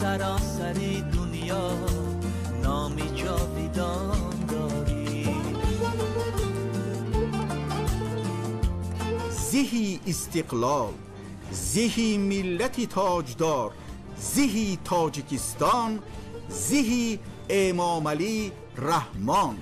Саросари дунё номи ҷовидон дорӣ. Зеҳи истиқлол, зеҳи миллати тоҷдор, зеҳи Тоҷикистон, зеҳи Эмомалӣ Раҳмон.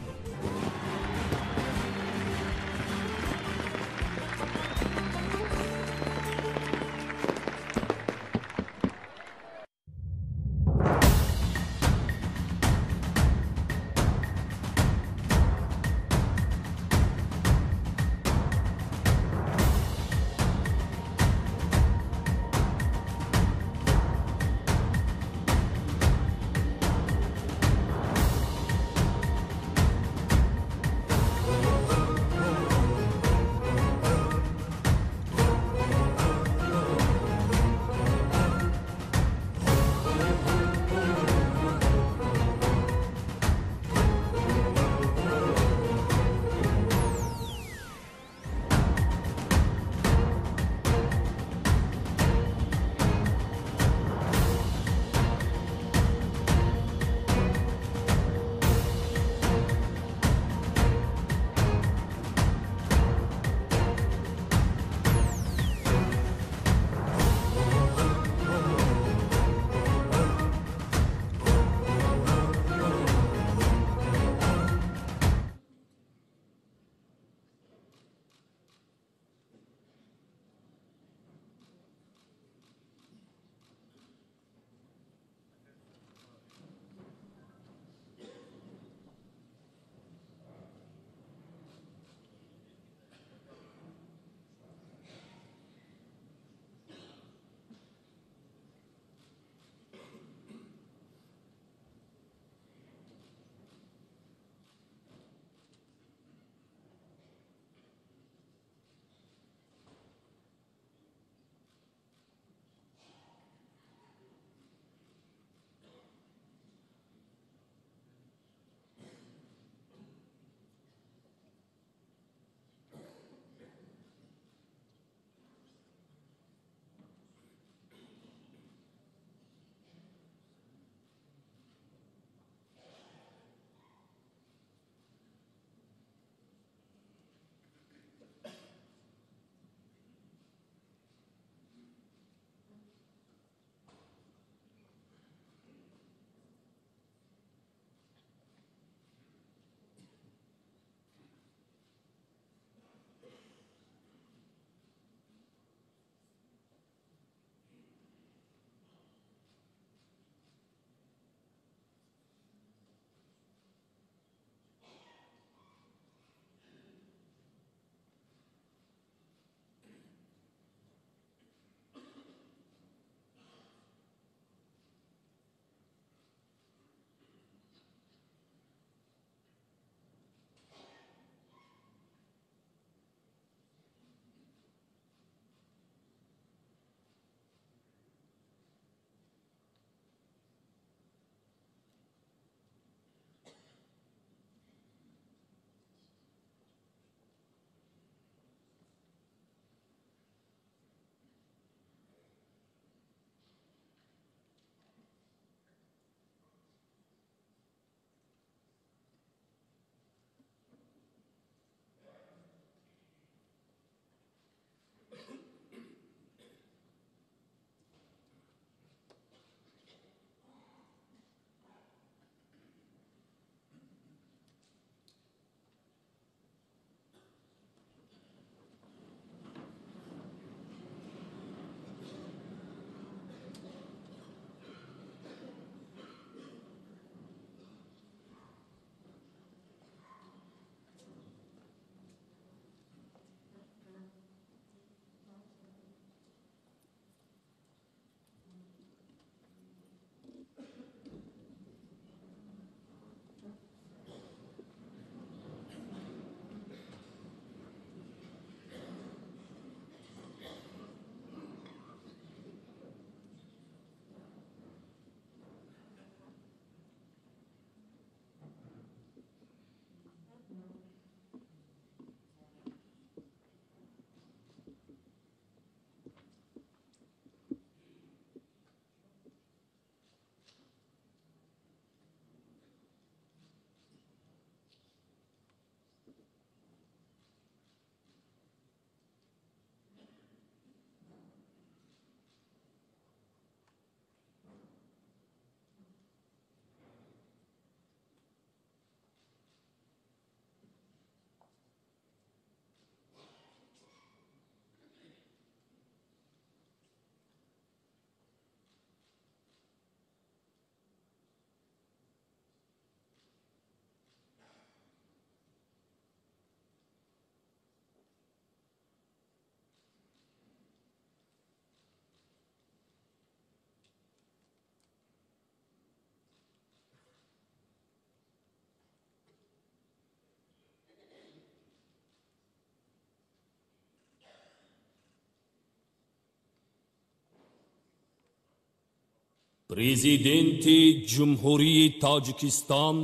Президенти Ҷумҳурии Тоҷикистон,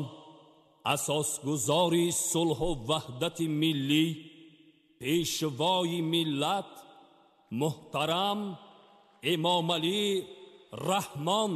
асосгузори сулҳу ваҳдати миллӣ, пешвои миллат муҳтарам Эмомалӣ Раҳмон.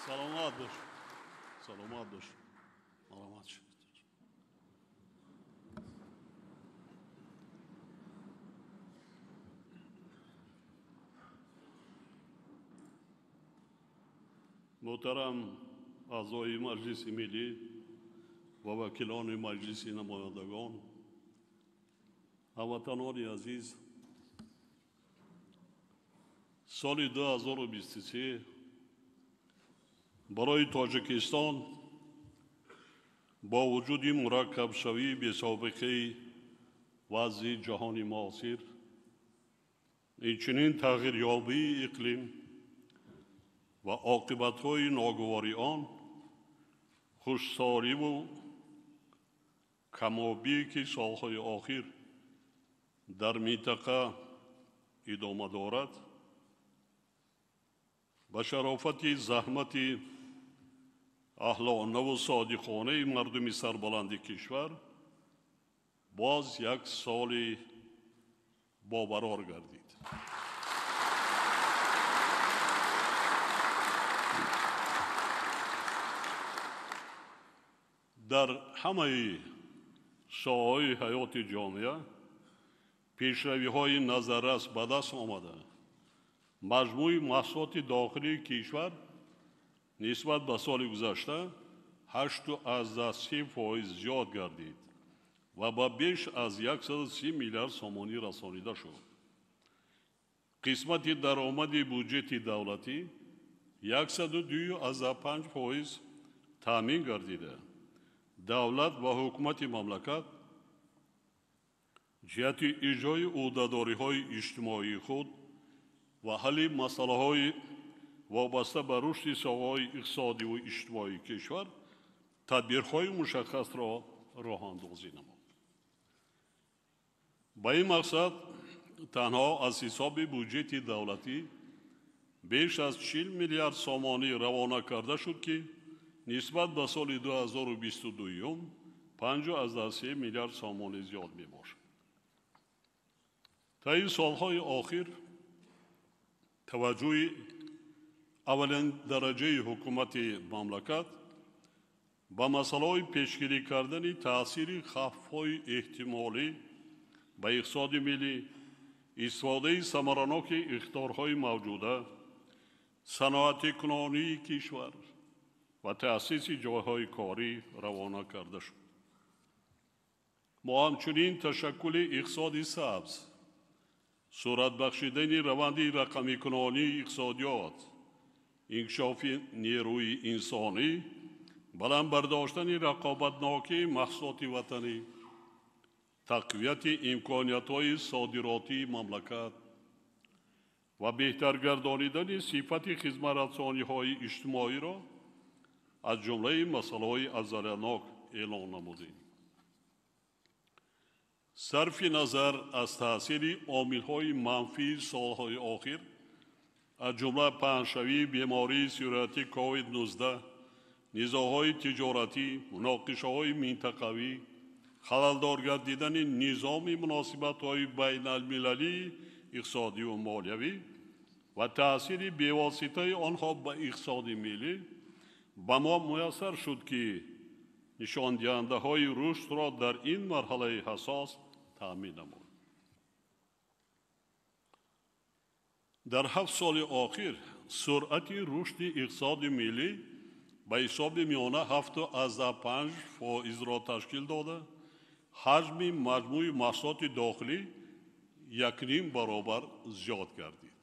Саломат бош. Саломат бош. Марҳамат шуд. Муҳтарам аъзои Маҷлиси Миллӣ ва вакилони Маҷлиси намояндагон, ҳамватанони азиз, соли 2023 барои Тоҷикистон бо вуҷуди мураккабшавии бесобиқаи вазъи ҷаҳони муосир, инчунин тағйирёбии иқлим ва оқибатҳои ногувори он, хушсоливу камобие ки солҳои охир дар минтақа идома дорад, ба шарофати заҳмати аҳлонаву содиқонаи мардуми сарбаланди кишвар боз як соли бобарор гардид. Дар ҳамаи соҳаҳои ҳаёти ҷомеа пешравиҳои назаррас ба даст омада, маҷмӯи маҳсулоти дохилии кишвар нисбат ба соли гузашта 8,3% зиёд гардид ва ба беш аз 130 миллиард сомонӣ расонида шуд. Қисмати даромади буҷети давлатӣ 102,5% таъмин гардида, давлат ва ҳукумати мамлакат ҷиҳати иҷрои ӯҳдадориҳои иҷтимоии худ ва ҳалли масъалаҳои вобаста ба рушди соҳаҳои иқтисодиву иҷтимоии кишвар тадбирҳои мушаххасро роҳандозӣ намуд. Ба ин мақсад танҳо аз ҳисоби буҷети давлатӣ беш аз 40 миллиард сомонӣ равона карда шуд, ки нисбат ба соли 2022 5,3 миллиард сомонӣ зиёд мебошад. Таи солҳои охир таваҷҷӯҳи аввалин дараҷаи ҳукумати мамлакат ба масъалаҳои пешгирӣ кардани таъсири хавфҳои эҳтимолӣ ба иқтисоди миллӣ, истифодаи самараноки иқтидорҳои мавҷуда, саноатикунонии кишвар ва таъсиси ҷойҳои корӣ равона карда шуд. Мо ҳамчунин ташаккули иқтисоди сабз, сурат бахшидани раванди рақамикунонии иқтисодиёт, инкишофи нерӯи инсонӣ, баланд бардоштани рақобатнокии маҳсулоти ватанӣ, тақвияти имкониятҳои содиротии мамлакат ва беҳтар гардонидани сифати хизматрасониҳои иҷтимоиро аз ҷумлаи масъалаҳои афзалиятнок эълон намудем. Сарфи назар аз таъсири омилҳои манфии солҳои охир, аз ҷумла паҳншавии бемории сироятӣ COVID-19, низоъҳои тиҷоратӣ, муноқишаҳои минтақавӣ, халалдор гардидани низоми муносибатҳои байналмилалии иқтисодиву молиявӣ ва таъсири бевоситаи онҳо ба иқтисоди миллӣ, ба мо муяссар шуд, ки нишондиҳандаҳои рушдро дар ин марҳалаи ҳассос таъмин намуд. Дар 7 соли охир суръати рушди иқтисоди миллӣ ба ҳисоби миёна 7,5%-ро ташкил дода, ҳаҷми маҷмӯи маҳсулоти дохилӣ 1,5 баробар зиёд гардид.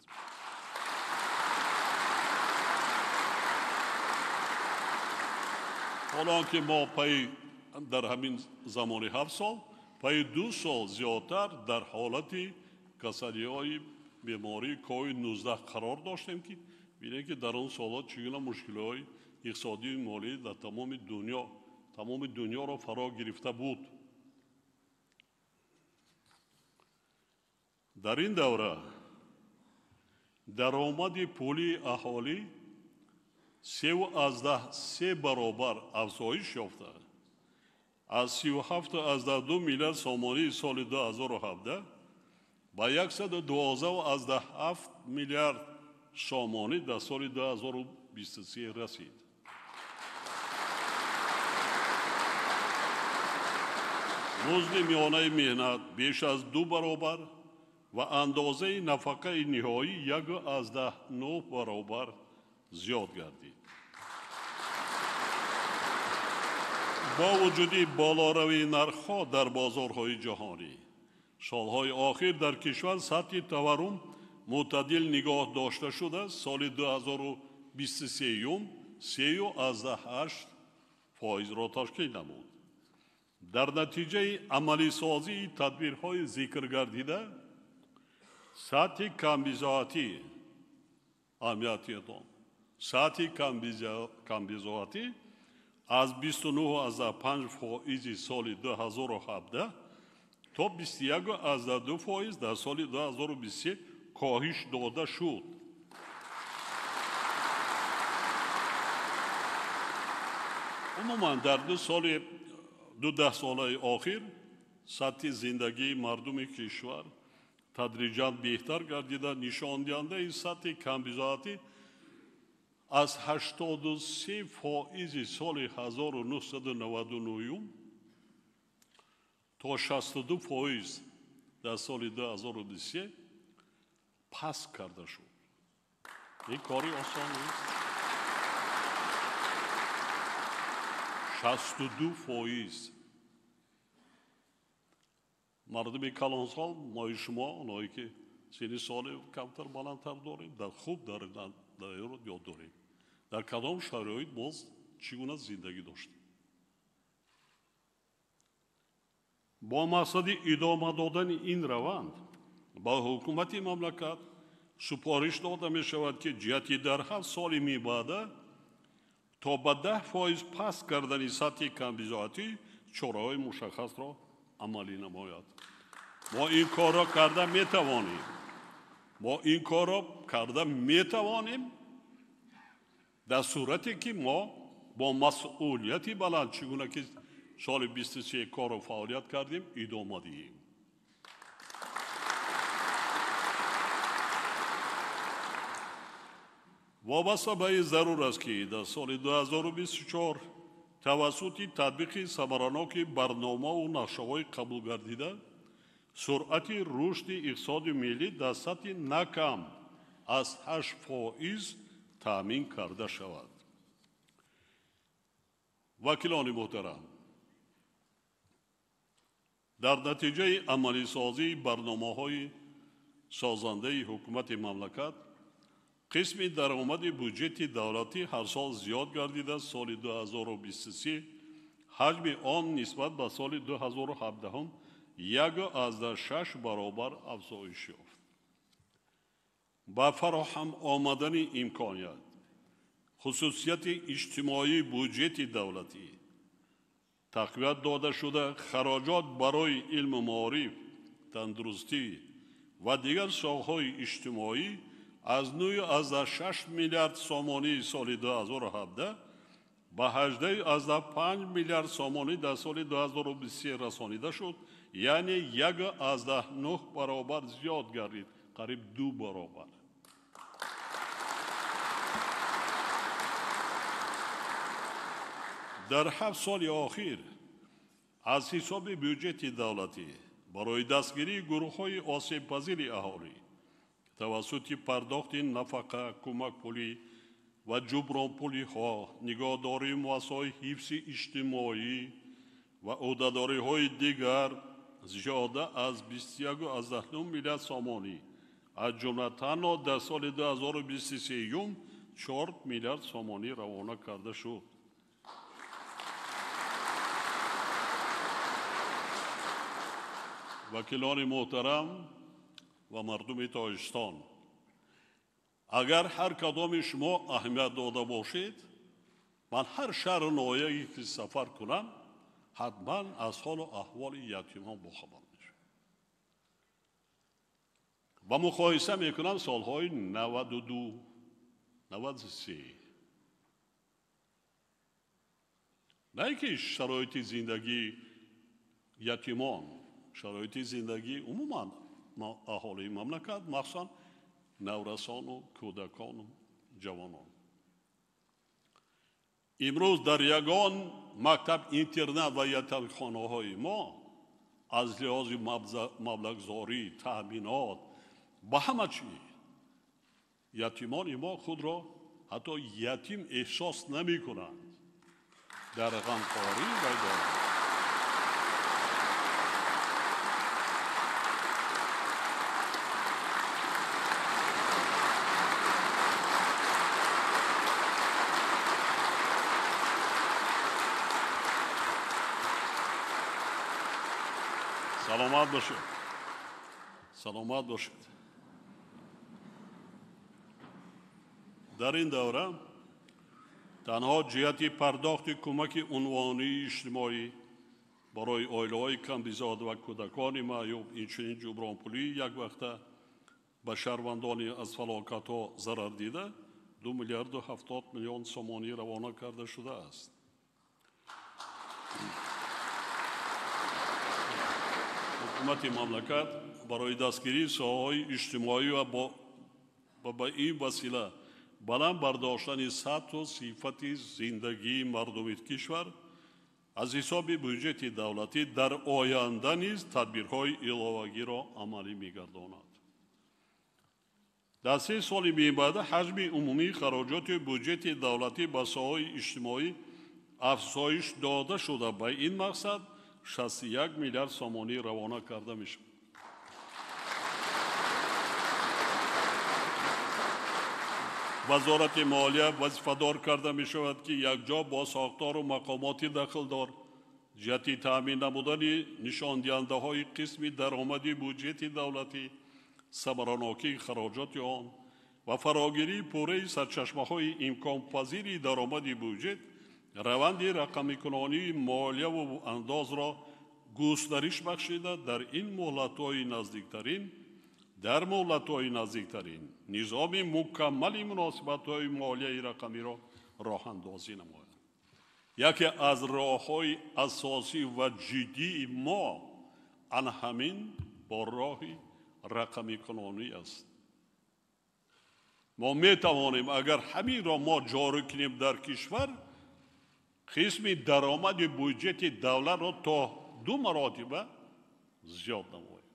Ҳоло ки мо пайи дар ҳамин замони 7 сол, пайи 2 сол зиёдтар дар ҳолати касалиҳои бемории COVID-19 қарор доштем, ки бинем, ки дар он солҳо чӣ гуна мушкилиҳои иқтисодию молӣ дар тамоми дунёро фаро гирифта буд. Дар ин давра даромади пулии аҳолӣ 3,3 баробар афзоиш ёфта, аз 37,2 миллиард сомонии соли 2017 ба 112,7 миллиард сомонӣ дар соли 2023 расид. Музди миёнаи меҳнат беш аз 2 баробар ва андозаи нафақаи ниҳоӣ 1,9 баробар зиёд гардид. Бо вуҷуди болоравии нархҳо дар бозорҳои ҷаҳонӣ, солҳои охир дар кишвар сатҳи таваррум мӯътадил нигоҳ дошта шуда, соли 2023 3,8%-ро ташкил намуд. Дар натиҷаи амалисозии тадбирҳои зикргардида, сатҳи камбизоатӣ аҳамиятиятон сатҳи камбизоатӣ аз 29,5% соли 2017 то 21,2% дар соли 2023 коҳиш дода шуд. Умуман дар ду даҳсолаи охир сатҳи зиндагии мардуми кишвар тадриҷан беҳтар гардида, нишондиҳандаи сатҳи камбизоатӣ аз 83% соли 1999 то 62% дар соли 2023 паст карда шуд. Ин кори осон нест. 62%. Мардуми калонсол, мои шумо, оное ки синни соли камтар баландтар дорем, дар хуб дар ёд дорем. Дар кадом шароит боз чӣ гуна зиндагӣ доштем? Бо мақсади идома додани ин раванд ба ҳукумати мамлакат Супориш дода мешавад, ки ҷиҳати дар 7 соли мибаъда то ба 10% паст кардани сатҳи камбизоатӣ чораҳои мушаххасро амалӣ намояд. Мо ин корро карда метавонем. Мо ин корро карда метавонем дар сурате ки мо бо масъулияти баланд, чӣ гуна ки соли 23 корро фаъолият кардем, идома диҳем. Вобаста ба ин зарур аст, ки дар соли 2024 тавассути татбиқи самараноки барномаву нақшаҳои қабулгардида суръати рушди иқтисоди миллӣ дар сатҳи на кам аз 8% таъмин карда шавад. Вакилони муҳтарам, дар натиҷаи амалисозии барномаҳои созандаи ҳукумати мамлакат қисми даромади буҷети давлатӣ ҳар сол зиёд гардида, соли 2023 ҳаҷми он нисбат ба соли 2017 1,6 баробар афзоиш ёфт. Ба фароҳам омадани имконият, хусусияти иҷтимоии буҷети давлатӣ тақвият дода шуда, хароҷот барои илму маориф, тандурустӣ ва дигар соҳаҳои иҷтимоӣ аз 9,6 миллиард сомонии соли 2017 ба 18,5 миллиард сомонӣ дар соли 2023 расонида шуд, яъне 1,9 баробар зиёд гардид, қариб 2 баробар. Дар 7 соли охир аз ҳисоби бюҷети давлатӣ барои дастгирии гурӯҳҳои осебпазири аҳолӣ тавассути пардохти нафақа, кӯмакпулӣ ва ҷубронпулиҳо, нигоҳдории муассисаҳои ҳифзи иҷтимоӣ ва ӯҳдадориҳои дигар зиёда аз 21,9 миллиард сомонӣ, аз ҷумла танҳо дар соли 2023 4 миллиард сомонӣ равона карда шуд. Вакилони муҳтарам ва мардуми Тоҷикистон, агар ҳар кадоми шумо аҳамият дода бошед, ман ҳар шаҳру ноҳияе ки сафар кунам, ҳатман аз ҳолу аҳволи ятимон бохабар мешавам. Ва муқоиса мекунам солҳои 92, 93. На ин ки шароити зиндагии ятимон, шароити зиндагии умуман аҳолии мамлакат, махсусан наврасону кӯдакону ҷавонон. Имрӯз дар ягон мактаб, интернат ва ятимхонаҳои мо аз лиҳози маблағгузорӣ, таъминот ба ҳама чиз ятимони мо худро ҳатто ятим эҳсос намекунанд. Дар ғамхорӣ вайдоранд. Саломат бошед. Саломат бошед. Дар ин давра танҳо ҷиҳати пардохти кӯмаки унвонии иҷтимоӣ барои оилаҳои камбизоат ва кӯдакони маъюб, инчунин ҷубронпулии яквақта ба шаҳрвандони аз фалокатҳо зарар дида 2 миллиарду 70 миллион сомонӣ равона карда шудааст. Ҳукумати мамлакат барои дастгирии соҳаҳои иҷтимоӣ ва ба ин васила баланд бардоштани сатҳу сифати зиндагии мардуми кишвар аз ҳисоби буҷети давлатӣ дар оянда низ тадбирҳои иловагиро амалӣ мегардонад. Дар 3 соли мебаъда ҳаҷми умумии хароҷоти буҷети давлатӣ ба соҳаҳои иҷтимоӣ афзоиш дода шуда, ба ин мақсад 61 миллиард сомонӣ равона карда мешавад. Вазорати молия вазифадор карда мешавад, ки якҷо бо сохтору мақомоти дахлдор ҷиҳати таъмин намудани нишондиҳандаҳои қисми даромади буҷети давлатӣ Самаранокии хароҷоти он ва фарогирии пурраи сарчашмаҳои имконпазири даромади буҷет раванди рақамикунонии молияву андозро густариш бахшида, дар ин муҳлатҳои наздиктарин дар муҳлатҳои наздиктарин низоми мукаммали муносибатҳои молияи рақамиро роҳандозӣ намояд. Яке аз роҳҳои асосӣ ва ҷиддии мо ан ҳамин бо роҳи рақамикунонӣ аст. Мо метавонем, агар ҳаминро мо ҷорӣ кунем дар кишвар, қисми даромади буҷети давлатро то 2 маротиба зиёд намоем.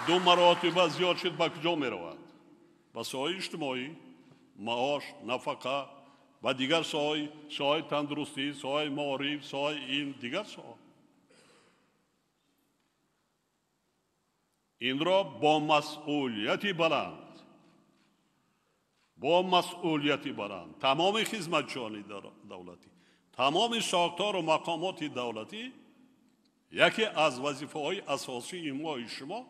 2 маротиба зиёд шуд, ба куҷо меравад? Ба соҳаи иҷтимоӣ, маош, нафақа ва дигар соҳаи тандурустӣ, соҳаи маориф, соҳаи илм, дигар соҳа. Инро бо масъулияти баланд, бо масъулияти баланд тамоми хизматчиёни давлатӣ, тамоми сохтору мақомоти давлатӣ яке аз вазифаҳои асосии мои шумо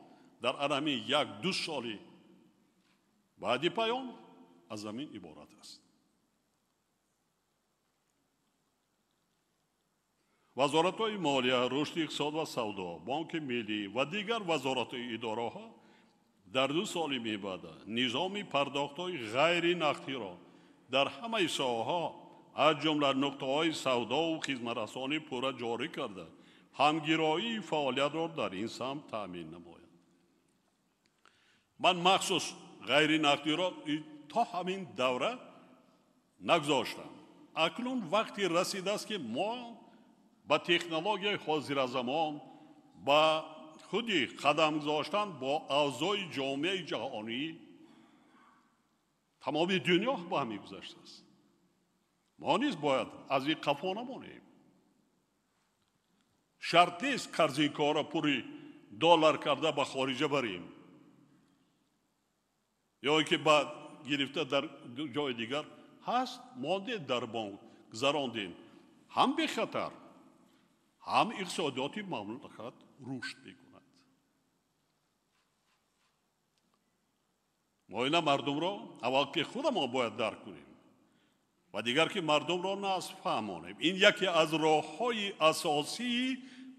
дар ҳамин 1-2 соли баъди паён аз ҳамин иборат аст. Вазоратҳои молия, рушди иқтисод ва савдо, Бонки миллӣ ва дигар вазоратҳои идораҳо дар 2 соли мебаъда низоми пардохтҳои ғайринақдиро дар ҳамаи соҳаҳо, аз ҷумла нуқтаҳои савдову хизматрасонӣ пурра ҷорӣ карда, ҳамгироии фаъолиятро дар ин самт таъмин намоянд. Ман махсус ғайринақдиро то ҳамин давра нагузоштам. Акнун вақти расидааст, ки мо ба технологияи ҳозиразамон, ба худи қадам гузоштан бо авзои ҷомеаи ҷаҳонӣ, тамоми дунё ба ҳамин гузаштааст. Мо низ бояд аз ин қафо намонем. Шарт нест карзинкаҳоро пури доллар карда ба хориҷа барем ё ин ки ба гирифта дар ҷои дигар ҳаст, мондем дар бонк, гузарондем. Ҳам бехатар, ҳам иқтисодиёти мамлакат рушд мекунад. Мо ина мардумро аввал ки худамон бояд дарк кунем ва дигар ки мардумро насб фаҳмонем. Ин яке аз роҳҳои асосии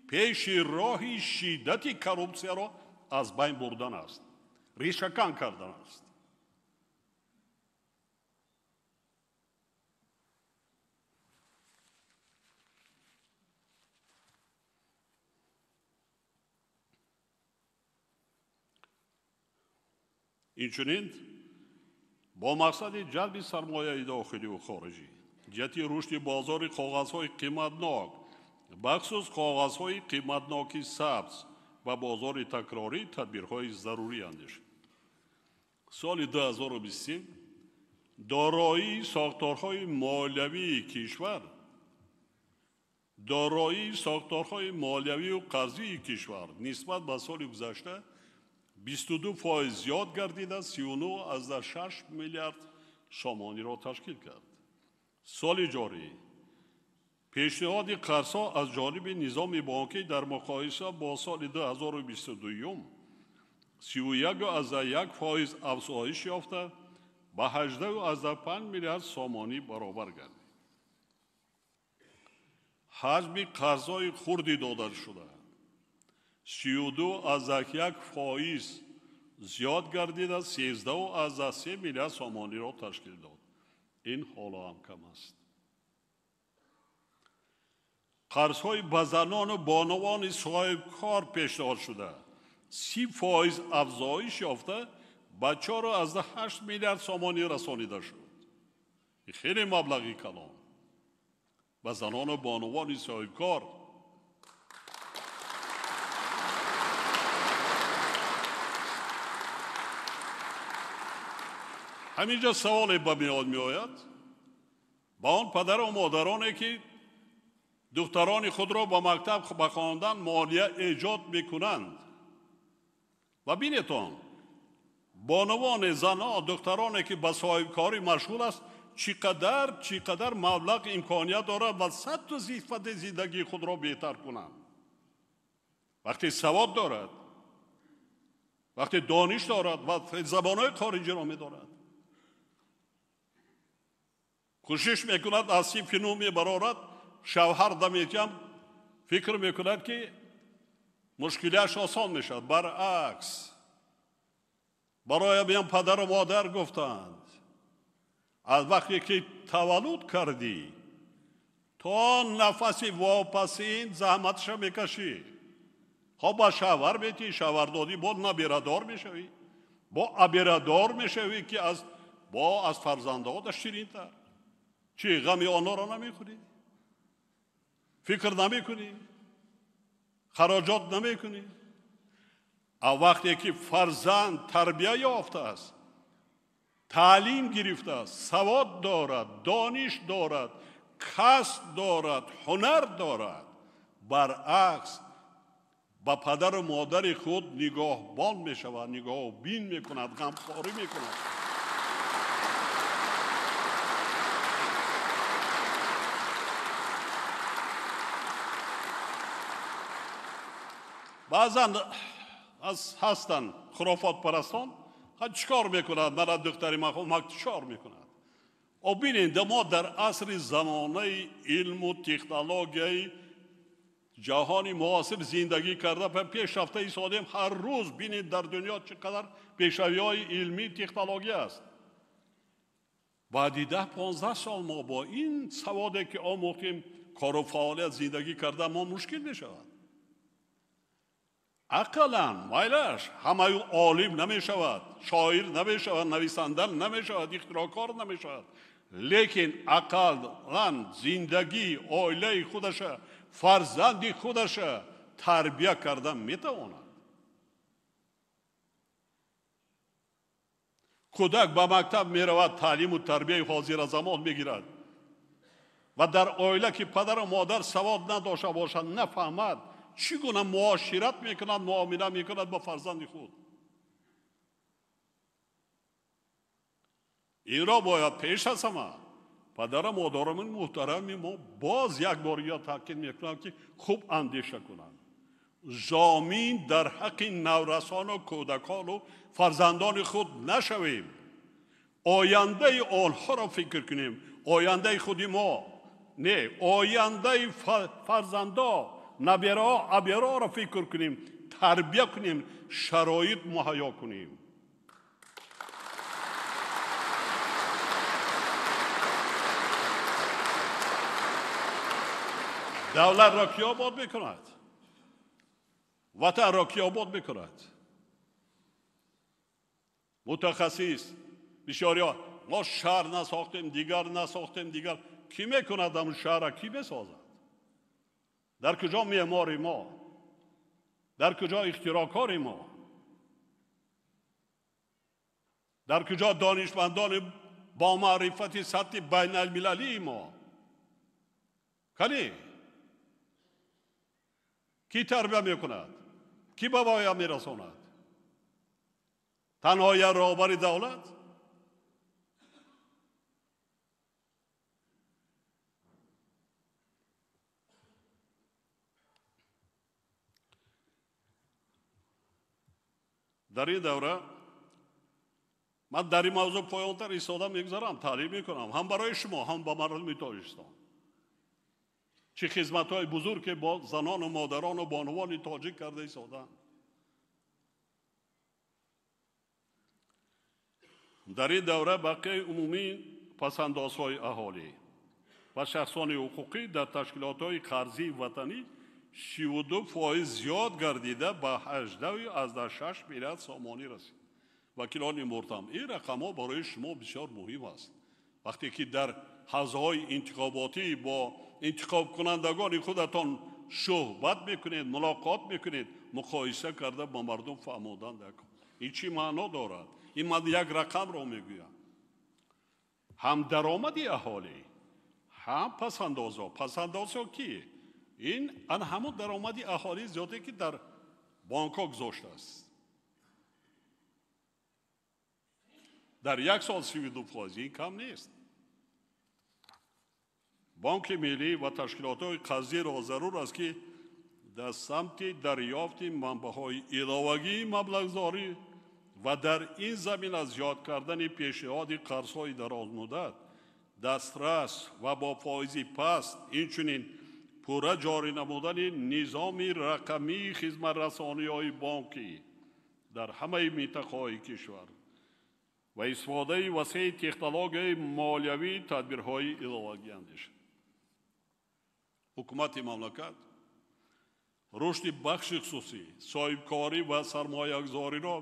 пеши роҳи шиддати коррупсияро аз байн бурдан аст, решакан кардан аст. Инчунин бо мақсади ҷалби сармояи дохилию хориҷӣ, ҷиҳати рушди бозори коғазҳои қиматнок, бахусус коғазҳои қиматноки сабз ва бозори такрорӣ тадбирҳои зарурӣ андешид. Соли 2023 дороии сохторҳои молиявии кишвар, дороии сохторҳои молиявию қарзии кишвар нисбат ба соли гузашта 22% зиёд гардида, 39,6 миллиард сомониро ташкил кард. Соли ҷорӣ пешниҳоди қарзҳо аз ҷониби низоми бонкӣ дар муқоиса бо соли 2022 31,1% афзоиш ёфта, ба 18,5 миллиард сомонӣ баробар гардид. Ҳаҷми қарзҳои хурди додашуда 32,1% зиёд гардида, 13,3 миллиард сомониро ташкил дод. Ин ҳоло ҳам кам аст. Қарзҳои ба занону бонувони соҳибкор пешниҳод шуда 30% афзоиш ёфта, ба 4,8 миллиард сомонӣ расонида шуд. Ин хеле маблағи калон ба занону бонувони соҳибкор. Ҳаминҷо саволе ба миён меояд ба он падару модароне ки духтарони худро ба мактаб ба хондан молия эҷод мекунанд. Ва бинетон, бонувоне, занҳо, духтароне ки ба соҳибкорӣ машғул аст, чӣ қадар маблағ имконият дорад ва сатҳу сифати зиндагии худро беҳтар кунанд. Вақте савод дорад, вақте дониш дорад ва забонҳои хориҷиро медонад, кӯшиш мекунад аз синфи нӯҳ мебарорад, шавҳар даметиҳам, фикр мекунад ки мушкилиаш осон мешавад. Баръакс, барои падару модар гуфтанд, аз вақте ки таваллуд кардӣ то нафаси вопасин заҳматша мекашӣ. Хоб ба шавҳар метӣ, шавҳардодӣ бо набирадор мешавӣ, бо абирадор мешавӣ, ки бо аз фарзандҳода ширинтар. Чӣ ғами онҳоро намехӯрӣ? Фикр намекунӣ? Хароҷот намекунӣ? А вақте ки фарзанд тарбия ёфтааст, таълим гирифтааст, савод дорад, дониш дорад, касб дорад, ҳунар дорад, баръакс ба падару модари худ нигоҳбон мешавад, нигоҳбин мекунад, ғамхорӣ мекунад. Баъзан ҳастанд хурофотпарастон, чӣ кор мекунад? Мана духтари ман чӣ кор мекунад? Бинед, мо дар асри замонаи илму технологияи ҷаҳони муосир зиндагӣ карда ва пешрафта истодем. Ҳар рӯз бинед дар дунё чӣ қадар пешравиҳои илмӣ технология аст. Баъди 10-15 сол мо бо ин саводе ки омӯхтем кору фаъолият зиндагӣ карда мо мушкил мешавад. Ақаллан майлаш ҳамаи олим намешавад, шоир намешавад, нависанда намешавад, ихтироъкор намешавад, лекин ақаллан зиндагӣ, оилаи худаша, фарзанди худаша тарбия карда метавонад. Кӯдак ба мактаб меравад, таълиму тарбияи ҳозиразамон мегирад ва дар оила ки падару модар савод надошта бошад, нафаҳмад, чӣ гуна муошират мекунад, муомила мекунад бо фарзанди худ. Инро бояд пеш аз ҳама падару модарони муҳтарами мо боз як бор ё таъкид мекунам ки хуб андеша кунанд. Зомин дар ҳаққи наврасону кӯдакону фарзандони худ нашавем. Ояндаи онҳоро фикр кунем, ояндаи худи мо не, ояндаи фарзандо, набераҳо, абераҳоро фикр кунем, тарбия кунем, шароит муҳайё кунем. Давлатро ки обод мекунад? Ватанро ки обод мекунад? Мутахассис бисёриҳо мо шаҳр насохтем, дигар насохтем, дигар кӣ мекунад ҳамун шаҳрро, кӣ месозад? Дар куҷо меъмори мо? Дар куҷо ихтироъкори мо? Дар куҷо донишмандони бо маърифати сатҳи байналмилалии мо? Кани? Кӣ тарбия мекунад? Кӣ ба воя мерасонад? Танҳо як роҳбари давлат? Дар ин давра ман дар ин мавзӯъ поёнтар истода мегузарам, таълим мекунам ҳам барои шумо, ҳам ба мардуми Тоҷикистон. Чӣ хизматҳои бузурге бо занону модарону бонувони тоҷик карда истодаанд. Дар ин давра бақияи умумии пасандозҳои аҳолӣ ва шахсони ҳуқуқӣ дар ташкилотҳои қарзии ватанӣ 62% зиёд гардида ба 18,6 миллиард сомонӣ расид. Вакилони муҳтарам, ин рақамҳо барои шумо бисёр муҳим аст. Вақте ки дар ҳавзаҳои интихоботӣ бо интихобкунандагони худатон суҳбат мекунед, мулоқот мекунед, муқоиса карда ба мардум фаҳмодан даркор. Ин чӣ маъно дорад? Ин ман як рақамро мегӯям. Ҳам даромади аҳолӣ, ҳам пасандозҳо. Пасандозҳо ки? Ин ан ҳамон даромади аҳолии зиёде ки дар бонкҳо гузоштааст. Дар як сол 32% ин кам нест. Бонки миллӣ ва ташкилотҳои қарзиро зарур аст ки Дар самти дарёфти манбаъҳои иловагии маблағгузорӣ ва дар ин замина зиёд кардани пешниҳоди қарзҳои дарозмуддат, дастрас ва бо фоизи паст, инчунин пурра ҷорӣ намудани низоми рақамии хизматрасониҳои бонкӣ дар ҳамаи минтақаҳои кишвар ва истифодаи васеи технологияи молиявӣ тадбирҳои иловагӣ андешид. Ҳукумати мамлакат рушди бахши хусусӣ, соҳибкорӣ ва сармоягузориро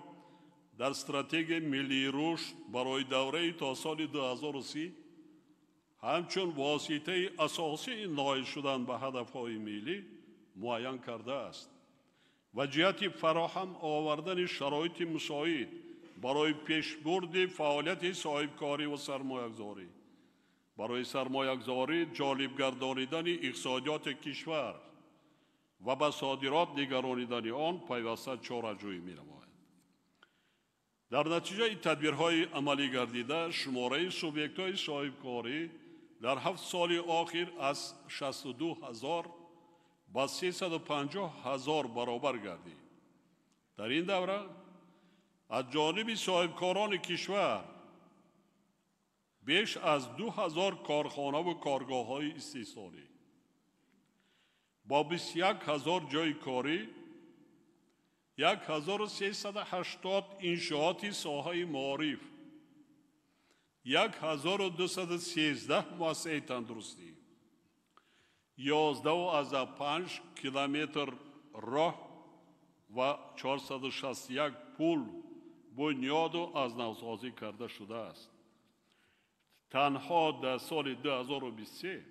дар стратегияи миллии рушд барои давраи то соли 2030 ҳамчун воситаи асосии ноил шудан ба ҳадафҳои миллӣ муайян кардааст ва ҷиҳати фароҳам овардани шароити мусоид барои пешбурди фаъолияти соҳибкорӣ ва сармоягузорӣ, барои сармоягузорӣ ҷолиб гардонидани иқтисодиёти кишвар ва ба содирот нигаронидани он пайваста чораҷӯӣ менамояд. Дар натиҷаи тадбирҳои амалӣ гардида шумораи субъектҳои соҳибкорӣ дар 7 соли охир аз 62 ҳазор ба 350 ҳазор баробар гардид. Дар ин давра аз ҷониби соҳибкорони кишвар беш аз 2000 корхонаву коргоҳҳои истеҳсолӣ бо 21 ҳазор ҷойи корӣ, 1380 иншооти соҳаи маориф, 1213 муассисаи тандурустӣ, 11,5 километр роҳ ва 461 пул бунёду аз навсозӣ карда шудааст. Танҳо дар соли 2023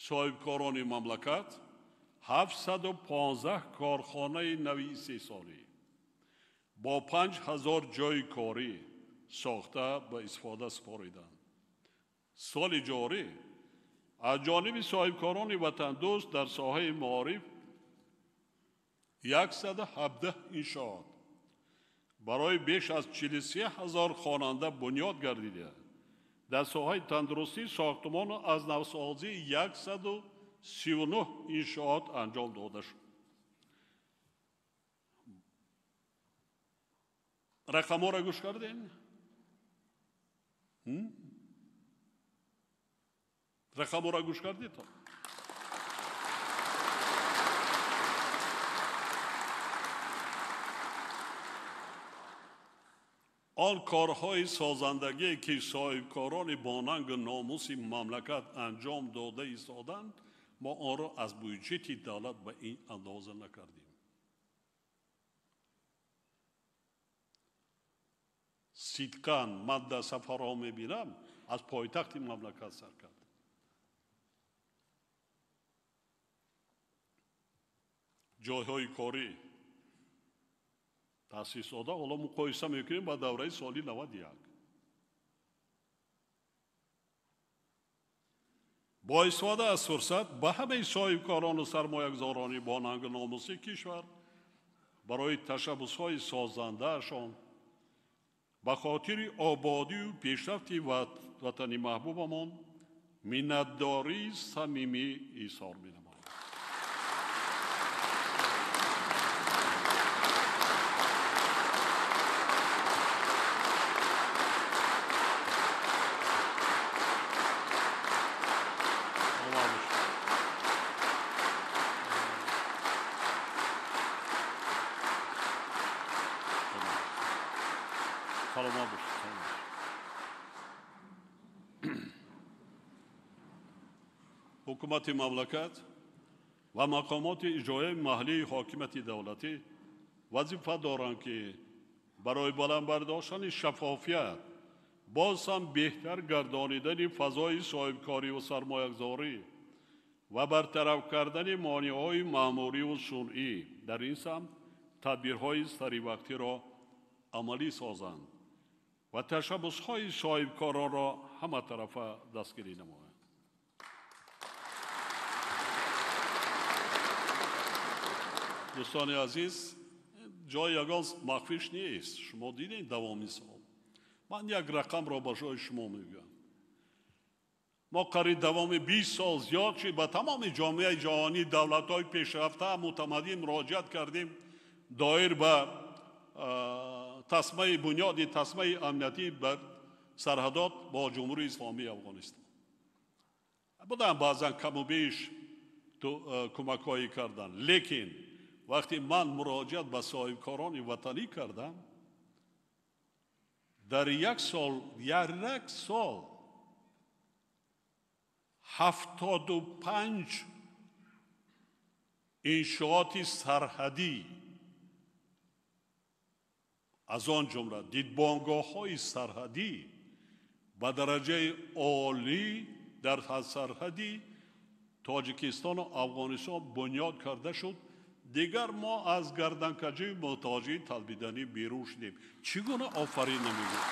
соҳибкорони мамлакат 715 корхонаи нави истеҳсолӣ бо 5000 ҷойи корӣ сохта ба истифода супориданд. Соли ҷорӣ аз ҷониби соҳибкорони ватандӯст дар соҳаи маориф 117 иншоот барои беш аз 43 ҳазор хонанда бунёд гардида, дар соҳаи тандурустӣ сохтмону аз навсозии 139 иншоот анҷом дода шуд. Рақамҳоро гӯш кардем? Рақамҳоро гӯш кардед? Он корҳои созандагие ки соҳибкорони бо нангу номуси мамлакат анҷом дода истоданд, мо онро аз буҷети давлат ба ин андоза накардем. Сидқан ман дар сафарҳо мебинам, аз пойтахти мамлакат сар кард. Ҷойҳои корӣ таъсис дода, ҳоло муқоиса мекунем ба давраи соли 91. Бо истифода аз фурсат ба ҳамаи соҳибкорону сармоягузорони бо нангу номуси кишвар барои ташаббусҳои созандаашон ба хотири ободию пешрафти ватани маҳбубамон миннатдории самимӣ изҳор менамоям. Ҳукумати мамлакат ва мақомоти иҷроияи маҳаллии ҳокимияти давлатӣ вазифа доранд, ки барои баланд бардоштани шаффофият, боз ҳам беҳтар гардонидани фазои соҳибкорӣ ва сармоягузорӣ ва бартараф кардани монеаҳои маъмуриву сунъӣ дар ин самт тадбирҳои саривақтиро амалӣ созанд ва ташаббусҳои соҳибкоронро ҳаматарафа дастгирӣ намоянд. Дӯстони азиз, ҷои ягон махфиш нест. Шумо дидед давоми сол. Ман як рақамро ба ҷои шумо мегӯям. Мо қариб давоми 20 сол зиёд шуд ба тамоми ҷомеаи ҷаҳонӣ, давлатҳои пешрафта, мутамаддин муроҷиат кардем доир ба тасмаи бунёди тасмаи амниятӣ бар сарҳадот бо Ҷумҳурии Исломии Афғонистон. Буданд баъзан каму беш кӯмакҳое карданд, лекин вақте ман муроҷиат ба соҳибкорони ватанӣ кардам, дар як сол 75 иншооти сарҳадӣ, аз он ҷумла дидбонгоҳҳои сарҳадӣ ба дараҷаи олӣ дар сарҳади Тоҷикистону Афғонистон бунёд карда шуд. Дигар мо аз гарданкаҷии муҳтоҷии талбиданӣ берун шудем. Чӣ гуна офарин намегӯем?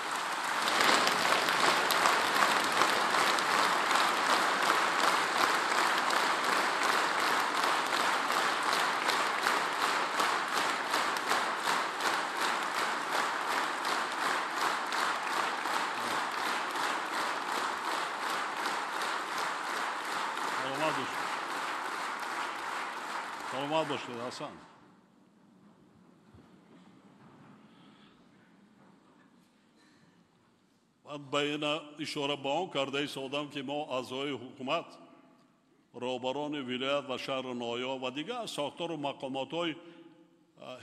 Саломат бошед, Ҳасан. Ман ба ина ишора ба он карда истодам, ки мо аъзои ҳукумат, роҳбарони вилоят ва шаҳру ноҳия ва дигар сохтору мақомотҳои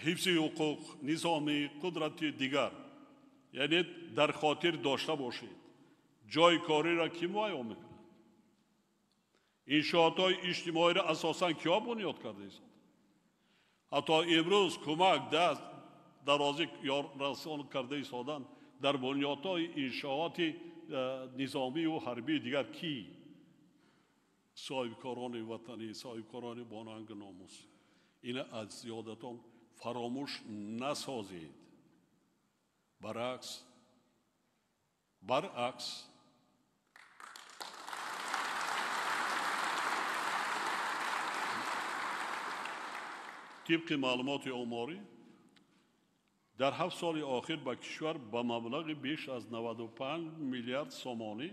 ҳифзи ҳуқуқ, низоми қудрати дигар, яъне дар хотир дошта бошед, ҷойи кориро кӣ муайян мекунад? Иншоотҳои иҷтимоиро асосан киҳо бунёд карда истоданд? Ҳатто имрӯз кӯмак даст дарозӣ ёррасон карда истоданд дар бунёдҳои иншооти низомию ҳарбии дигар кӣ? Соҳибкорони ватанӣ, соҳибкорони бонангу номус. Ина аз ёдатон фаромӯш насозед. Баръакс тибқи маълумоти оморӣ дар 7 соли охир ба кишвар ба маблағи беш аз 95 миллиард сомонӣ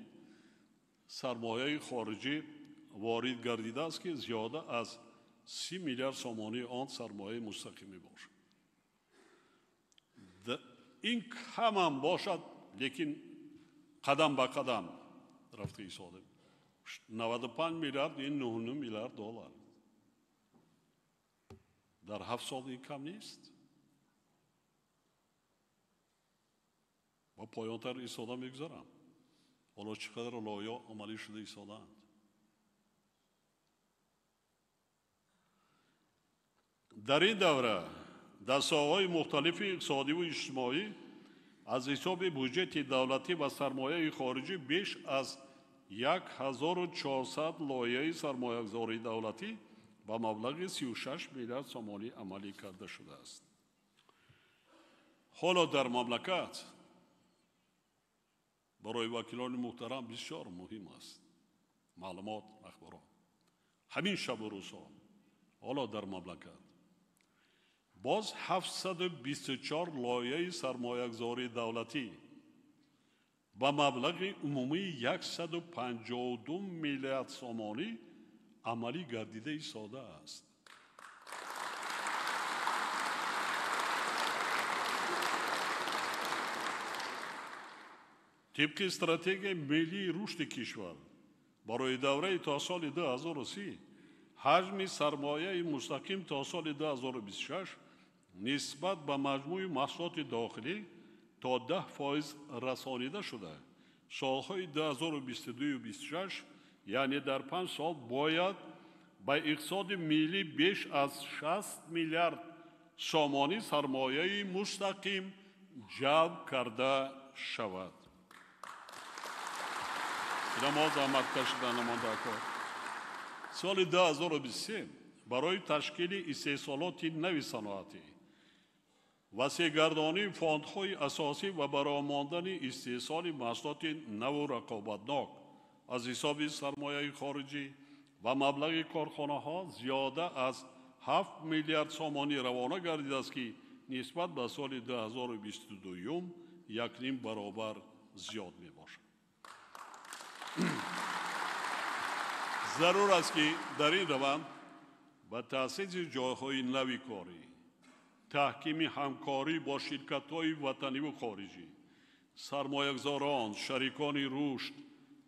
сармояи хориҷӣ ворид гардидааст, ки зиёда аз 30 миллиард сомонии он сармояи мустақим мебошад. Ин камам бошад, лекин қадам ба қадам рафта истодем. 95 миллиард ин 9 миллиард доллар. Дар 7 сол ин кам нест. Ва поёнтар истода мегузарам. Ҳоло чӣ қадар лоиҳа амалӣ шуда истодаанд. Дар ин давра дар соҳаҳои мухталифи иқтисодиву иҷтимоӣ аз ҳисоби буҷети давлатӣ ва сармояи хориҷӣ беш аз 1400 лоиҳаи сармоягузории давлатӣ ба маблағи 36 миллиард сомонӣ амалӣ карда шудааст. Ҳоло дар мамлакат барои вакилони муҳтарам бисёр муҳим аст маълумот, ахборот. Ҳамин шабу рӯзҳо ҳоло дар мамлакат боз 724 лоиҳаи сармоягузории давлатӣ ба маблағи умумии 152 миллиард сомонӣ амалӣ гардида истодааст. Тибқи стратегияи миллии рушди кишвар барои давраи то соли 2030 ҳаҷми сармояи мустақим то соли 2026 нисбат ба маҷмӯи маҳсулоти дохилӣ то 10% расонида шуда, солҳои 2022-26, яъне дар 5 сол бояд ба иқтисоди миллӣ беш аз 60 миллиард сомонӣ сармояи мустақим ҷалб карда шавад. Ина мо заҳмат кашида намондакор. Соли 2023 барои ташкили истеҳсолоти нави саноатӣ, васеъгардонии фондҳои асосӣ ва баромондани истеҳсоли маҳсулоти наву рақобатнок аз ҳисоби сармояи хориҷӣ ва маблағи корхонаҳо зиёда аз 7 миллиард сомонӣ равона гардидааст, ки нисбат ба соли 2022 1,5 баробар зиёд мебошад. Зарур аст, ки дар ин раванд ба таъсиси ҷойҳои нави корӣ, таҳкими ҳамкорӣ бо ширкатҳои ватаниву хориҷӣ, сармоягузорон, шарикони рушд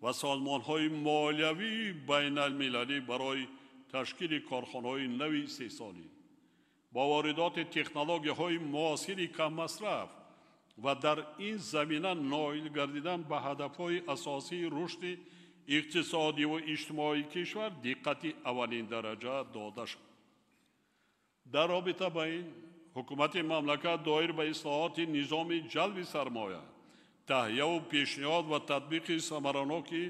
ва созмонҳои молиявии байналмилалӣ барои ташкили корхонаҳои нави истеҳсолӣ бо воридоти технологияҳои муосири каммасраф ва дар ин замина ноил гардидан ба ҳадафҳои асосии рушди иқтисодиву иҷтимоии кишвар диққати аввалиндараҷа дода шуд. Дар робита ба ин ҳукумати мамлакат доир ба ислоҳоти низоми ҷалби сармоя, таҳияву пешниҳод ва татбиқи самараноки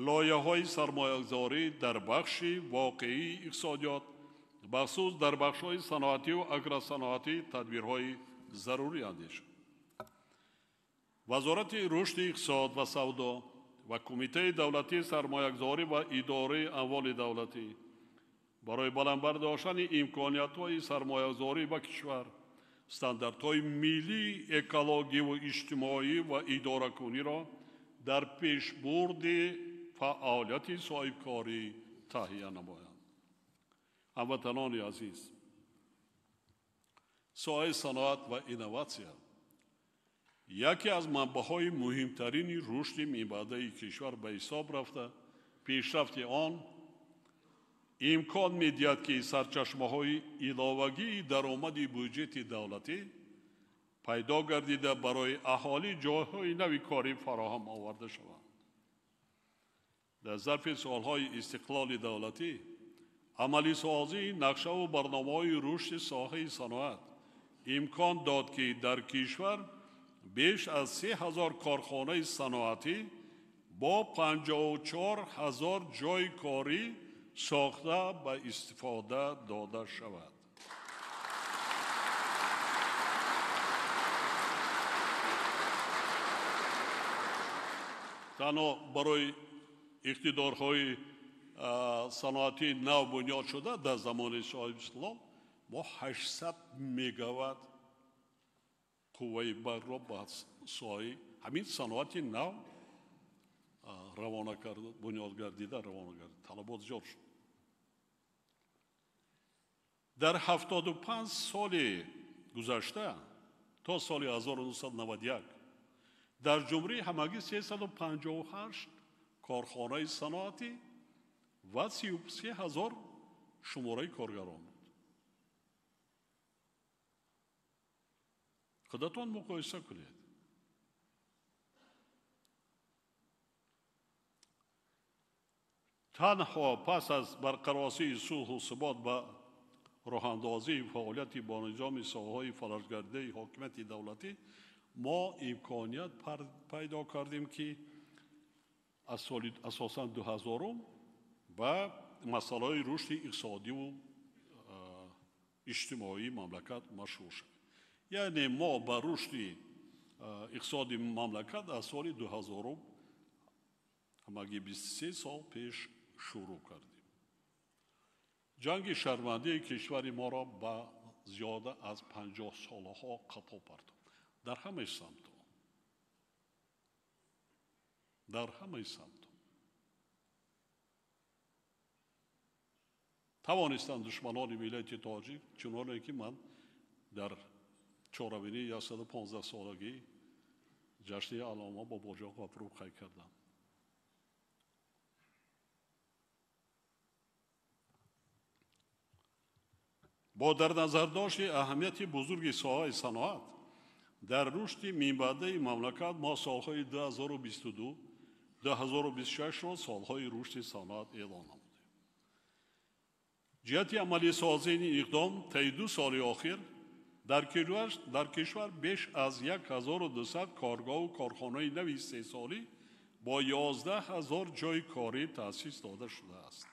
лоиҳаҳои сармоягузорӣ дар бахши воқеии иқтисодиёт, бахусус дар бахшҳои саноативу агросаноатӣ тадбирҳои зарурӣ андешид. Вазорати рушди иқтисод ва савдо ва Кумитаи давлатии сармоягузорӣ ва идораи амволи давлатӣ барои баланд бардоштани имкониятҳои сармоягузорӣ ба кишвар, стандартҳои миллии экологиву иҷтимоӣ ва идоракуниро дар пешбурди фаъолияти соҳибкорӣ таҳия намоянд. Ҳамватанони азиз, соҳаи саноат ва инноватсия яке аз манбаъҳои муҳимтарини рушди минбаъдаи кишвар ба ҳисоб рафта, пешрафти он имкон медиҳад, ки сарчашмаҳои иловагии даромади буҷети давлатӣ пайдо гардида барои аҳолӣ ҷойҳои нави корӣ фароҳам оварда шаванд. Дар зарфи солҳои истиқлоли давлатӣ амалисозии нақшаву барномаҳои рушди соҳаи саноат имкон дод, ки дар кишвар беш аз 3000 корхонаи саноатӣ бо 54 ҳазор ҷойи корӣ сохта ба истифода дода шавад. Танҳо барои иқтидорҳои саноатии нав бунёд шуда дар замони соҳибистиқлол мо 800 мегаватт қувваи барқро ба соҳаи ҳамин саноати нав равона кард, бунёд гардида равона кард. Талабот зиёд шуд. Дар 75 соли гузашта то соли 1991 дар ҷумҳурӣ ҳамагӣ 358 корхонаи саноатӣ ва 33 ҳазор шумораи коргарон буд. Худатон муқоиса кунед. Танҳо пас аз барқарорсии сулҳу субот ба роҳандозии фаъолияти бо низоми соҳаҳои фалаҷгардидаи ҳокимияти давлатӣ мо имконият пайдо кардем, ки аз соли асосан 2000 ба масъалаҳои рушди иқтисодиву иҷтимоии мамлакат машғул шавем. Яъне мо ба рушди иқтисоди мамлакат аз соли 2000 ҳамагӣ 23 сол пеш шурӯъ кардем. Ҷанги шармандии кишвари моро ба зиёда аз 50 солаҳо қафо партофт. Дар ҳамаи самтҳо. Дар ҳамаи самтҳо. Тавонистанд душманони миллати тоҷик, чуноне ки ман дар чорабинии 115 солагӣ ҷашни Аллома Бобоҷон Ғафуров қайд кардам. Бо дар назардошти аҳамияти бузурги соҳаи саноат дар рушди минбаъдаи мамлакат мо солҳои 2022 2026-ро солҳои рушди саноат эълон намудем. Ҷиҳати амалисозии ин иқдом таи 2 соли охир дар кишвар беш аз 1200 коргоҳу корхонаи нави истеҳсолӣ бо 11 ҳазор ҷойи корӣ таъсис дода шудааст.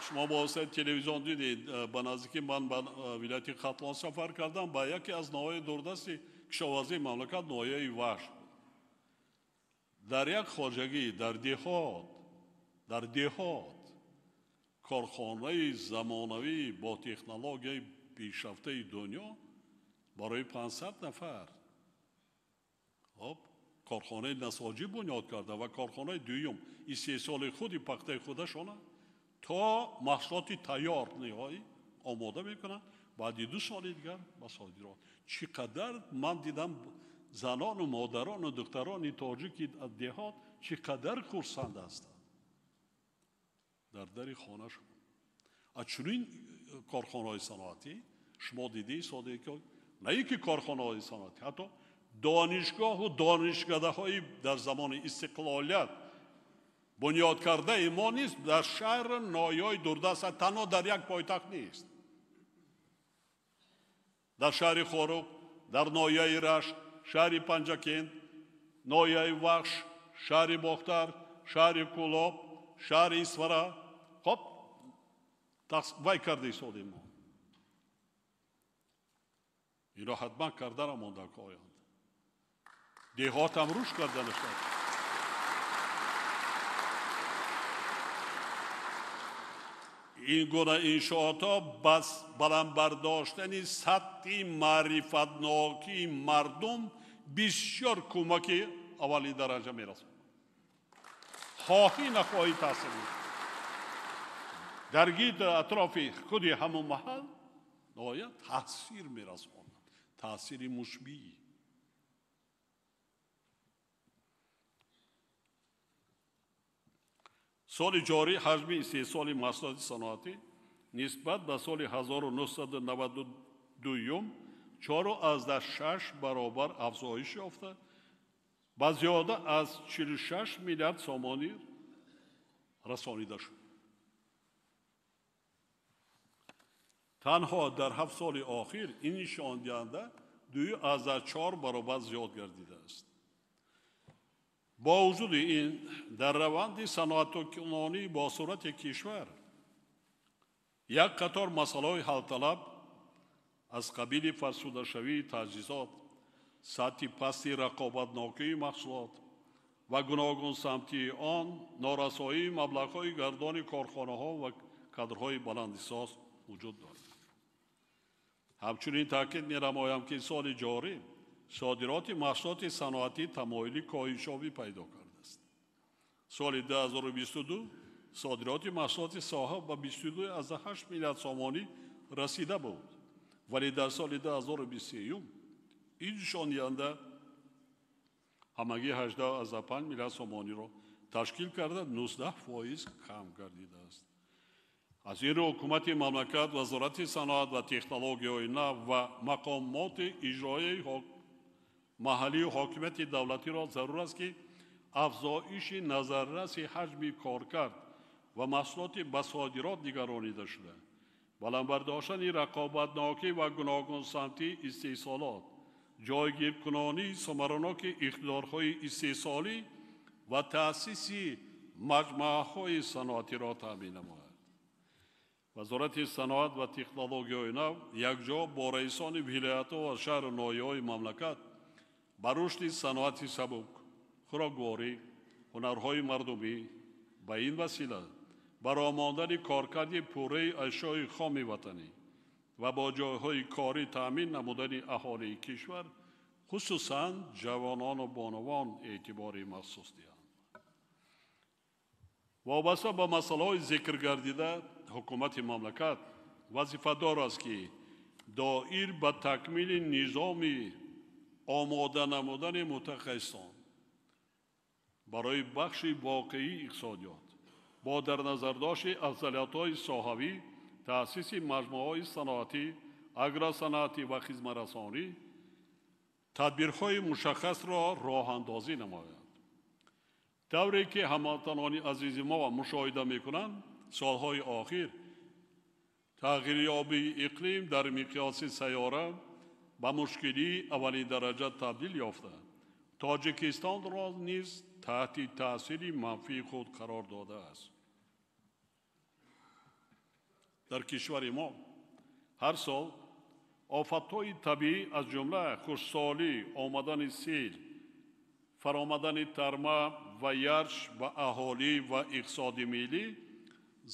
Шумо бо воситаи телевизион дидед, ба наздикӣ ман ба вилояти Хатлон сафар кардам, ба яке аз ноҳияи дурдасти кишоварзии мамлакат, ноҳияи Вахш. Дар як хоҷагӣ, дар деҳот корхонаи замонавӣ бо технологияи пешрафтаи дунё барои 500 нафар Хоб, корхонаи насоҷӣ бунёд карда ва корхонаи дуюм истеҳсоли худи пахтаи худашона то маҳсулоти тайёр ниҳоӣ омода мекунанд. Баъди 2 соли дигар ба содирот. Чӣ қадар ман дидам занону модарону духтарони тоҷики деҳот чӣ қадар хурсанд ҳастанд дар дари хонашон. Аз чунин корхонаҳои саноатӣ шумо дидаи соде ки на ин ки корхонаҳои саноатӣ, ҳатто донишгоҳу донишкадаҳои дар замони истиқлолият бунёд кардаи мо низ дар шаҳр ноҳияҳои дурдаст, танҳо дар як пойтахт нест. Дар шаҳри Хоруғ, дар ноҳияи Рашт, шаҳри Панҷакент, ноҳияи Вахш, шаҳри Бохтар, шаҳри Кӯлоб, шаҳри Исфара. Хоб, вай карда истодем мо. Ино ҳатман кардана монда оянд. Деҳотам рушд карданаш. Ин гуна иншоотҳо бас баланд бардоштани сатҳи маърифатнокии мардум бисёр кӯмаки аввали дараҷа мерасонад. Хоҳӣ нахоҳӣ таъсир мекунад. Дар гирди атрофи худи ҳамон маҳал ноҳоят таъсир мерасонад, таъсири мусбӣ. Соли ҷорӣ ҳаҷми истеҳсоли маҳсулоти саноатӣ нисбат ба соли 1992 4,6 баробар афзоиш ёфта ба зиёда аз 46 миллиард сомонӣ расонида шуд. Танҳо дар 7 соли охир ин нишондиҳанда 2,4 баробар зиёд гардидааст. Бо вуҷуди ин дар раванди саноаткунонӣ бо суръати кишвар як қатор масъалаҳои ҳалталаб аз қабили фарсудашавии таҷҳизот, сатҳи пасти рақобатнокии маҳсулот ва гуногунсамтии он, норасоии маблағҳои гардони корхонаҳо ва кадрҳои баландисоз вуҷуд дорад. Ҳамчунин таъкид менамоям, ки соли ҷорӣ содироти маҳсулоти саноатӣ тамоили коҳишёбӣ пайдо кардааст. Соли 2022 содироти маҳсулоти соҳа ба 22,8 миллиард сомонӣ расида буд, вале дар соли 2023 ин нишондиҳанда ҳамагӣ 18,5 миллиард сомониро ташкил карда 19% кам гардидааст. Аз ин рӯ ҳукумати мамлакат, Вазорати саноат ва технологияҳои нав ва мақомоти иҷроияи маҳаллию ҳокимияти давлатиро зарур аст, ки афзоиши назарраси ҳаҷми коркард ва маҳсулоти ба содирот нигаронида шуда, баланд бардоштани рақобатнокӣ ва гуногунсамтии истеҳсолот, ҷойгиркунонии самараноки иқтидорҳои истеҳсолӣ ва таъсиси маҷмӯаҳои саноатиро таъмин намояд. Вазорати саноат ва технологияҳои нав якҷо бо раисони вилоятҳо ва шаҳру ноҳияҳои мамлакат ба рушди саноати сабук, хӯрокворӣ, ҳунарҳои мардумӣ, ба ин васила баромондани коркарди пурраи ашёи хоми ватанӣ ва бо ҷойҳои корӣ таъмин намудани аҳолии кишвар, хусусан ҷавонону бонувон эътибори махсус диҳанд. Вобаста ба масъалаҳои зикргардида, ҳукумати мамлакат вазифадор аст, ки доир ба такмили низоми омода намудани мутахассисон барои бахши воқеии иқтисодиёт бо дар назардошти афзалиятҳои соҳавӣ, таъсиси маҷмӯаҳои саноатӣ, агросаноатӣ ва хизматрасонӣ тадбирҳои мушаххасро роҳандозӣ намояд. Тавре ки ҳамватанони азизи мо мушоҳида мекунанд, солҳои охир тағйирёбии иқлим дар миқёси сайёра ба мушкилии аввалин дараҷа табдил ёфта, Тоҷикистонро низ таҳти таъсири манфии худ қарор додааст. Дар кишвари мо ҳар сол офатҳои табиӣ аз ҷумла хушксолӣ, омадани сел, фаромадани тарма ва ярш ба аҳолӣ ва иқтисоди миллӣ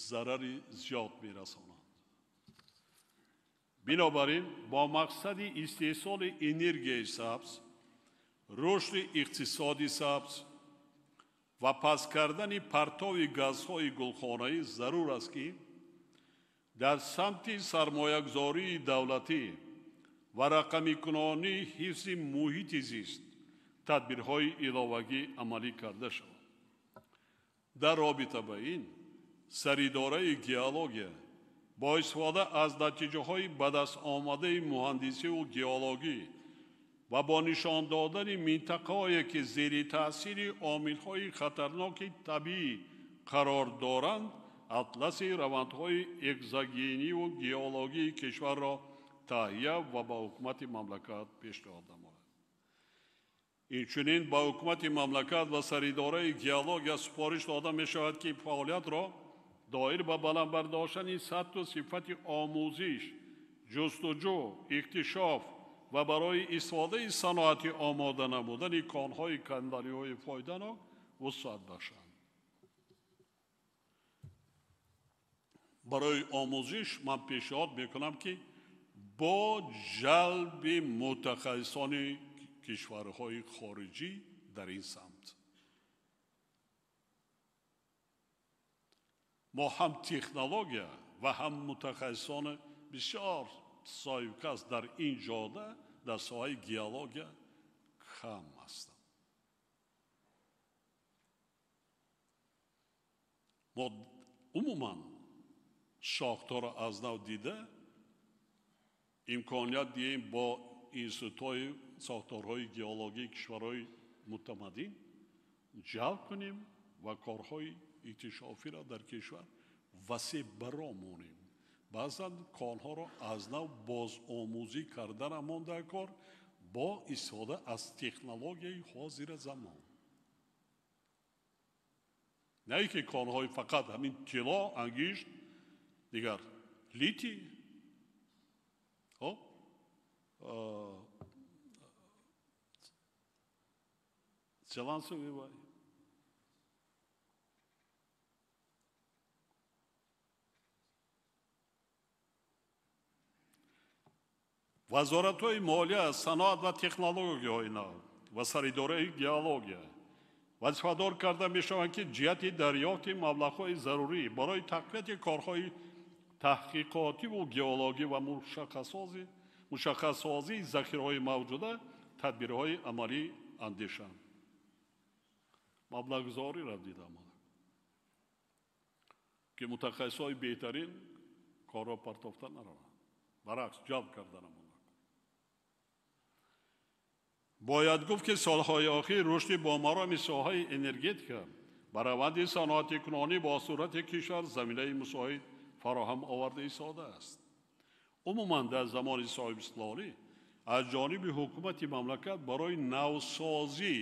зарари зиёд мерасонанд. Бинобар ин бо мақсади истеҳсоли энергияи сабз, Рушди иқтисоди сабз ва паст кардани партови газҳои гулхонаӣ зарур аст, ки дар самти сармоягузории давлатӣ ва рақамикунонии ҳифзи муҳити зист тадбирҳои иловагӣ амалӣ карда шавад. Дар робита ба ин саридораи геология бо истифода аз натиҷаҳои ба даст омадаи муҳандисиву геологӣ ва бо нишон додани минтақаҳое, ки зери таъсири омилҳои хатарноки табиӣ қарор доранд, атласи равандҳои экзогениву геологии кишварро таҳия ва ба ҳукумати мамлакат пешниҳод намояд. Инчунин ба ҳукумати мамлакат ва саридораи геология супориш дода мешавад, ки фаъолиятро доир ба баланд бардоштани сатҳу сифати омӯзиш, ҷустуҷӯ, иктишоф ва барои истифодаи саноатӣ омода намудани конҳои канданиҳои фоиданок вусъат бахшанд. Барои омӯзиш ман пешниҳод мекунам, ки бо ҷалби мутахассисони кишварҳои хориҷӣ дар ин самт мо ҳам технология ва ҳам мутахассисони бисёр соҳибкас дар ин ҷода дар соҳаи геология кам ҳастанд. Мо умуман шохтҳоро аз нав дида имконият диҳем бо институтҳои сохторҳои геологии кишварҳои мутамаддин ҷалб кунем ва корҳои иктишофиро дар кишвар васеъ баро монем. Баъзан конҳоро аз нав бозомӯзӣ карданамон дар кор бо истифода аз технологияи ҳозира замон. На ин ки конҳои фақат ҳамин тилло, ангишт, дигар литий, целансовый вай. Вазоратҳои молия, саноат ва технологияҳои нав ва саридораи геология вазифадор карда мешаванд, ки ҷиҳати дарёфти маблағҳои зарурӣ барои тақвияти корҳои таҳқиқотиву геологӣ ва мушаххассозии захираҳои мавҷуда тадбирҳои амалӣ андешанд. Маблағгузориро дидам, ки мутахассисҳои беҳтарин корро партофта нараванд, баръакс ҷалб карданамон. Бояд гуфт, ки солҳои охир рушди бомароми соҳаи энергетика ба раванди саноатикунонӣ бо суръати кишвар заминаи мусоид фароҳам оварда истодааст. Умуман дар замони соҳибистиқлолӣ аз ҷониби ҳукумати мамлакат барои навсозӣ,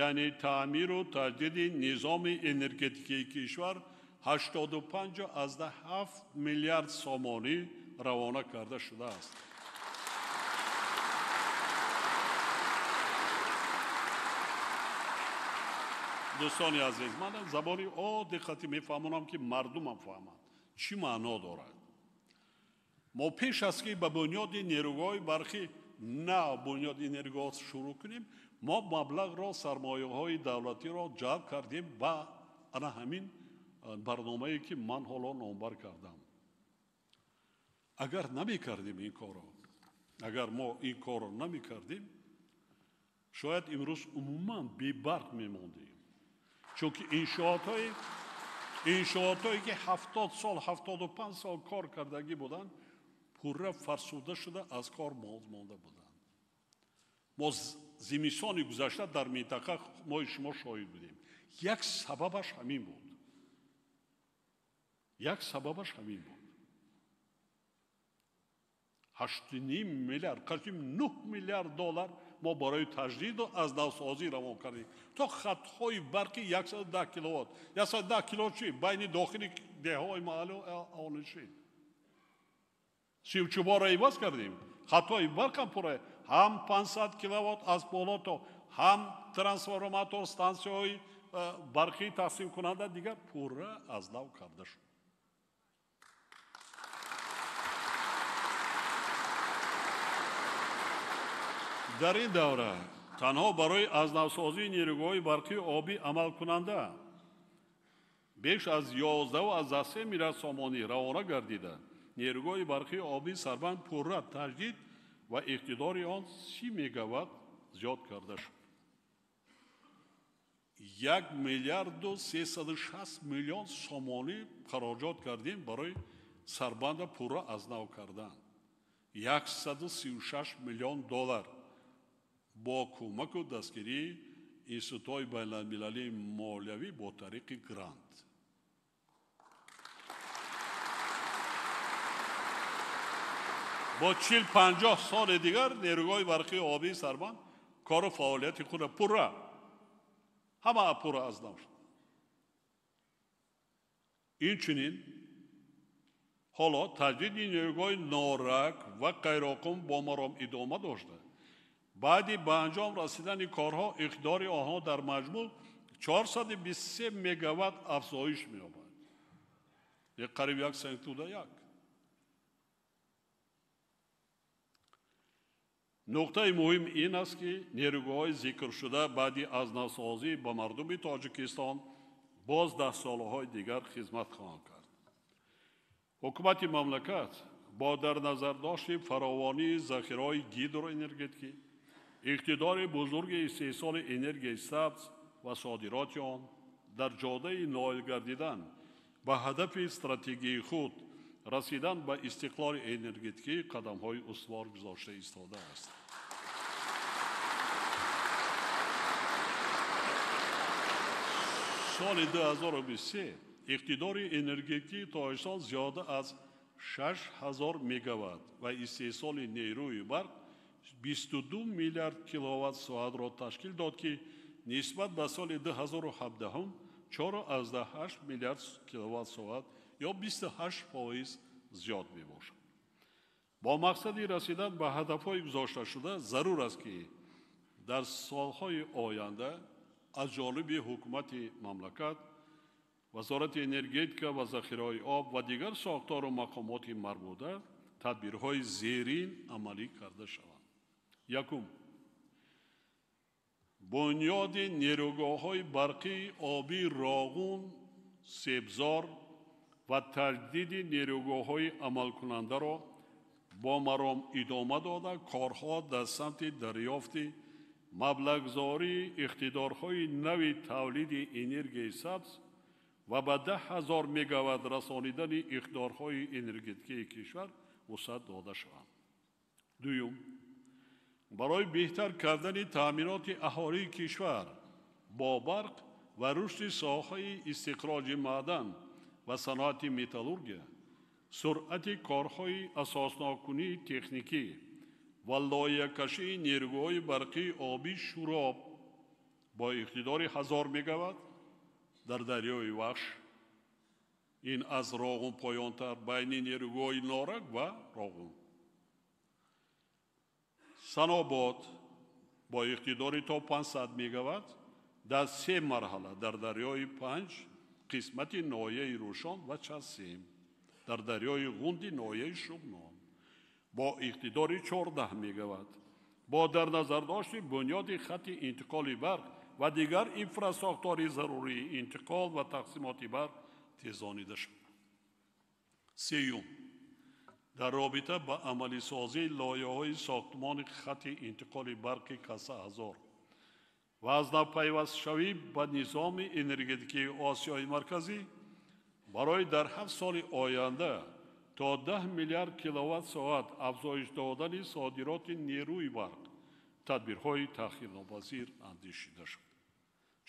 яъне таъмиру таҷдиди низоми энергетикии кишвар 85,7 миллиард сомонӣ равона карда шудааст. Дӯстони азиз, ман забони оддӣ хати мефаҳмонам, ки мардумам фаҳманд чӣ маъно дорад. Мо пеш аз ки ба бунёди нерӯгоҳи барқӣ нав бунёди нерӯгоҳ шурӯъ кунем, мо маблағро, сармояҳои давлатиро ҷалб кардем ба ана ҳамин барномае, ки ман ҳоло номбар кардам. Агар намекардем ин корро, агар мо ин корро намекардем, шояд имрӯз умуман бебарқ мемондем. Чунки иншоотҳое ки 70 сол, 75 сол кор кардагӣ буданд, пурра фарсуда шуда аз кор монда буданд. Мо зимистони гузашта дар минтақа мои шумо шоҳид будем. Як сабабаш ҳамин буд. Як сабабаш ҳамин буд. 8,5 миллиард, қариб 9 миллиард доллар мо барои таҷдиду аз навсозӣ равон кардем. То хатҳои барқи 110 киловатт. 110 киловатт чи? Байни дохили деҳаҳои маҳаллӣ аҳолинишин. Сивчуборо иваз кардем. Хатҳои барқам пурра ҳам 500 киловатт аз боло то ҳам трансформатор стансияҳои барқӣ тақсимкунанда дигар пурра аз нав карда шуд. Дар ин давра Танҳо барои аз навсозии нерӯгоҳи барқии обӣ амалкунанда беш аз 11,3 миллиард сомонӣ равона гардида, нерӯгоҳи барқии обӣ Сарбанд пурра таҷдид ва иқтидори он 30 мегаватт зиёд карда шуд. 1 миллиарду 360 миллион сомонӣ хароҷот кардем барои Сарбанда пурра аз нав кардан. 136 миллион доллар бо кӯмаку дастгирии институтҳои байналмилалии молиявӣ бо тариқи грант. Бо 40-50 соли дигар нерӯгоҳи барқии обии Сарбанд кору фаъолияти худро пурра ҳама пурра аз нав шуд. Инчунин ҳоло таҷдиди нерӯгоҳи Норак ва Қайроқум бо маром идома дошта, баъди ба анҷом расидани корҳо иқтидори онҳо дар маҷмӯъ 423 мегаватт афзоиш меёбад, қариб 1,1. Нуқтаи муҳим ин аст, ки нерӯгоҳҳои зикршуда баъди аз навсозӣ ба мардуми Тоҷикистон боз даҳсолаҳои дигар хизмат хоҳанд кард. Ҳукумати мамлакат бо дар назардошти фаровонии захираҳои гидроэнергетикӣ, иқтидори бузурги истеҳсоли энергияи сабз ва содироти он дар ҷодаи ноил гардидан ба ҳадафи стратегии худ расидан ба истиқлоли энергетикӣ қадамҳои устувор гузошта истодааст. Соли 2023 иқтидори энергетикии Тоҷикистон зиёда аз 6000 мегаватт ва истеҳсоли нерӯи барқ 22 миллиард киловатт-соатро ташкил дод, ки нисбат ба соли 2017 4,8 миллиард киловатт-соат ё 28% зиёд мебошад. Бо мақсади расидан ба ҳадафҳои гузошташуда зарур аст, ки дар солҳои оянда аз ҷониби ҳукумати мамлакат, Вазорати энергетика ва захираҳои об ва дигар сохтору мақомоти марбута тадбирҳои зерин амалӣ карда шаванд. Якум, бунёди нерӯгоҳҳои барқии обии Роғун, Себзор ва таҷдиди нерӯгоҳҳои амалкунандаро бо маром идома дода, корҳо дар самти дарёфти маблағгузории иқтидорҳои нави тавлиди энергияи сабз ва ба 10 000 мегаватт расонидани иқтидорҳои энергетикии кишвар вусъат дода шаванд. Дуюм, барои беҳтар кардани таъминоти аҳолии кишвар бо барқ ва рушди соҳаи истиқроҷи маъдан ва саноати металлургия, суръати корҳои асосноккунии техникӣ ва лоиҳакашии нерӯгоҳҳои барқии обии Шӯроб бо иқтидори 1000 мегаватт дар дарёи Вахш, ин аз Роғун поёнтар байни нерӯгоҳи Норак ва Роғун, Санобод бо иқтидори то 500 мегаватт дар се марҳала дар дарёи Панҷ қисмати ноҳияи Рӯшон ва Часим, дар дарёи Ғунди ноҳияи Шуғнон бо иқтидори 14 мегаватт бо дар назардошти бунёди хатти интиқоли барқ ва дигар инфрасохтори зарурии интиқол ва тақсимоти барқ тезонида шуд. Сеюм, дар робита ба амалисозии лоиҳаҳои сохтмони хатти интиқоли барқи Каса 1000 ва аз навпайвастшавӣ ба низоми энергетикии Осиёи Марказӣ барои дар 7 соли оянда то 10 миллиард киловатт-соат афзоиш додани содироти нерӯи барқ тадбирҳои таъхирнопазир андешида шуд.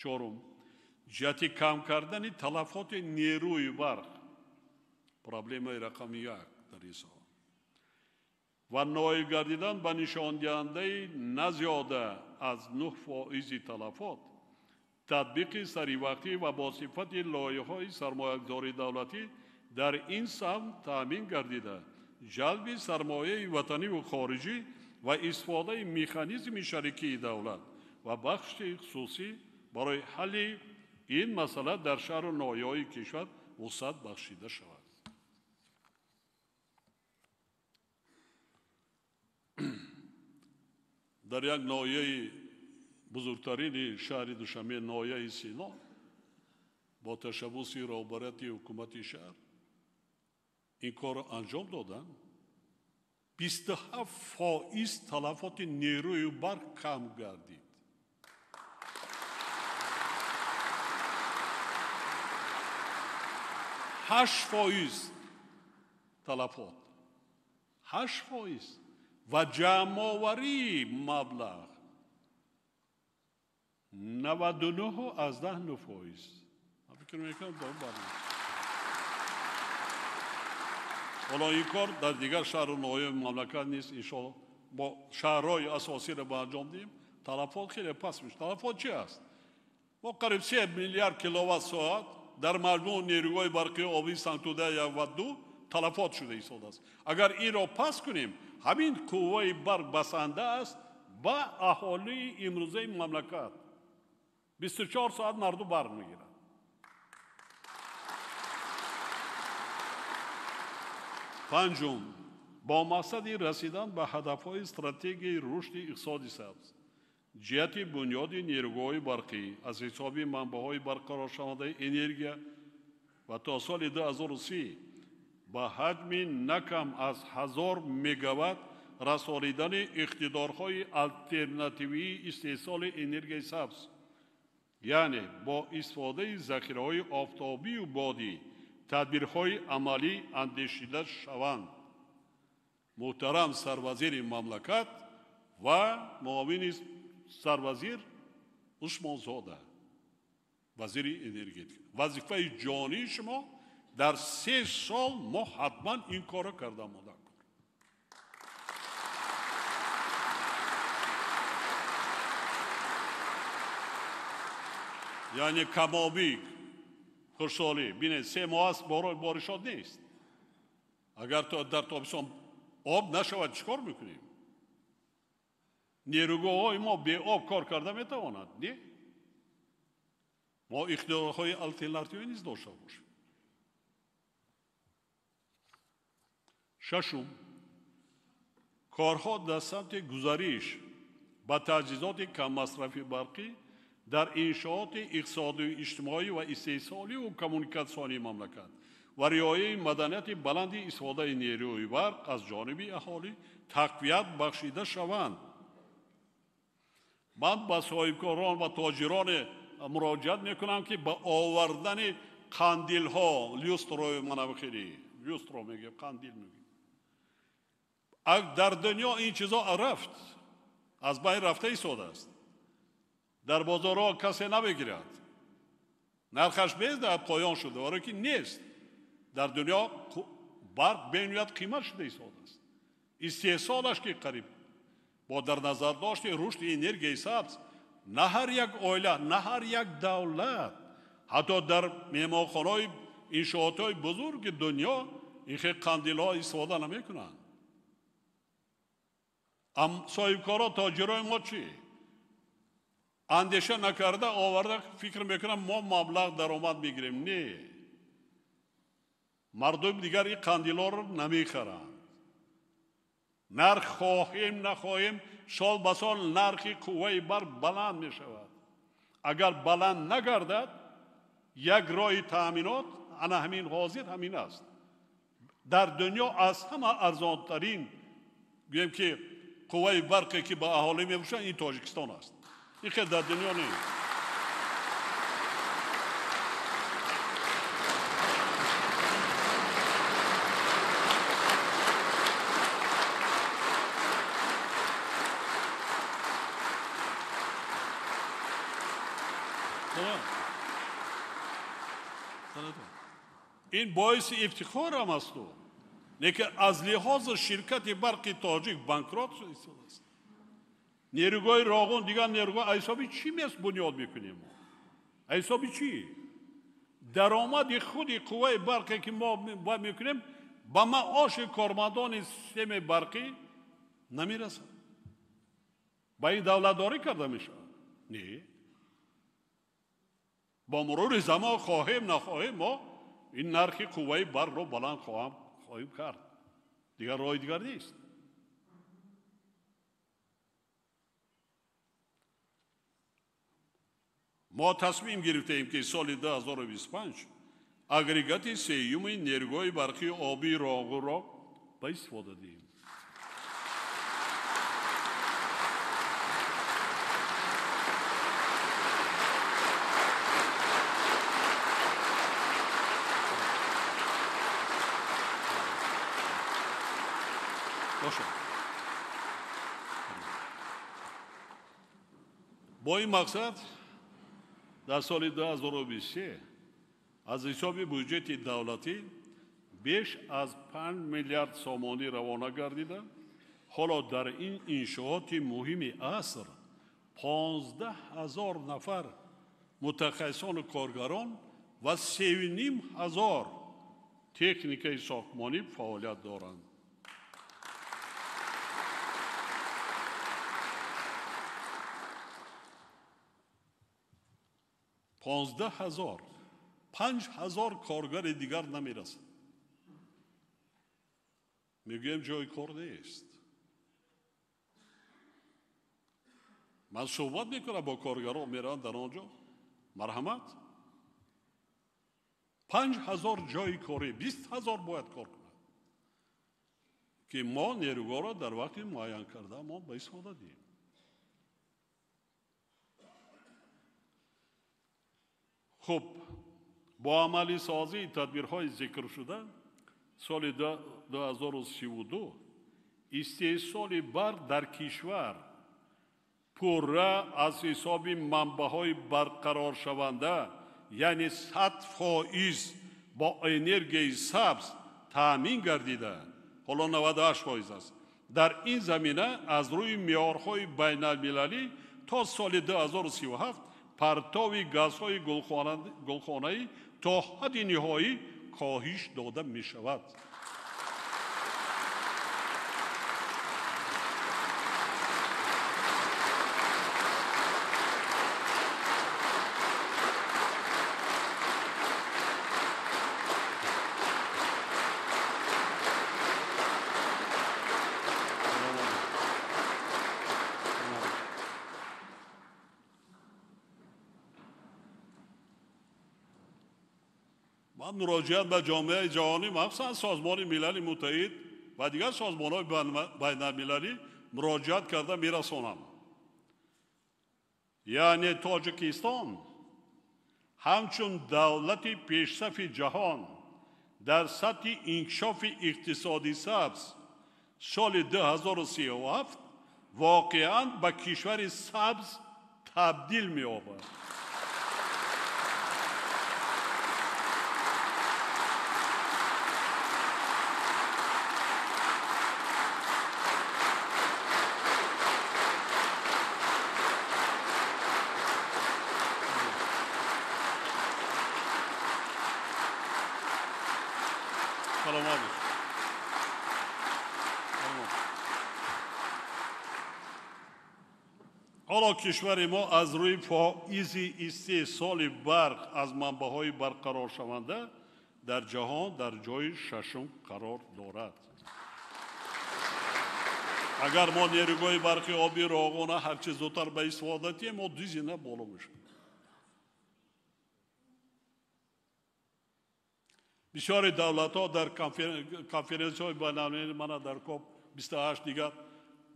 Чорум, ҷиҳати кам кардани талафоти нерӯи барқ, проблемаи рақами 1 дар ин соҳа, ва ноил гардидан ба нишондиҳандаи на зиёда аз 9% талафот, татбиқи саривақтӣ ва бо сифати лоиҳаҳои сармоягузории давлатӣ дар ин самт таъмин гардида, ҷалби сармояи ватаниву хориҷӣ ва истифодаи механизми шарикии давлат ва бахши хусусӣ барои ҳалли ин масъала дар шаҳру ноҳияҳои кишвар вусъат бахшида шавад. Дар як ноҳияи бузургтарини шаҳри Душанбе, ноҳияи Сино, бо ташаббуси роҳбарияти ҳукумати шаҳр ин корро анҷом доданд. 27% талафоти нерӯи барқ кам гардид. 8% талафот, 8% ва ҷамъоварии маблағ 99,9%. Ман фикр мекунам бармеояд. Ҳоло ин кор дар дигар шаҳру ноҳияи мамлакат нест. Иншоалло бо шаҳрҳои асосиро ба анҷом диҳем, талафот хеле паст мешавад. Талафот чи аст? Мо қариб 3 миллиард киловатт соат дар маҷмӯъ нерӯгоҳи барқии обии Сангтуда 1 ва 2 талафот шуда истодааст. Агар инро паст кунем, ҳамин қувваи барқ басанда аст ба аҳолии имрӯзаи мамлакат. 24 соат мардум барқ мегирад. Панҷум, бо мақсади расидан ба ҳадафҳои стратегияи рушди иқтисоди сабз, ҷиҳати бунёди нерӯгоҳҳои барқӣ аз ҳисоби манбаъҳои барқароршавандаи энергия ва то соли 2030 ба ҳаҷми на кам аз 1000 мегаватт расонидани иқтидорҳои алтернативии истеҳсоли энергияи сабз, яъне бо истифодаи захираҳои офтобию бодӣ тадбирҳои амалӣ андешида шаванд. Муҳтарам сарвазири мамлакат ва муовини сарвазир Усмонзода, вазири энергетика, вазифаи ҷонии шумо дар 3 сол мо ҳатман ин корро карда монда. Яъне камобӣ, хушҳолӣ. Бинед, 3 моҳ аст боришот нест. Агар дар тобистон об нашавад, чӣ кор мекунем? Нерӯгоҳҳои мо беоб кор карда метавонад? Не? Мо иқтидорҳои алтернативӣ низ дошта бошем. Шашум, корҳо дар самти гузариш ба таҷҳизоти каммасрафи барқӣ дар иншооти иқтисодию иҷтимоӣ ва истеҳсолию коммуникатсионии мамлакат ва риояи маданияти баланди истифодаи нерӯи барқ аз ҷониби аҳолӣ тақвият бахшида шаванд. Ман ба соҳибкорон ва тоҷироне муроҷиат мекунам, ки ба овардани қандилҳо, люстрои манавхелӣ, люстро мегӯем, қандил мегӯем. Дар дунё ин чизо рафт, аз байн рафта истодааст. Дар бозорҳо касе намегирад. Нархаш безда поён шуда, барое ки нест. Дар дунё барқ бениҳоят қимат шуда истодааст. Истеҳсолаш ки қариб бо дар назар дошти рушди энергияи сабз, на ҳар як оила, на ҳар як давлат, ҳатто дар меҳмонхонаҳои иншоотҳои бузурги дунё ин хел қандилҳо истифода намекунанд. Соҳибкоро, тоҷирои мо чӣ? Андеша накарда оварда фикр мекунам мо маблағ даромад мегирем. Не, мардум дигар ин қандилҳоро намехаранд. Нарх хоҳем нахоҳем, сол ба сол нархи қувваи барқ баланд мешавад. Агар баланд нагардад, як роҳи таъминот ана ҳамин ҳозир ҳамин аст. Дар дунё аз ҳама арзонтарин гӯем ки қувваи барқе ки ба аҳолӣ мефурӯшанд, ин Тоҷикистон аст. Ин хел дар дунё нест. Ин боиси ифтихорам асту, лекин аз лиҳози ширкати барқи тоҷик банкрот шудааст. Нерӯгоҳи Роғун, дигар нерӯгоҳ аз ҳисоби чӣ мест бунёд мекунем? Аз ҳисоби чӣ? Даромади худи қувваи барқе ки мо бояд мекунем ба маоши кормандони системаи барқӣ намерасад. Ба ин давлатдорӣ карда мешавад? Не. Бо мурури замон хоҳем нахоҳем мо ин нархи қувваи барқро баланд хоҳем кард. Дигар роҳи дигар нест. Мо тасмим гирифтаем, ки соли 2025 агрегати сеюми нерӯгоҳи барқии обии Роғунро ба истифода диҳем. Бо ин мақсад дар соли 2023 аз ҳисоби буҷети давлатӣ беш аз 5 миллиард сомонӣ равона гардида, ҳоло дар ин иншооти муҳими аср 15 ҳазор нафар мутахассисону коргарон ва 3,5 ҳазор техникаи сохтмонӣ фаъолият доранд. Понздаҳ ҳазор, 5 ҳазор коргари дигар намерасад. Мегӯем, ҷои кор нест. Ман суҳбат мекунам бо коргарон, мераванд дар он ҷо. Марҳамат, 5 ҳазор ҷои корӣ, 20 ҳазор бояд кор кунад, ки мо нерӯгоҳро дар вақти муайян карда мо ба истифода диҳем. Хуб, бо амалисозии тадбирҳои зикршуда соли 2032 истеҳсоли барқ дар кишвар пурра аз ҳисоби манбаъҳои барқароршаванда, яъне 100% бо энергияи сабз таъмин гардида, ҳоло 98% аст. Дар ин замина аз рӯи меъёрҳои байналмилалӣ то соли 2037 партови газҳои гулхонаӣ то ҳадди ниҳоӣ коҳиш дода мешавад. Ман муроҷиат ба ҷомеаи ҷаҳонӣ, махсусан Созмони Милали Муттаҳид ва дигар созмонҳои байналмилалӣ муроҷиат карда мерасонам, яъне Тоҷикистон ҳамчун давлати пешсафи ҷаҳон дар сатҳи инкишофи иқтисоди сабз соли 2037 воқеан ба кишвари сабз табдил меёбад. Саломат бошед. Ҳоло кишвари мо аз рӯи фоизи истеҳсоли барқ аз манбаъҳои барқароршаванда дар ҷаҳон дар ҷои шашум қарор дорад. Агар мо нерӯгоҳи барқи оби Роғуна ҳарчи зудтар ба истифода диҳем, мо ду зина боло мешавем. Бисёри давлатҳо дар конференсияҳои байналмилалӣ, мана дар КОП 28, дигар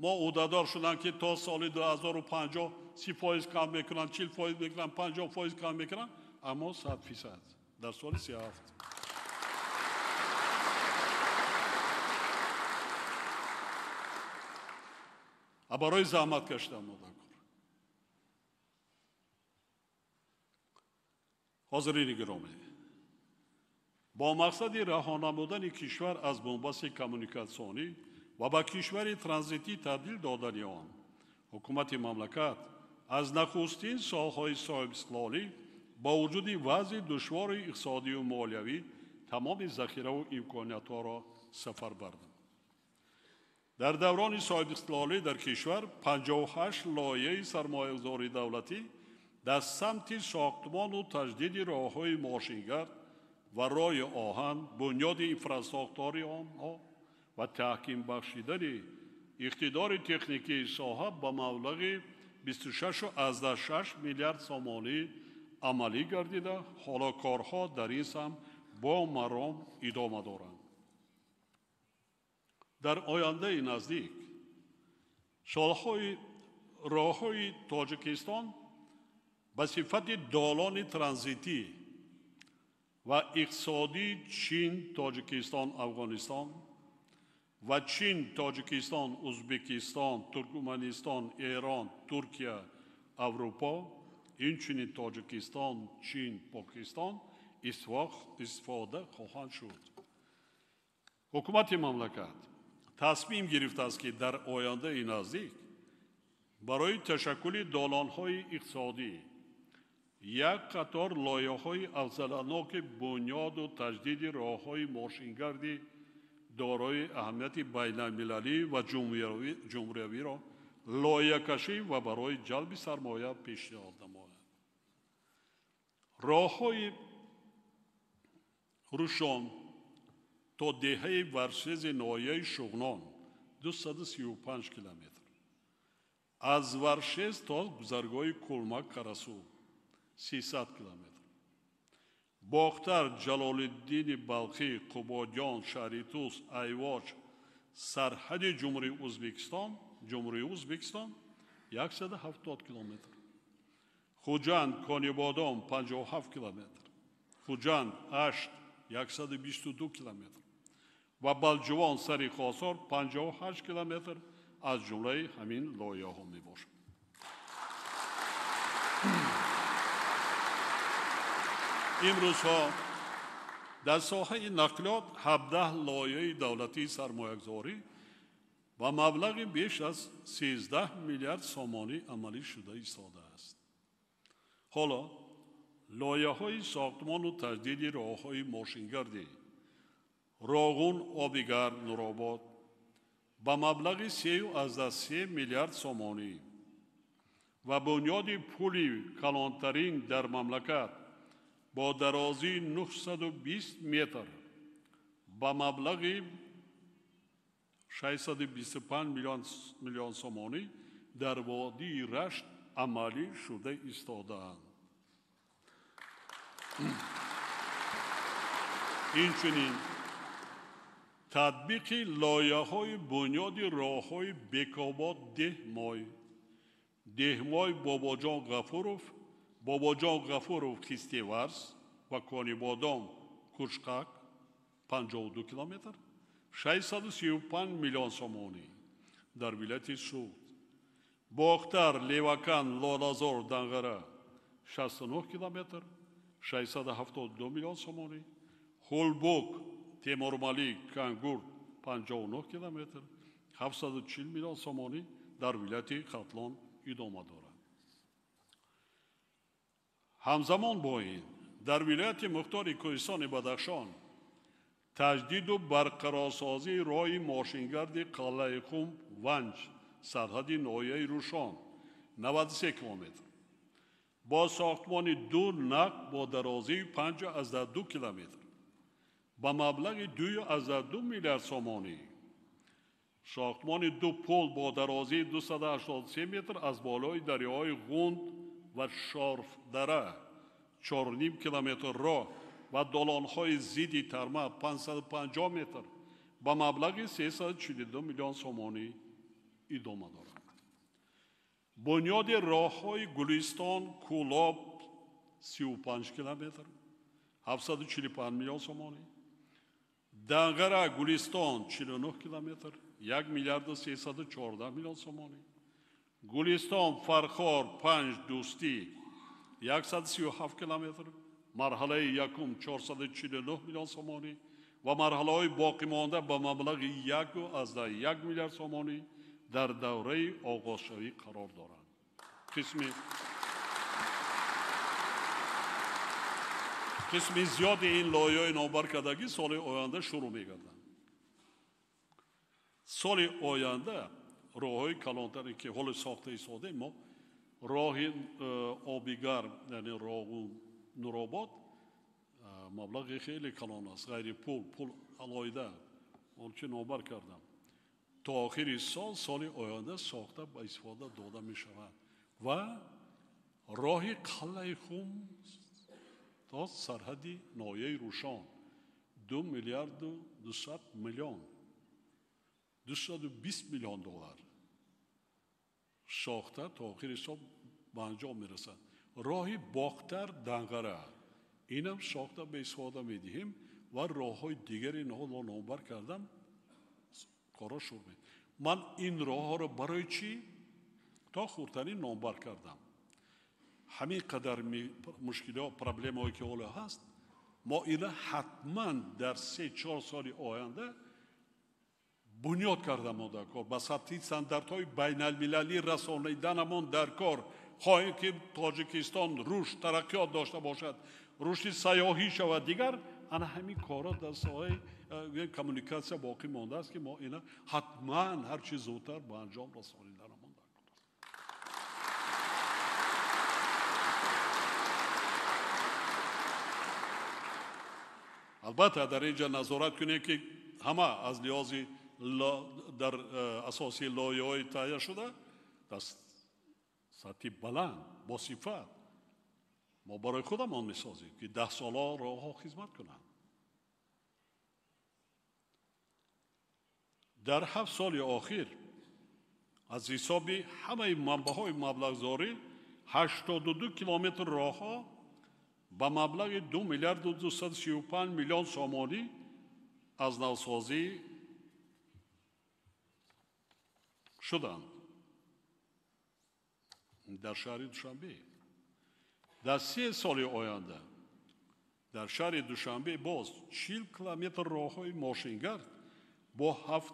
мо ӯҳдадор шуданд, ки то соли 2050 30% кам мекунанд, 40% мекунанд, 50% кам мекунанд, аммо 100% дар соли 37. А барои заҳмат кашидан мо дар кор. Ҳозирини гиромӣ, бо мақсади раҳо намудани кишвар аз бунбасти коммуникатсионӣ ва ба кишвари транзитӣ табдил додани он, ҳукумати мамлакат аз нахустин солҳои соҳибистиқлолӣ бо вуҷуди вазъи душвори иқтисодию молиявӣ тамоми захираву имкониятҳоро сафарбар намуд. Дар даврони соҳибистиқлолӣ дар кишвар 58 лоиҳаи сармоягузории давлатӣ дар самти сохтмону таҷдиди роҳҳои мошингард ва роҳи оҳан, бунёди инфрасохтори онҳо ва таҳким бахшидани иқтидори техникии соҳа ба маблағи 26,6 миллиард сомонӣ амалӣ гардида, ҳоло корҳо дар ин самт бо маром идома доранд. Дар ояндаи наздик солҳои роҳҳои Тоҷикистон ба сифати долони транзитӣ ва иқтисодии Чин, Тоҷикистон, Афғонистон ва Чин, Тоҷикистон, Ӯзбекистон, Туркманистон, Эрон, Туркия, Аврупо, инчунин Тоҷикистон, Чин, Покистон истифода хоҳанд шуд. Ҳукумати мамлакат тасмим гирифтааст, ки дар ояндаи наздик барои ташаккули долонҳои иқтисодӣ як қатор лоиҳаҳои афзаланоки бунёду таҷдиди роҳҳои мошингарди дорои аҳамияти байналмилалӣ ва ҷумҳуриявиро лоиҳакашӣ ва барои ҷалби сармоя пешниҳод намояд. Роҳҳои Рушон то деҳаи Варшези ноҳияи Шуғнон 235 километр, аз Варшез то гузаргоҳи Кулмак Карасу 300 километр, Бохтар, Ҷалолиддини Балхӣ, Қубодиён, Шаҳритус, Айвоч, сарҳади Ҷумҳурии Ӯзбекистон 170 километр, Хуҷанд, Конибодом 57 километр, Хуҷанд, Ашт 122 километр ва Балҷувон, Сари Хосор 58 километр аз ҷумлаи ҳамин лоиҳаҳо мебошад. Имрӯзҳо дар соҳаи нақлиёт 17 лоиҳаи давлатии сармоягузорӣ ба маблағи беш аз 13 миллиард сомонӣ амалӣ шуда истодааст. Ҳоло лоиҳаҳои сохтмону таҷдиди роҳҳои мошингардӣ Роғун, Обигарм, Нуробод ба маблағи 3,3 миллиард сомонӣ ва бунёди пули калонтарин дар мамлакат бо дарозии 920 метр ба маблағи 625 миллион сомонӣ дар водии Рашт амалӣ шуда истодаанд. Инчунин татбиқи лоиҳаҳои бунёди роҳҳои Бекобод Деҳмой, Деҳмой Бобоҷон Ғафуров, Бобоҷон Ғафуров Хистеварз ва Конибодом Кушқак 52 километр, 635 миллион сомонӣ дар вилояти Суғд, Бохтар, Левакан, Лолазор, Данғара 69 километр, 672 миллион сомонӣ, Хулбук, Темурмалик, Кангурт 59 километр, 740 миллион сомонӣ дар вилояти Хатлон идома дорад. Ҳамзамон бо ин дар вилояти Мухтори Кӯҳистони Бадахшон таҷдиду барқарорсозии роҳи мошингарди Қалъаи Хум Ванҷ сарҳади ноҳияи Рушон 93 километр бо сохтмони ду нақб бо дарозии 5,2 километр ба маблағи 2,2 миллиард сомонӣ, сохтмони ду пул бо дарозии 283 метр аз болои дарёҳои Ғунд ва Шорфдара 4,5 километр роҳ ва долонҳои зидди тарма 550 метр ба маблағи 342 миллион сомонӣ идома дорад. Бунёди роҳҳои Гулистон Кӯлоб 35 километр 745 миллион сомонӣ, Данғара Гулистон 49 километр 1 миллиарду 314 миллион сомонӣ, Гулистон Фархор 5 Дӯстӣ 137 километр, марҳалаи якум 449 миллион сомонӣ ва марҳалаҳои боқимонда ба маблағи 1,1 миллиард сомонӣ дар давраи оғозшавӣ қарор доранд. Қисми зиёди ин лоиҳаҳои номбаркардагӣ соли оянда шурӯъ мегарданд. Соли оянда роҳҳои калонтаре ки ҳоло сохта истодаем мо, роҳи Обигарм, яъне Роғун Нуробод, маблағи хеле калон аст, ғайри пул, пул алоҳида, он чи номбар кардам. То охири сол, соли оянда сохта ба истифода дода мешавад ва Роҳи Қалъаи Хум то сарҳади ноҳияи Рӯшон 2 миллиарду 200 миллион, 220 миллион доллар сохта то охири сол ба анҷом мерасад. Роҳи Бохтар Данғара инам сохта ба истифода медиҳем ва роҳҳои дигари инҳоро номбар кардам, корҳо шурӯъ мешавад. Ман ин роҳҳоро барои чӣ то хурдтарин номбар кардам? Ҳамин қадар мушкилиҳо, проблемаҳое ки ҳоло ҳаст, мо ина ҳатман дар 3-4 соли оянда бунёд кардамо дар кор, ба сатҳи стандартҳои байналмилалӣ расониданамон дар кор. Хоҳем ки Тоҷикистон рушд, тараққиёт дошта бошад, рушди сайёҳӣ шавад, дигар ана ҳамин корҳо дар соҳаи коммуникатсия боқӣ мондааст ки мо ина ҳатман ҳарчи зудтар ба анҷом расониданамон дар кор. Албатта дар инҷа назорат кунем ки ҳама аз лиҳози дар асоси лоиҳаҳои таҳия шуда дар сатҳи баланд бо сифат мо барои худамон месозем ки 10 солҳо роҳҳо хизмат кунанд. Дар 7 соли охир аз ҳисоби ҳамаи манбаъҳои маблағгузорӣ 82 километр роҳҳо ба маблағи 2 миллиарду 235 миллион сомонӣ аз навсозӣ шуданд дар шаҳри Душанбе. Дар 3 соли оянда дар шаҳри Душанбе боз 40 километр роҳҳои мошингард бо 7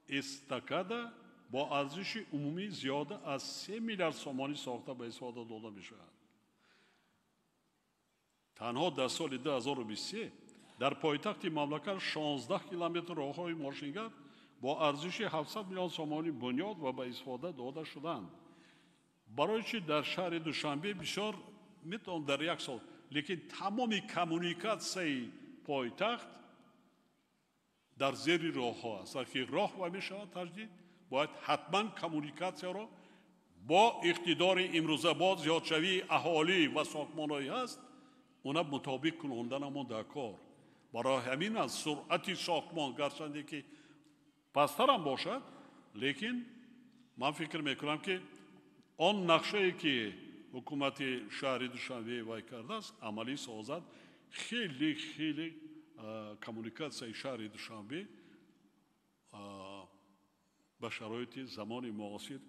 эстакада бо арзиши умумӣ зиёда аз 3 миллиард сомонӣ сохта ба истифода дода мешавад. Танҳо дар соли 2023 дар пойтахти мамлакат 16 километр роҳҳои мошингард бо арзиши 700 миллион сомонӣ бунёд ва ба истифода дода шуданд. Барои чи дар шаҳри Душанбе бисёр метавон дар як сол, лекин тамоми коммуникатсияи пойтахт дар зери роҳҳо аст. Вақте роҳ ва мешавад таҷдид, бояд ҳатман коммуникатсияро бо иқтидори имрӯза, бо зиёдшавии аҳолӣ ва сохтмонҳое ҳаст, она мутобиқ кунонданамон дар кор. Барои ҳамин аз суръати сохтмон гарчанде ки пасттарам бошад, лекин ман фикр мекунам ки он нақшае ки ҳукумати шаҳри Душанбе вай кардааст, амалӣ созад. Хеле хеле коммуникатсияи шаҳри Душанбе ба шароити замони муосир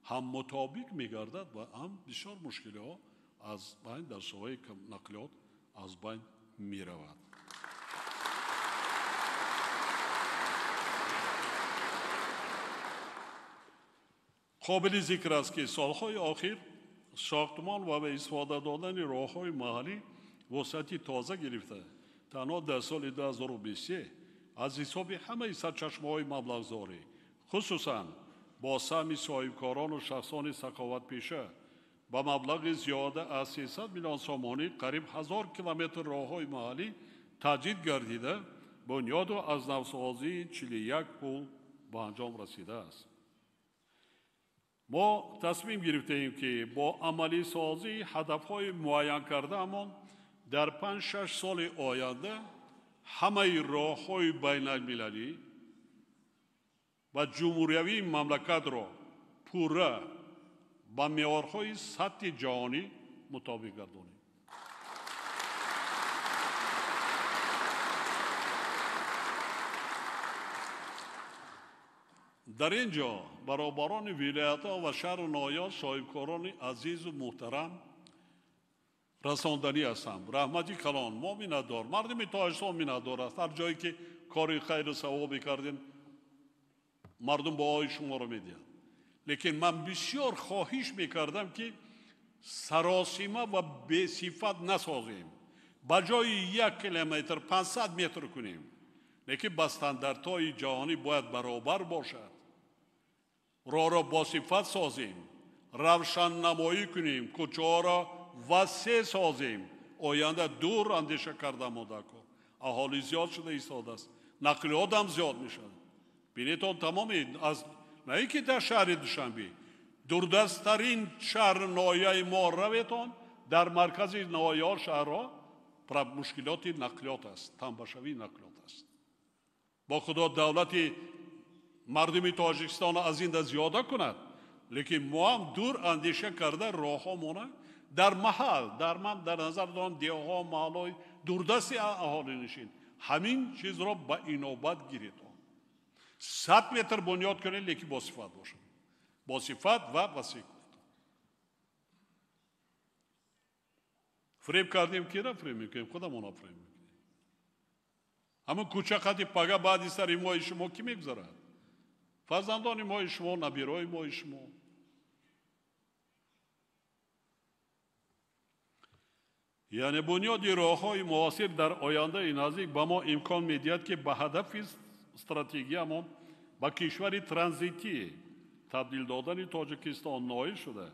ҳам мутобиқ мегардад ва ҳам бисёр мушкилиҳо аз байн дар соҳаи нақлиёт аз байн меравад. Қобили зикр аст ки солҳои охир сохтмон ва ба истифода додани роҳҳои маҳаллӣ вусъати тоза гирифта. Танҳо дар соли 2023 аз ҳисоби ҳамаи сарчашмаҳои маблағгузорӣ, хусусан бо саҳми соҳибкорону шахсони саховатпеша ба маблағи зиёда аз 300 миллион сомонӣ қариб 1000 километр роҳҳои маҳаллӣ таҷдид гардида, бунёду аз навсозии 41 пул ба анҷом расидааст. Мо тасмим гирифтаем ки бо амалисозии ҳадафҳои муайян кардаамон дар 5-6 соли оянда ҳамаи роҳҳои байналмилалӣ ва ҷумҳуриявии мамлакатро пурра ба меъёрҳои сатҳи ҷаҳонӣ мутобиқ гардонем. Дар ин ҷо баробарони вилоятҳо ва шаҳру ноҳияҳо соҳибкорони азизу муҳтарам расонданӣ ҳастам. Раҳмати калон, мо миннатдор, мардуми Тоҷикистон миннатдор аст. Ҳар ҷое ки кори хайру савобе кардем, мардум баҳои шуморо медиҳанд. Лекин ман бисёр хоҳиш мекардам ки саросима ва бесифат насозем. Ба ҷои 1 километр 500 метр кунем. Лекин ба стандартҳои ҷаҳонӣ бояд баробар бошад. Роҳро босифат созем, равшаннамоӣ кунем, кӯчаҳоро васеъ созем. Оянда дур андеша карда мода кор. Аҳолӣ зиёд шуда истодааст, нақлиётам зиёд мешавад. Бинетон тамоми аз на ин ки дар шаҳри Душанбе, Дурдасттарин шаҳр ноҳияи мо раветон, дар маркази ноҳияҳо шаҳрҳо мушкилоти нақлиёт аст, танбашавии нақлиёт аст. Бо худо давлати мардуми Тоҷикистон аз ин да зиёда кунад, лекин мо ҳам дур андеша карда роҳҳо мона дар маҳал, дар ман дар назар дорам деҳҳо, маҳалҳои дурдасти аҳолинишин, ҳамин чизро ба инобат гиред. 100 метр бунёд кунед, лекин бо сифат бошад, бо сифат ва васеъ. Фиреб кардем, кира фиреб мекунем? Худамона фиреб мекунем. Ҳамон кӯча қади пага баъди сари мои шумо кӣ мегузарад? Фарзандони мои шумо, набирои мои шумо. Яъне бунёди роҳҳои муосир дар ояндаи наздик ба мо имкон медиҳад, ки ба ҳадафи стратегиямон ба кишвари транзитӣ табдил додани Тоҷикистон ноил шуда,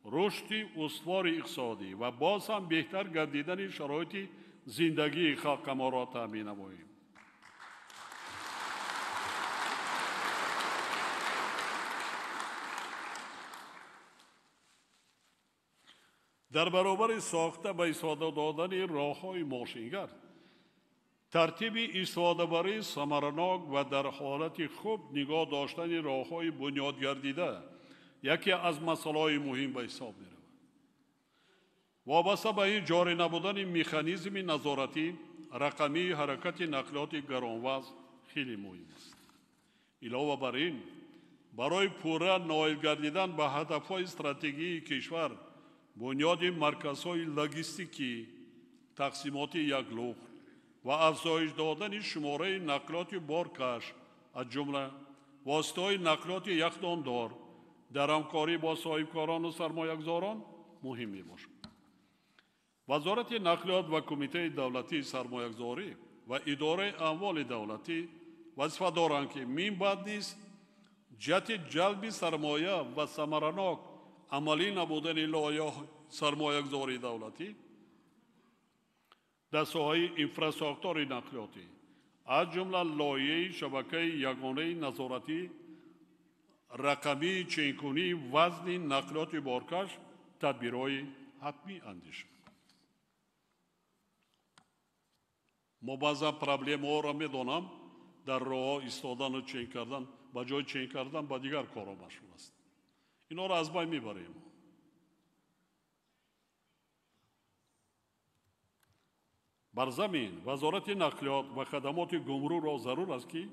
рушди устувори иқтисодӣ ва боз ҳам беҳтар гардидани шароити зиндагии халқамонро таъмин намоем. Дар баробари сохта ба истифода додани роҳҳои мошингард, тартиби истифодабарии самаранок ва дар ҳолати хуб нигоҳ доштани роҳҳои бунёдгардида яке аз масъалаҳои муҳим ба ҳисоб меравад. Вобаста ба ин ҷорӣ набудани механизми назоратӣ рақамии ҳаракати нақлиёти гаронвазн хеле муҳим аст. Илова бар ин, барои пурра ноил гардидан ба ҳадафҳои стратегии кишвар, бунёди марказҳои логистикӣ, тақсимоти яклухт ва афзоиш додани шумораи нақлиёти боркаш, аз ҷумла воситаҳои нақлиёти яхдондор дар ҳамкорӣ бо соҳибкорону сармоягузорон муҳим мебошад. Вазорати нақлиёт ва Кумитаи давлатии сармоягузорӣ ва идораи амволи давлатӣ вазифа доранд, ки минбаъд низ ҷиҳати ҷалби сармоя ва самаранок амалӣ набудани лоиҳаҳои сармоягузории давлатӣ дар соҳаи инфрасохтори нақлиётӣ, аз ҷумла лоиҳаи шабакаи ягонаи назоратӣ рақамии ченкунии вазни нақлиёти боркаш тадбирҳои ҳатмӣ андешанд. Мо баъзан проблемаҳоро медонам, дар роҳҳо истодану чен кардан, ба ҷои чен кардан ба дигар корҳо машғул аст. Инҳоро аз байн мебарем. Бар замин Вазорати нақлиёт ва хадамоти гумрукро зарур аст, ки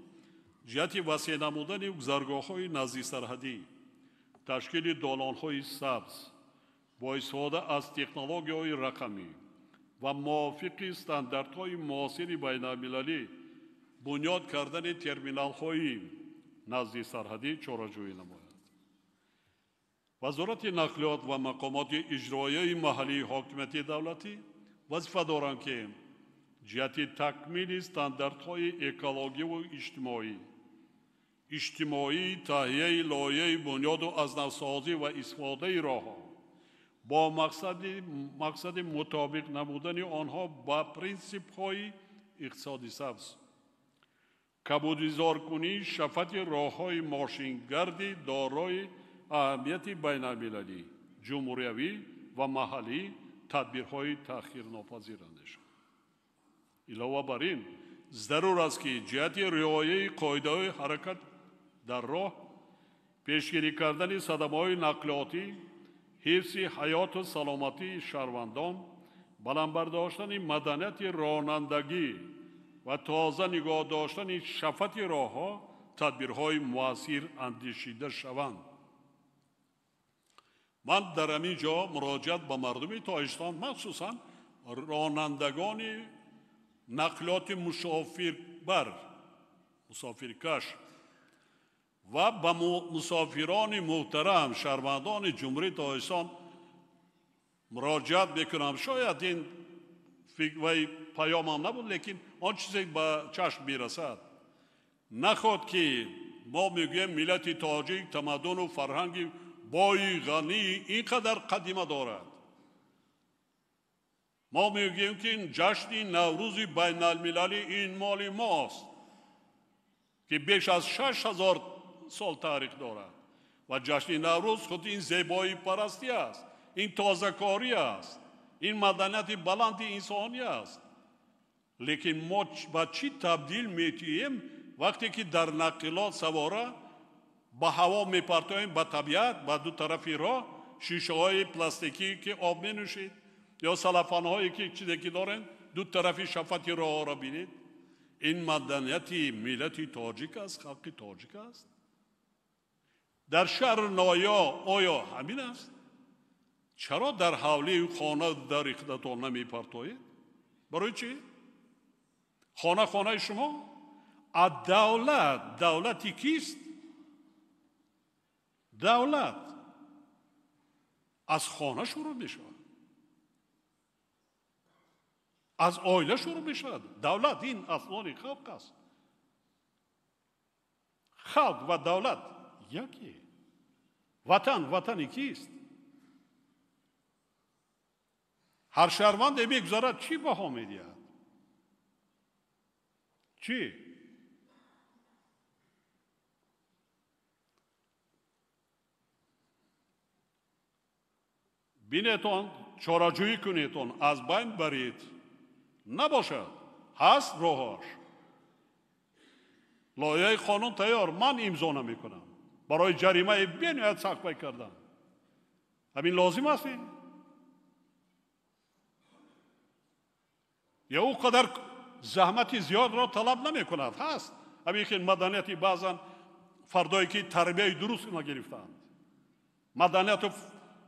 ҷиҳати васеъ намудани гузаргоҳҳои наздисарҳадӣ, ташкили долонҳои сабз бо истифода аз технологияҳои рақамӣ ва мувофиқи стандартҳои муосири байналмилалӣ бунёд кардани терминалҳои наздисарҳадӣ чораҷӯӣ намояд. Вазорати нақлиёт ва мақомоти иҷроияи маҳаллии ҳокимияти давлатӣ вазифа доранд, ки ҷиҳати такмили стандартҳои экологиву иҷтимоӣ, таҳияи лоиҳаи бунёду аз навсозӣ ва истифодаи роҳҳо бо мақсади мутобиқ намудани онҳо ба принсипҳои иқтисоди сабз, кабудизоркунии шафати роҳҳои мошингарди дорои аҳамияти байналмилалӣ, ҷумҳуриявӣ ва маҳаллӣ тадбирҳои таъхирнопазир андешанд. Илова бар ин, зарур аст, ки ҷиҳати риояи қоидаҳои ҳаракат дар роҳ, пешгирӣ кардани садамаҳои нақлиётӣ, ҳифзи ҳаёту саломатии шаҳрвандон, баланд бардоштани маданияти ронандагӣ ва тоза нигоҳ доштани шафати роҳҳо тадбирҳои муассир андешида шаванд. Ман дар ҳамин ҷо муроҷиат ба мардуми Тоҷикистон, махсусан ронандагони нақлиёти мусофирбар, мусофиркаш ва ба мусофирони муҳтарам, шаҳрвандони Ҷумҳурии Тоҷикистон муроҷиат мекунам. Шояд ин паёмам набуд, лекин он чизе ба чашм мерасад. Наход ки мо мегӯем миллати тоҷик тамаддуну фарҳанги бои ғании ин қадар қадима дорад. Мо мегӯем ки ҷашни Наврӯзи байналмилалӣ ин моли мост, ки беш аз 6000 сол таърих дорад. Ва ҷашни Наврӯз худ ин зебоипарастӣ аст, ин тозакорӣ аст, ин маданияти баланди инсонӣ аст. Лекин мо ба чӣ табдил метиҳем вақте ки дар нақлиёт савора ба ҳаво мепартоем, ба табиат, ба ду тарафи роҳ шишаҳои пластикӣ ки об менӯшид ё салафанҳое ки чизе ки дорем, ду тарафи шафати роҳҳоро бинед. Ин маданияти миллати тоҷик аст, халқи тоҷик аст. Дар шаҳру ноҳия оё ҳамин аст? Чаро дар ҳавлию хона дар худатон намепартоед? Барои чӣ? Хона хонаи шумо? А давлат давлати кист? Давлат аз хона шурӯъ мешавад, аз оила шурӯъ мешавад. Давлат ин аслони халқ аст. Халқ ва давлат яке. Ватан ватани кист? Ҳар шаҳрванде мегузарад чӣ баҳо медиҳад? Чӣ? Бинетон, чораҷӯӣ кунетон, аз байн баред. Набошад, ҳаст роҳаш. Лоиҳаи қонун тайёр, ман имзо намекунам. Барои ҷаримаи бениҳоят сахт пай кардан. Ҳамин лозим аст? Ё ӯ қадар заҳмати зиёдро талаб намекунад. Ҳаст ҳамин ки маданияти баъзан фардое ки тарбияи дуруст нагирифтаанд, маданияту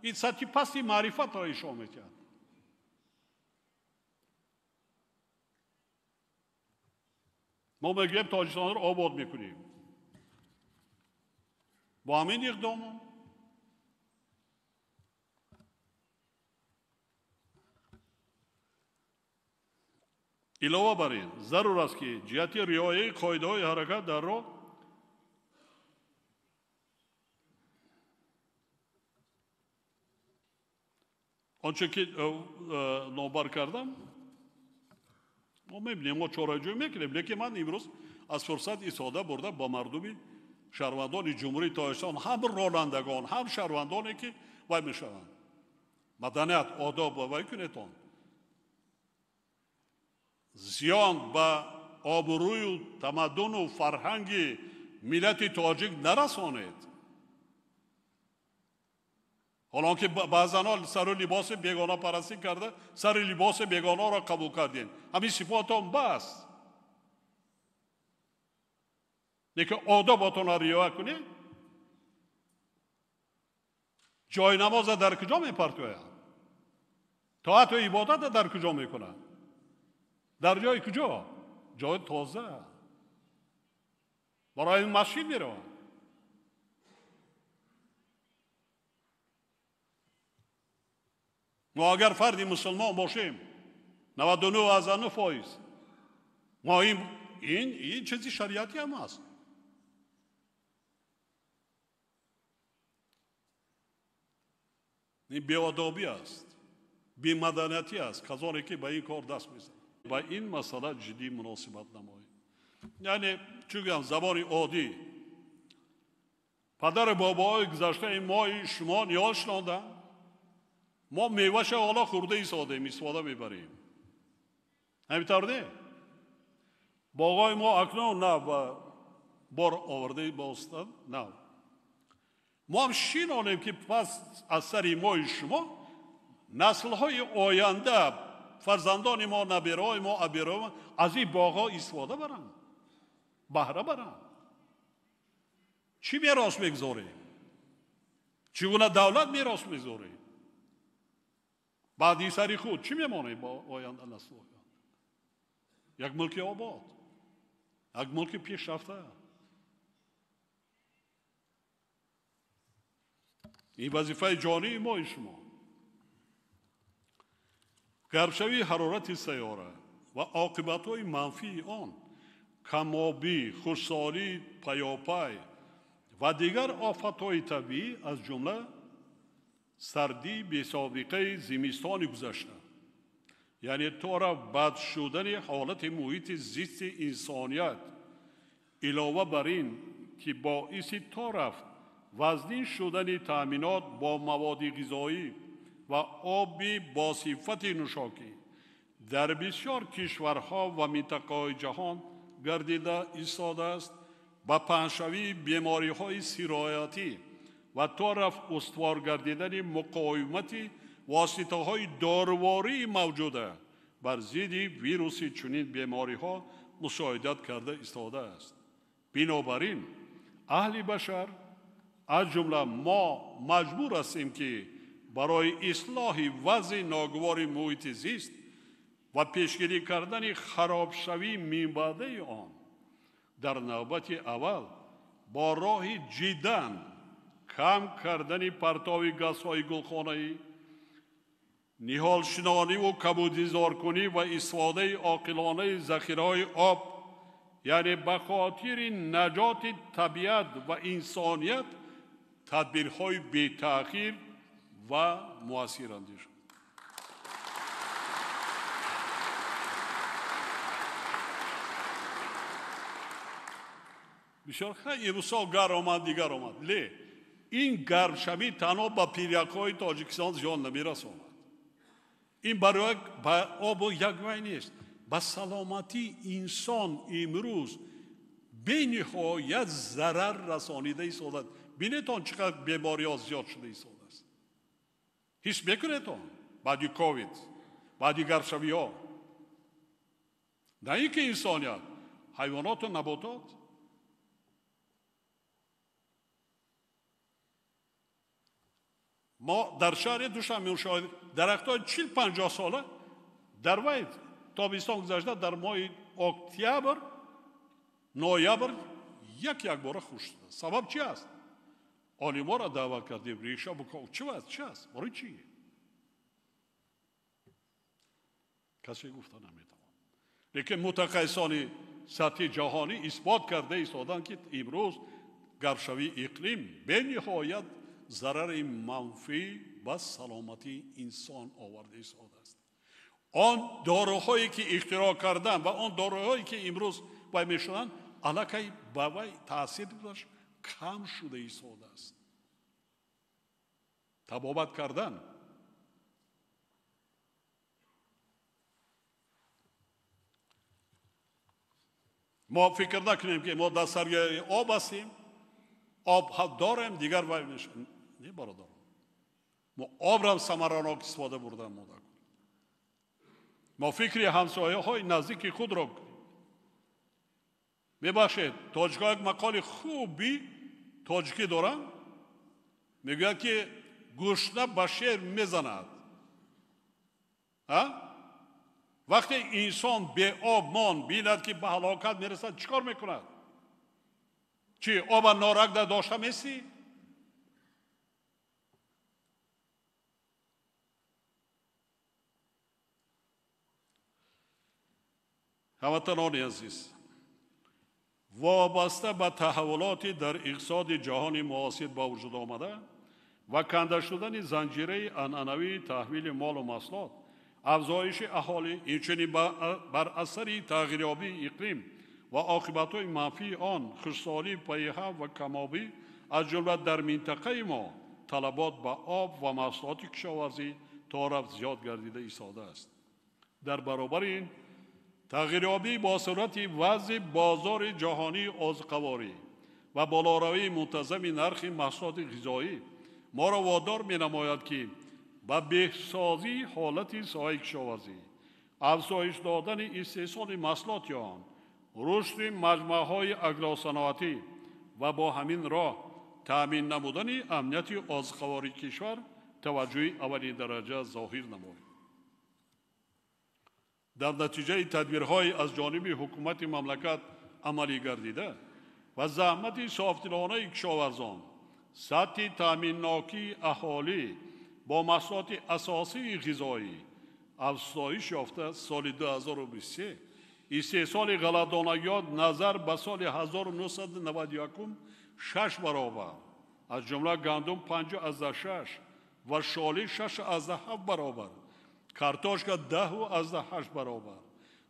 ин сатҳи пасти маърифатро ишо метиҳад. Мо мегӯем Тоҷикистонро обод мекунем. Бо ҳамин иқдомон илова бар ин зарур аст ки ҷиҳати риояи қоидаҳои ҳаракат дар роҳ онче ки номбар кардам, мо мебинем, мо чораҷӯӣ мекунем. Лекин ман имрӯз аз фурсат истифода бурда ба мардуми шаҳрвандони Ҷумҳурии Тоҷикистон, ҳам ронандагон, ҳам шаҳрвандоне ки вай мешаванд, маданият, одоб ва вай кунетон. Зиён ба обрӯю тамаддуну фарҳанги миллати тоҷик нарасонед. Ҳолон ки баъзанҳо сару либоси бегонапарастӣ карда, сари либоси бегонаро қабул кардем. Ҳамин сифотон бас. Лекин одоботонро риоя кунед. Ҷои намоза дар куҷо мепартоянд? Тоату ибодата дар куҷо мекунанд? Дар ҷои куҷо? Ҷои тоза. Барои масҷид мераванд. Мо агар фарди мусулмон бошем, 99.9%, мо ин чизи шариатӣ ҳам аст. Ин беодобӣ аст, бемаданиятӣ аст, казоне ки ба ин кор даст мезанад. Ба ин масъала ҷиддӣ муносибат намоед. Яъне чӣ гӯям, забони оддӣ. Падару бобоҳои гузаштаи мои шумо ниёз шинонданд. Мо меваша ҳоло хӯрда истодем, истифода мебарем. Ҳамин тавр не? Боғҳои мо акнун нав ба бор овардаи бостанд, нав. Мо ҳам шинонем ки пас аз сари мои шумо наслҳои оянда, фарзандони мо, набераҳои мо, абераҳои мо аз ин боғҳо истифода баранд, баҳра баранд. Чӣ мерос мегузорем? Чӣ гуна давлат мерос мегузорем? Баъди сари худ чӣ мемонем бо оянда наслҳо? Як мулки обод, як мулки пешрафта. Ин вазифаи ҷонии мои шумо. Гармшавии ҳарорати сайёра ва оқибатҳои манфии он, камобӣ, хушсолӣ, паёпай ва дигар офатҳои табиӣ, аз ҷумла сардии бесобиқаи зимистони гузашта, яъне тора бад шудани ҳолати муҳити зисти инсоният, илова бар ин ки боиси то рафт вазнин шудани таъминот бо маводи ғизоӣ ва оби бо сифати нӯшокӣ дар бисёр кишварҳо ва минтақаҳои ҷаҳон гардида истодааст, ба паҳншавии бемориҳои сироятӣ ва то рафт устувор гардидани муқовимати воситаҳои дорувории мавҷуда бар зидди вируси чунин бемориҳо мусоидат карда истодааст. Бинобар ин аҳли башар, аз ҷумла мо, маҷбур ҳастем, ки барои ислоҳи вазъи ногувори муҳити зист ва пешгирӣ кардани харобшавии минбаъдаи он дар навбати аввал бо роҳи ҷиддан кам кардани партови газҳои гулхонаӣ, ниҳолшинониву кабудизоркунӣ ва истифодаи оқилонаи захираҳои об, яъне ба хотири наҷоти табиат ва инсоният тадбирҳои бетаъхир ва муассир андешанд. Бисёр имсол гарм омад, дигар омад. Ле ин гармшавӣ танҳо ба пиряхҳои Тоҷикистон зиён намерасонад. Ин барои ба обу як вай нест. Ба саломатии инсон имрӯз бениҳоят зарар расонида истодааст. Бинетон чӣ қадр бемориҳо зиёд шуда истодааст. Ҳис мекунедон баъди ковид, баъди гармшавиҳо. На ин ки инсоният, ҳайвоноту наботот. Мо дар шаҳри Душанбе мушоҳида дарахтҳои 40-50 сола дар вай тобистон гузашта дар моҳи октябр, ноябр як-якбора хушк шуда. Сабаб чи аст? Олиморо даъват кардем, реша буков. Чи аст? Чи аст? Барои чӣ? Касе гуфта наметавонад. Лекин мутахассисони сатҳи ҷаҳонӣ исбот карда истоданд, ки имрӯз гармшавии иқлим бениҳоят зарари манфӣ ба саломатии инсон оварда истодааст. Он доруҳое ки ихтироъ карданд ва он доруҳое ки имрӯз вай мешаванд, аллакай ба вай таъсир дошт кам шуда истодааст. Табобат кардан мо фикр накунем, ки мо дар саргаи об ҳастем, об дорем, дигар вай мешавад. Не, бародарон, мо обрам самаранок истифода бурдан мода кунем. Мо фикри ҳамсояҳои наздики худро кунем. Мебахшед, тоҷикҳо як мақоли хуби тоҷикӣ доранд, мегӯяд, ки гушна ба шер мезанад. Вақте инсон беоб монд, бинад, ки ба ҳалокат мерасад, чӣ кор мекунад? Чӣ оба норак дошта месӣ? Ҳамватанони азиз, вобаста ба таҳаввулоти дар иқтисоди ҷаҳони муосир ба вуҷуд омада ва канда шудани занҷираи анъанавии таҳвили молу маҳсулот, афзоиши аҳолӣ, инчунин бар асари тағйирёбии иқлим ва оқибатҳои манфии он, хушксолии пайҳам ва камобӣ, аз ҷумла дар минтақаи мо талабот ба об ва маҳсулоти кишоварзӣ то рафт зиёд гардида истодааст. Дар баробари ин тағйирёбӣ бо суръати вазъи бозори ҷаҳонии озуқаворӣ ва болоравии мунтазами нархи маҳсулоти ғизоӣ моро водор менамояд, ки ба беҳсозии ҳолати соҳаи кишоварзӣ, афзоиш додани истеҳсоли маҳсулоти он, рушди маҷмӯаҳои агросаноатӣ ва бо ҳамин роҳ таъмин намудани амнияти озуқавории кишвар таваҷҷӯҳи аввалиндараҷа зоҳир намоем. Дар натиҷаи тадбирҳои аз ҷониби ҳукумати мамлакат амалӣ гардида ва заҳмати софдилонаи кишоварзон, сатҳи таъминнокии аҳолӣ бо маҳсулоти асосии ғизоӣ афзоиш ёфта, соли 2023 истеҳсоли ғалладонагиёт назар ба соли 1991 6 баробар, аз ҷумла гандум 5,6 ва шоли 6,7 баробар, картошка 10,8 баробар,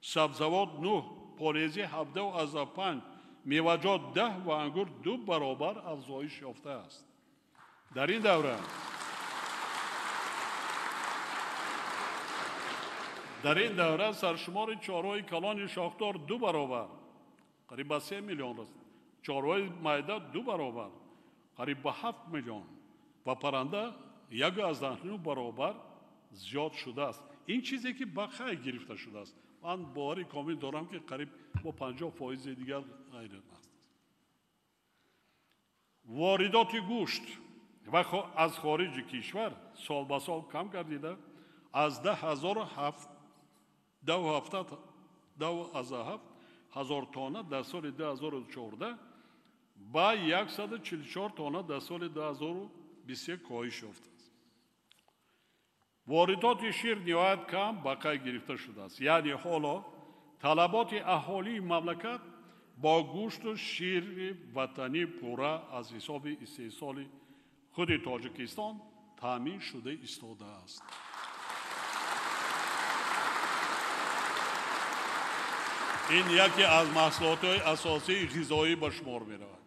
сабзавот 9, полези 17,5, меваҷот 10 ва ангур 2 баробар афзоиш ёфтааст. Дар ин давра саршумори чорвои калони шохдор 2 баробар, қариб ба 3 миллион расид. Чорвои майда 2 баробар, қариб ба 7 миллион ва парранда 1,9 баробар зиёд шудааст. Ин чизе ки ба хай гирифта шудааст. Ман бовари комил дорам, ки қариб бо 50% дигар ғайр аст. Воридоти гӯшт ва аз хориҷи кишвар сол ба сол кам гардида, аз 10,7 ҳазор тонна дар соли 2014 ба 144 тонна дар соли 2023 коҳиш ёфтааст. Воридоти шир ниҳоят кам ба қайд гирифта шудааст. Яъне ҳоло талаботи аҳолии мамлакат бо гӯшту шири ватанӣ пурра аз ҳисоби истеҳсоли худи Тоҷикистон таъмин шуда истодааст. Ин яке аз маҳсулотҳои асосии ғизоӣ ба шумор меравад.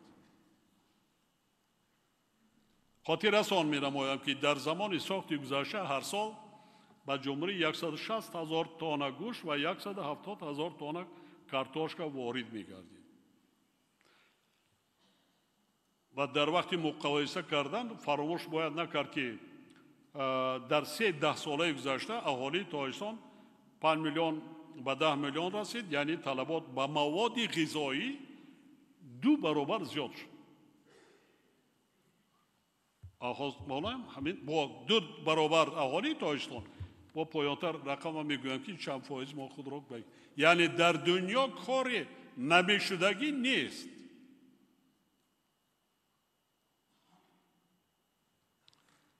Хотиррасон менамоям, ки дар замони сохти гузашта ҳар сол ба ҷумҳурӣ 160 ҳазор тонна гӯшт ва 170 ҳазор тонна картошка ворид мегардид. Ва дар вақти муқоиса кардан фаромӯш бояд накард, ки дар 3 даҳсолаи гузашта аҳолии Тоҷикистон 5 миллион ба 10 миллион расид, яъне талабот ба маводи ғизоӣ 2 баробар зиёд шуд. Ҳамин бо 2 баробар аҳолии Тоҷикистон бо поёнтар рақама мегӯям, ки чанд фоиз мо худро, яъне дар дунё кори намешудагӣ нест.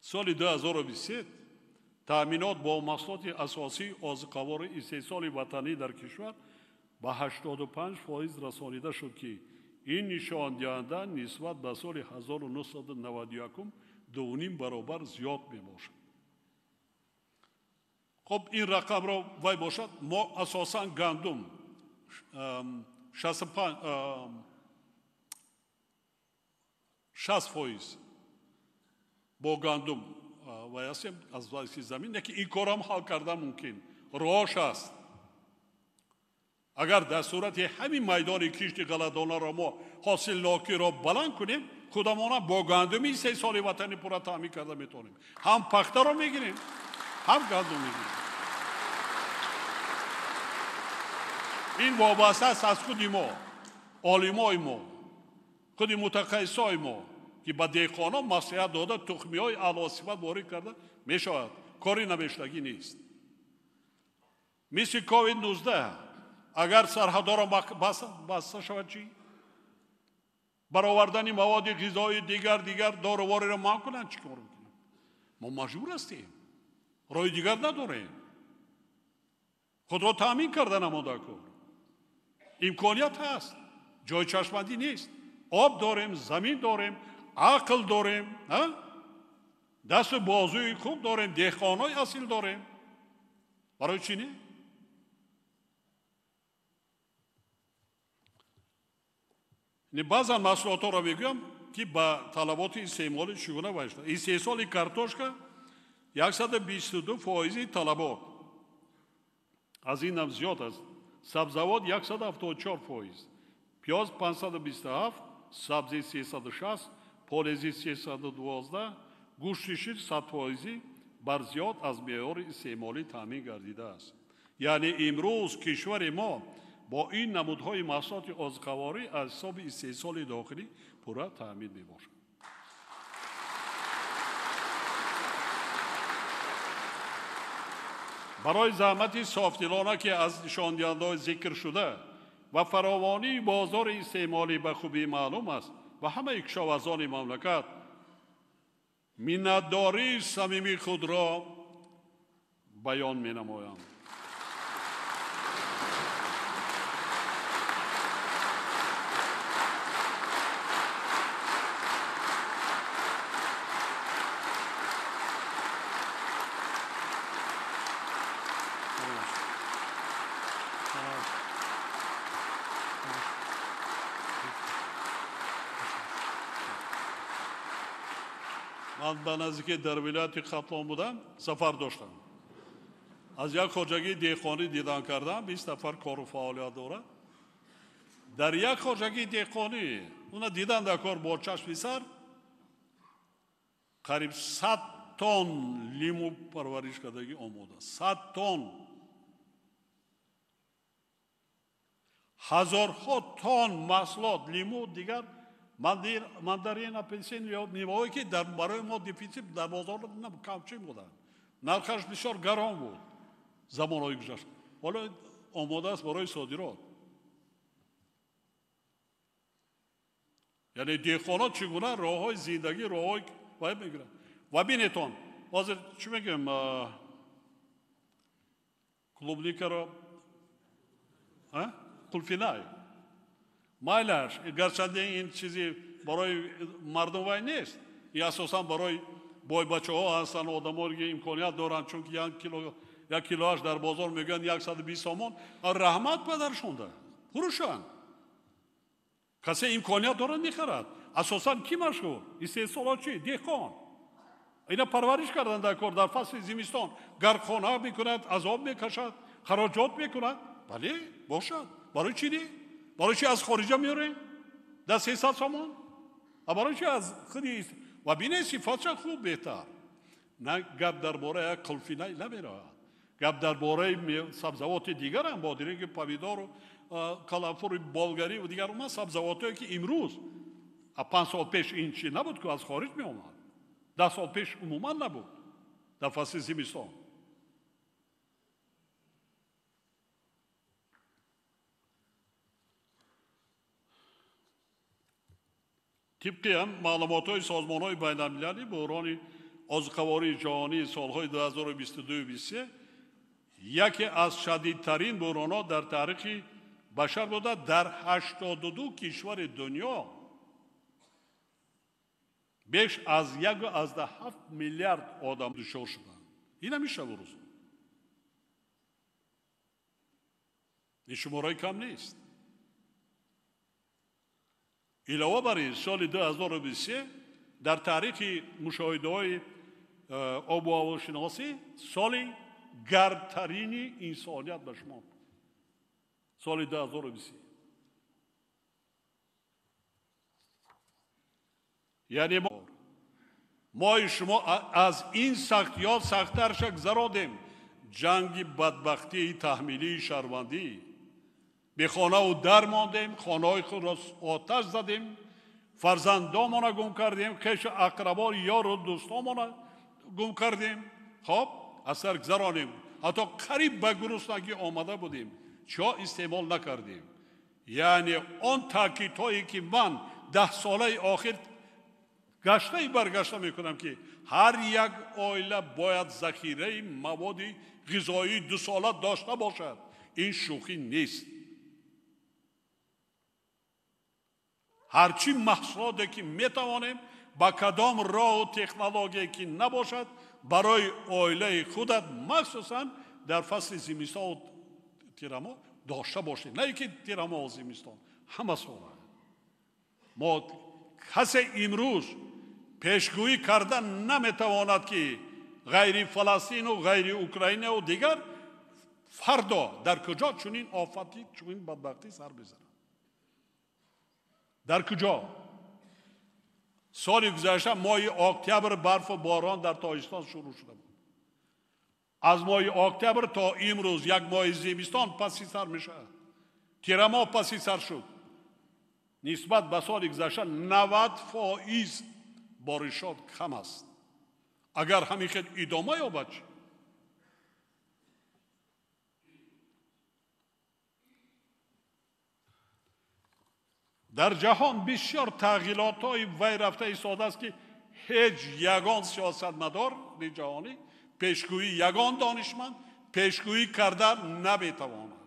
Соли 2023 таъминот бо маҳсулоти асосии озуқавори истеҳсоли ватанӣ дар кишвар ба 85% расонида шуд, ки ин нишондиҳанда нисбат ба соли 1991 2,5 баробар зиёд мебошад. Хоб, ин рақамро вай бошад, мо асосан гандум 60% бо гандум вай ҳастем аз вайси замин, яке ин корам ҳал кардан мумкин. Роҳш аст. Агар дар сурати ҳамин майдони кишти ғалладонаро мо ҳосилнокиро баланд кунем, худамона бо гандуми истеҳсоли ватанӣ пурра таъмин карда метавонем. Ҳам пахтаро мегирем, ҳам гандум мегирем. Ин вобаста аст аз худи мо, олимои мо, худи мутахассисои мо, ки ба деҳқонон маслиҳат дода тухмиҳои аълосифат ворид карда мешавад. Кори намешудагӣ нест. Мисли COVID-19 агар сарҳадҳоро баста шавад, чӣ? Баровардани маводи ғизоии дигар дорувориро манъ кунанд, чӣ кор мекунем? Мо маҷбур ҳастем, роҳи дигар надорем. Худро таъмин карда намода кор. Имконият ҳаст, ҷои чашмандӣ нест. Об дорем, замин дорем, ақл дорем, дасту бозуи хуб дорем, деҳқонҳои асил дорем. Барои чӣ не? Баъзан маҳсулотҳоро мегӯям, ки ба талаботи истеъмоли чӣ гуна вай шуда. Истеҳсоли картошка 122% талабот, аз инам зиёд аст. Сабзавот 174%, пиёз 527, сабзи 360, полези 312, гӯшти шир 100% бар зиёд аз меъёри истеъмолӣ таъмин гардидааст. Яъне имрӯз кишвари мо бо ин намудҳои маҳсулоти озуқаворӣ аз ҳисоби истеҳсоли дохилӣ пурра таъмин мебошад. Барои заҳмати софдилона, ки аз нишондиҳандаҳои зикр шуда ва фаровонии бозори истеъмолӣ ба хубӣ маълум аст, ва ҳамаи кишоварзони мамлакат миннатдории самимии худро баён менамоям. Ман ба наздики дар вилояти Хатлон будам, сафар доштам. Аз як хоҷагии деҳқонӣ дидан кардам, 20 нафар кору фаъолият дорад. Дар як хоҷагии деҳқонӣ, уна дидан дар кор бо чашми сар, қариб 100 тонн лиму парвариш кардагӣ омода. 100 тонн. Ҳазорҳо тонн маҳсулот, лиму дигар. Мандарин, апельсин ё меваҳое ки барои мо дефитсит дар бозор камчин буданд. Нархаш бисёр гарон буд замонҳои гузашта. Ҳоло омода аст барои содирот. Яъне деҳқонот чӣ гуна роҳҳои зиндагӣ, роҳҳои вай мегиранд. Ва бинетон, ҳозир чӣ мегӯем, клубникаро қулфинай. Майлаш, гарчанде ин чизи барои мардум вай нест, и асосан барои бойбачаҳо ҳастанд, одамоне ки имконият доранд, чунки як килоаш дар бозор мегӯянд 120 сомон, раҳмат падаршонда, фурӯшанд. Касе имконият дорад мехарад. Асосан ки машғул? Истеҳсолот чи? Деҳқон. Ина парвариш кардан дар кор дар фасли зимистон. Гархона мекунад, азоб мекашад, хароҷот мекунад. Бале, бошад. Барои чи не? Барои чи аз хориҷа меорем? Дар 300 сомон? А барои чи аз худи... Ва бинед сифатша хуб беҳтар. На гап дар бораи як қулфина намеравад. Гап дар бораи сабзавоти дигарам, бодиринги, помидору, калафури болгарӣ ва дигар умуман сабзавотое ки имрӯз 5 сол пеш ин чи набуд, ки аз хориҷ меомад. 10 сол пеш умуман набуд дар фасли зимистон. Тибқи ҳам маълумотҳои созмонҳои байналмилалӣ, буҳрони озуқавории ҷаҳонии солҳои 2022-23 яке аз шадидтарин буҳронҳо дар таърихи башар буда, дар 82 кишвари дунё беш аз 1,7 миллиард одам дучор шуданд. Ин ҳамин шабу рӯз. Ин шумораи кам нест. Илова бар ин, соли 2023 дар таърихи мушоҳидаҳои обу ҳавошиносӣ соли гармтарини инсоният ба шумо. Соли 2023. Яъне мои шумо аз ин сахтиёт сахттарша гузаронидем. Ҷанги бадбахтии таҳмилии шаҳрвандӣ. Бехонаву дар мондем, хонаҳои худро оташ задем, фарзандомона гум кардем, хешу ақрабо, ёру дӯстомона гум кардем. Хоб, аз сар гузаронем. Ҳатто қариб ба гуруснагӣ омада будем. Чиҳо истеъмол накардем. Яъне он таъкидҳое ки ман 10 солаи охир гаштаи баргашта мекунам, ки ҳар як оила бояд захираи маводи ғизоии 2 сола дошта бошад. Ин шӯхӣ нест. Ҳарчи маҳсулоте ки метавонем, ба кадом роҳу технологие ки набошад, барои оилаи худат махсусан дар фасли зимистон тирамоҳ дошта бошед. На ин ки тирамоҳу зимистон, ҳама сола. Мо касе имрӯз пешгӯӣ карда наметавонад, ки ғайри Фаластину, ғайри Украинаву дигар фардо дар куҷо чунин офати, чунин бадбахтӣ сар мезанад. Дар куҷо? Соли гузашта моҳи октябр барфу борон дар Тоҷикистон шурӯъ шуда буд. Аз моҳи октябр то имрӯз як моҳи зимистон паси сар мешавад. Тирамоҳ паси сар шуд. Нисбат ба соли гузашта 90% боришот кам аст. Агар ҳамин хел идома ёбад, чӣ? Дар ҷаҳон бисёр тағйиротҳои вай рафта истодааст, ки ҳеҷ ягон сиёсатмадори ҷаҳонӣ, пешгӯии ягон донишманд пешгӯӣ карда наметавонад.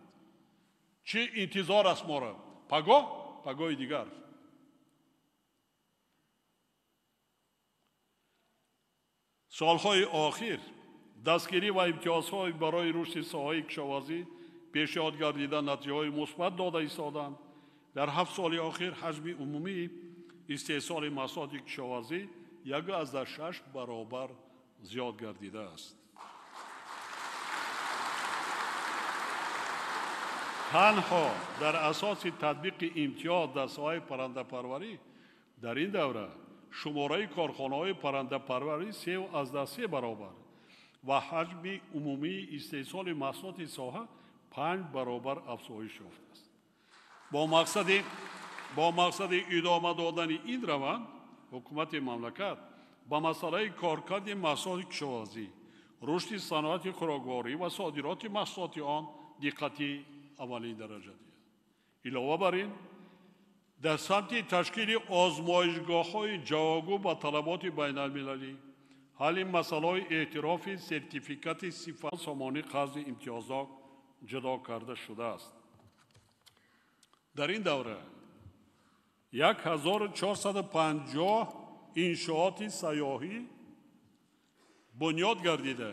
Чӣ интизор аст моро? Пагоҳ, пагоҳи дигар. Солҳои охир дастгирӣ ва имтиёзҳои барои рушди соҳаи кишоварзӣ пешниҳод гардида натиҷаҳои мусбат дода истоданд. Дар 7 соли охир ҳаҷми умумии истеҳсоли маҳсулоти кишоварзӣ 1.6 баробар зиёд гардидааст. Танҳо дар асоси татбиқи имтиёз дар соҳаи паррандапарварӣ дар ин давра шумораи корхонаҳои паррандапарварӣ 3.3 баробар ва ҳаҷми умумии истеҳсоли маҳсулоти соҳа 5 баробар афзоиш ёфтааст. Бо мақсади идома додани ин раванд, ҳукумати мамлакат ба масъалаи коркарди маҳсулоти кишоварзӣ, рушди саноати хӯрокворӣ ва содироти маҳсулоти он диққати аввалин дараҷа диҳад. Илова бар ин, дар самти ташкили озмоишгоҳҳои ҷавобгӯ ба талаботи байналмилалӣ, ҳалли масъалаҳои эътирофи сертификати сифат сомонӣ қарзи имтиёзнок ҷудо карда шудааст. Дар ин давра 1450 иншооти сайёҳӣ бунёд гардида,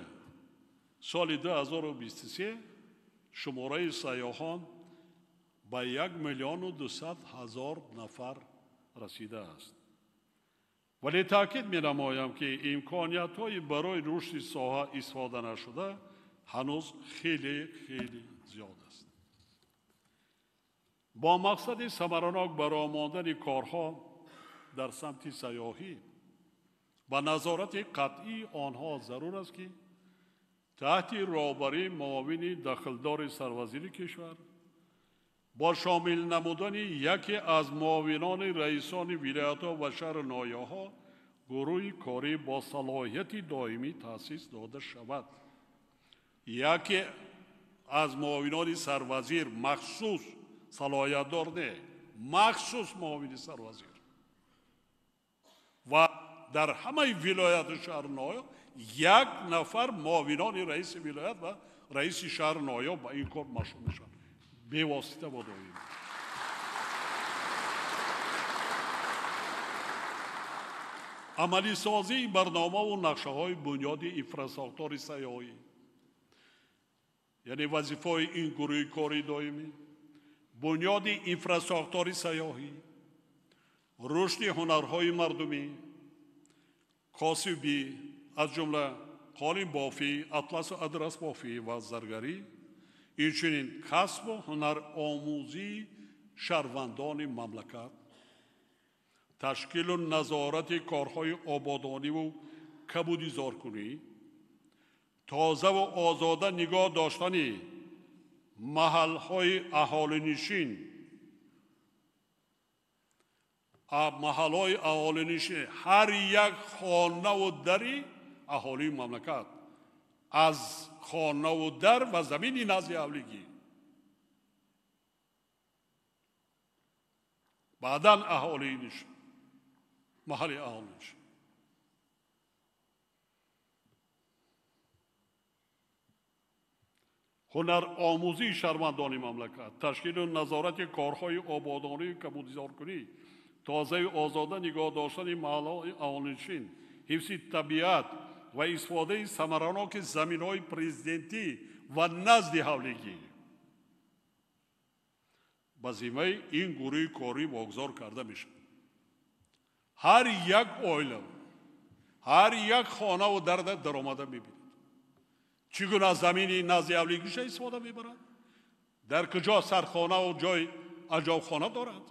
соли 2023 шумораи сайёҳон ба 1 200 000 нафар расидааст. Вале таъкид менамоям, ки имкониятҳои барои рушди соҳа истифода нашуда ҳанӯз хеле хеле зиёд аст. Бо мақсади самаранок баромондани корҳо дар самти сайёҳӣ ба назорати қатъии онҳо зарур аст, ки таҳти роҳбарии муовини дахлдори сарвазири кишвар бо шомил намудани яке аз муовинони раисони вилоятҳо ва шаҳру ноҳияҳо гурӯҳи корӣ бо салоҳияти доимӣ таъсис дода шавад. Яке аз муовинони сарвазир махсус салоҳиятдор не, махсус муовини сарвазир ва дар ҳамаи вилояту шаҳру ноҳия як нафар муовинони раиси вилоят ва раиси шаҳру ноҳия ба ин кор машғул мешаванд бевосита ва доимӣ. Амалисозии барномаву нақшаҳои бунёди инфрасохтори сайёҳӣ, яъне вазифаҳои ин гурӯҳи кори доимӣ, бунёди инфрасохтори сайёҳӣ, рушди ҳунарҳои мардумӣ, косибӣ аз ҷумла қолинбофӣ, атласу адрасбофӣ ва заргарӣ, инчунин касбу ҳунаромӯзии шаҳрвандони мамлакат, ташкилу назорати корҳои ободониву кабудизоркунӣ, тозаву озода нигоҳ доштани маҳалҳои аҳолинишин, маҳалҳои аҳолинишин, ҳар як хонаву дари аҳолии мамлакат аз хонаву дар ва замини назди ҳавлигӣ, баъдан аҳолинишин, маҳалли аҳолинишин. Ҳунаромӯзии шаҳрвандони мамлакат, ташкилу назорати корҳои ободонию кабудизоркунӣ, тозаю озода нигоҳ доштани маҳалҳои аҳолинишин, ҳифзи табиат ва истифодаи самараноки заминҳои президентӣ ва назди ҳавлигӣ ба зиммаи ин гурӯҳи корӣ вогузор карда мешавад. Ҳар як оила, ҳар як хонаву дарда даромада мебинад, чӣ гуна замини назди ҳавлигиша истифода мебарад, дар куҷо сархонаву ҷои аҷобхона дорад,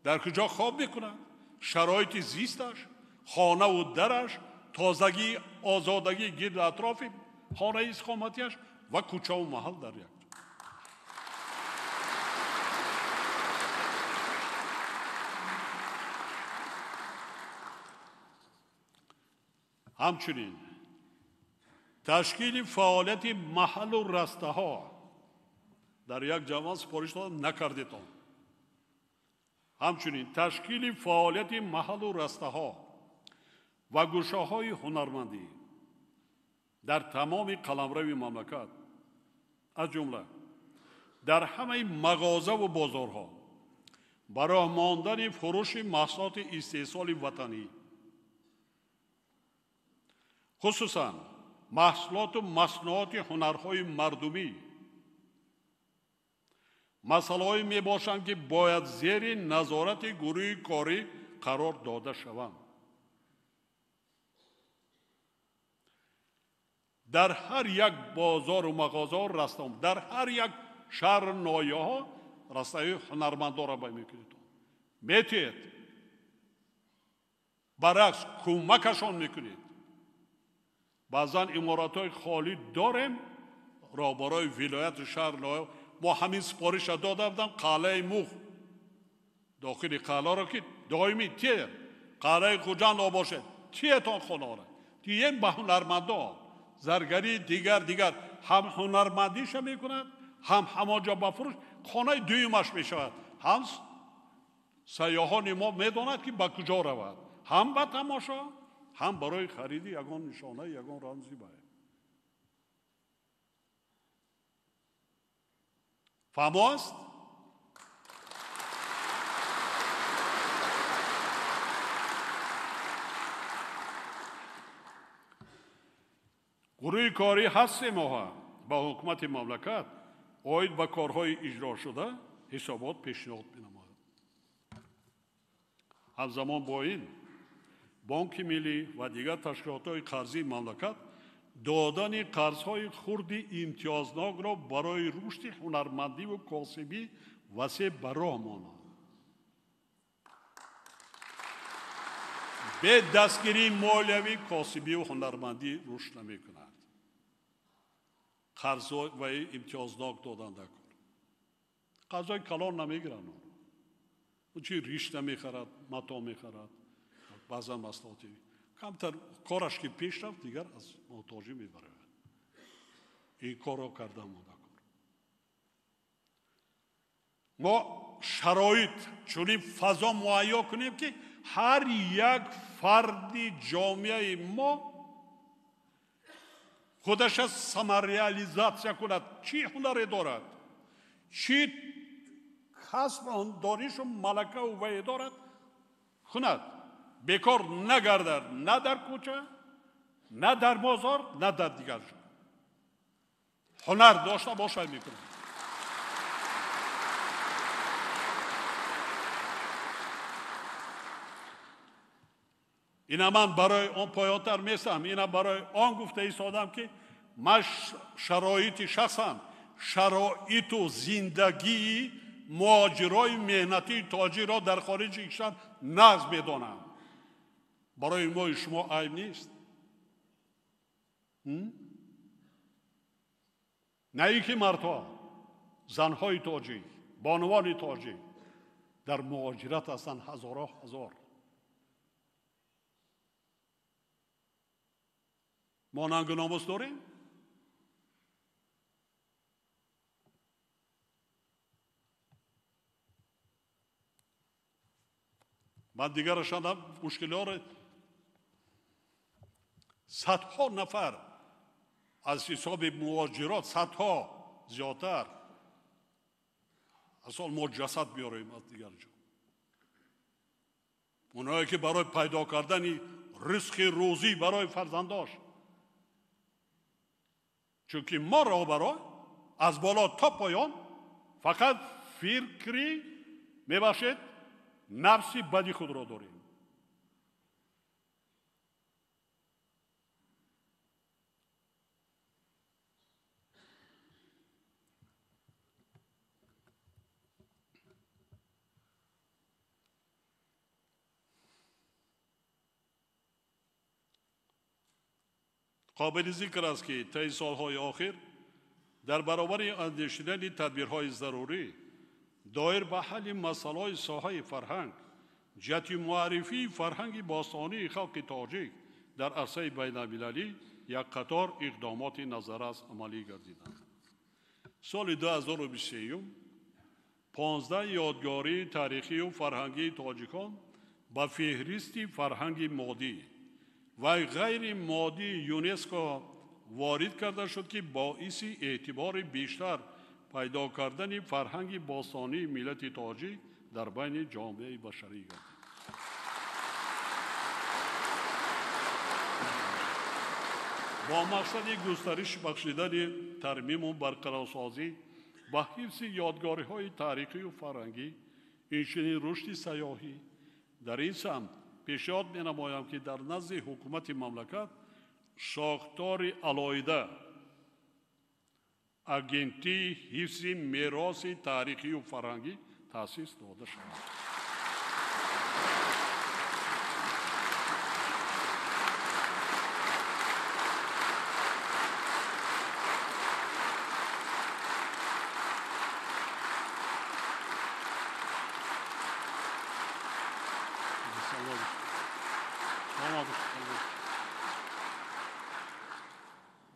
дар куҷо хоб мекунад, шароити зисташ, хонаву дараш, тозагӣ, озодагӣ гирди атрофи хонаи истиқоматиаш ва кӯчаву маҳал дар як. Ҳамчунин ташкили фаъолияти маҳаллу растаҳо дар як ҷамъ супориш додам накардетон. Ҳамчунин ташкили фаъолияти маҳаллу растаҳо ва гӯшаҳои ҳунармандӣ дар тамоми қаламрави мамлакат, аз ҷумла дар ҳамаи мағозаву бозорҳо, ба роҳ мондани фурӯши маҳсулоти истеҳсоли ватанӣ, хусусан маҳсулоту маснуоти ҳунарҳои мардумӣ, масъалаҳое мебошанд, ки бояд зери назорати гурӯҳи корӣ қарор дода шаванд. Дар ҳар як бозору мағозаҳо растам, дар ҳар як шаҳру ноҳияҳо растаҳои ҳунармандонро бай мекунед. Метиҳед, баръакс кӯмакашон мекунед. Баъзан иморатҳои холӣ дорем, роҳбарои вилояту шаҳр ноҳия мо ҳамин супориша дода будам, қалъаи Муғ дохили қалъаро ки доимӣ тиед, қалъаи Хуҷанд обошед, тиетон хонаро тием ба ҳунармандон, заргарӣ дигар дигар ҳам ҳунармандиша мекунад, ҳам ҳамонҷо ба фурӯш хонаи дуюмаш мешавад. Ҳам сайёҳони мо медонад ки ба куҷо равад, ҳам ба тамошо, ҳам барои хариди ягон нишона, ягон рамзи бай. Фаҳмо аст? Гурӯҳи корӣ ҳаст се моҳа ба ҳукумати мамлакат оид ба корҳои иҷрошуда ҳисобот пешниҳод менамояд. Ҳамзамон бо ин Бонки Миллӣ ва дигар ташкилотҳои қарзии мамлакат додани қарзҳои хурди имтиёзнокро барои рушди ҳунармандиву косибӣ васеъ ба роҳ монанд. Бе дастгирии молиявӣ косибиву ҳунармандӣ рушд намекунад. Қарзҳои имтиёзнок додан дар кор. Қарзҳои калон намегиранд. Чи ришта мехарад, мато мехарад, баъзан маҳсулоти камтар кораш ки пеш рафт, дигар аз муҳтоҷӣ мебарояд. Ин корро кардан мо дар кор. Мо шароит чунин фазо муҳайё кунем ки ҳар як фарди ҷомеаи мо худаша самареализатсия кунад. Чӣ ҳунаре дорад, чӣ касб, донишу малакаву вае дорад, кунад. Бекор нагардад на дар кӯча, на дар бозор, на дар дигар ҷо. Ҳунар дошта бошад мекунад. Ина ман барои он поёнтар местам, ина барои он гуфта истодам ки ман шароити шахсан, шароиту зиндагии муҳоҷирои меҳнатии тоҷикро дар хориҷи кишвар нағз медонам. Барои мои шумо айб нест. На ин ки мардҳо, занҳои тоҷик, бонувони тоҷик дар муҳоҷират ҳастанд ҳазорҳо ҳазор. Мо нангу номус дорем? Ман дигарашон мушкилиҳоро садҳо нафар аз ҳисоби муҳоҷирот, садҳо зиёдтар асол мо ҷасад биёрем аз дигар ҷо. Онҳое ки барои пайдо кардани ризқи рӯзӣ барои фарзандош, чунки мо роҳбаро аз боло то поён фақат фикри мебахшед нафси бади худро дорем. Қобили зикр аст ки таи солҳои охир дар баробари андешидани тадбирҳои зарурӣ доир ба ҳалли масъалаҳои соҳаи фарҳанг, ҷиҳати муаррифии фарҳанги бостонии халқи тоҷик дар арсаи байналмилалӣ як қатор иқдомоти назаррас амалӣ гардиданд. Соли 2023 15 ёдгории таърихию фарҳангии тоҷикон ба феҳристи фарҳанги моддӣ ва ғайри моддии ЮНЕСКО ворид карда шуд, ки боиси эътибори бештар пайдо кардани фарҳанги бостонии миллати тоҷик дар байни ҷомеаи башарӣ гардид. Бо мақсади густариш бахшидани тармиму барқарорсозӣ ва ҳифзи ёдгориҳои таърихию фарҳангӣ, инчунин рушди сайёҳӣ дар ин самт пешниҳод менамоям, ки дар назди ҳукумати мамлакат Сохтори алоҳида агентии ҳифзи мероси таърихию фарҳангӣ таъсис дода шавад.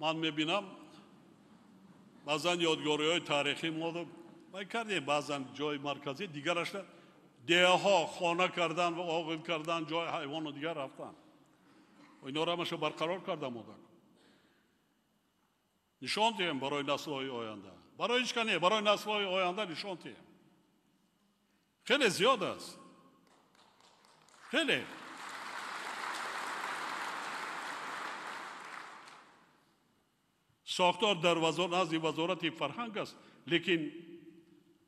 Ман мебинам баъзан ёдгориҳои таърихӣ мо вай кардем, баъзан ҷои марказӣ, дигарашла деҳаҳо хона кардан ва оғил кардан, ҷои ҳайвону дигар рафтан. Инҳоро ҳамаша барқарор карда мода. Нишон диҳем барои наслҳои оянда. Барои ҳеҷ кас не, барои наслҳои оянда нишон диҳем. Хеле зиёд аст. Хеле. Сохтор дар назди вазорати фарҳанг аст, лекин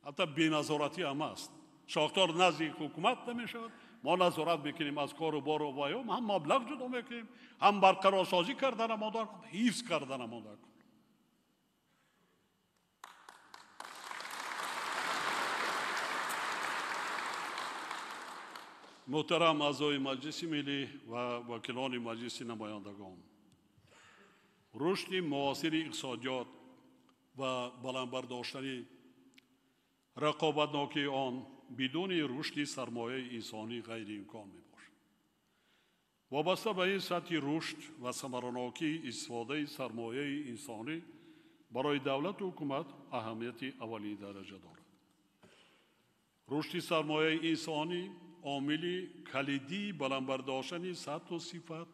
ҳатто беназоратӣ ҳам аст. Сохтор назди ҳукумат намешавад. Мо назорат мекунем аз кору бору ваё, ҳам маблағ ҷудо мекунем, ҳам барқарорсозӣ кардана модар, ҳифз кардана модар. Муҳтарам аъзои Маҷлиси Миллӣ ва вакилони Маҷлиси Намояндагон, рушди муосири иқтисодиёт ва баланд бардоштани рақобатнокии он бидуни рушди сармояи инсонӣ ғайриимкон мебошад. Вобаста ба ин сатҳи рушд ва самаранокии истифодаи сармояи инсонӣ барои давлату ҳукумат аҳамияти аввалини дараҷа дорад. Рушди сармояи инсонӣ омили калидии баланд бардоштани сатҳу сифат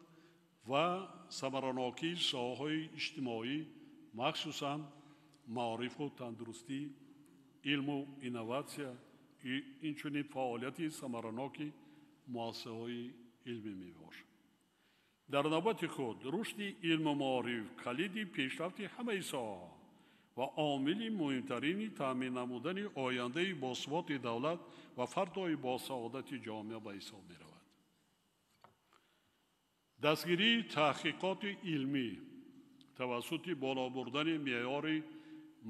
ва самаранокии соҳаҳои иҷтимоӣ, махсусан маорифу тандурустӣ, илму инноватсия, инчунин фаъолияти самараноки муассисаҳои илмӣ мебошад. Дар навбати худ рушди илму маориф калиди пешрафти ҳамаи соҳаҳо ва омили муҳимтарини таъмин намудани ояндаи босуботи давлат ва фардои босаодати ҷомеа ба ҳисоб меравад. Дастгирии таҳқиқоти илмӣ тавассути боло бурдани меъёри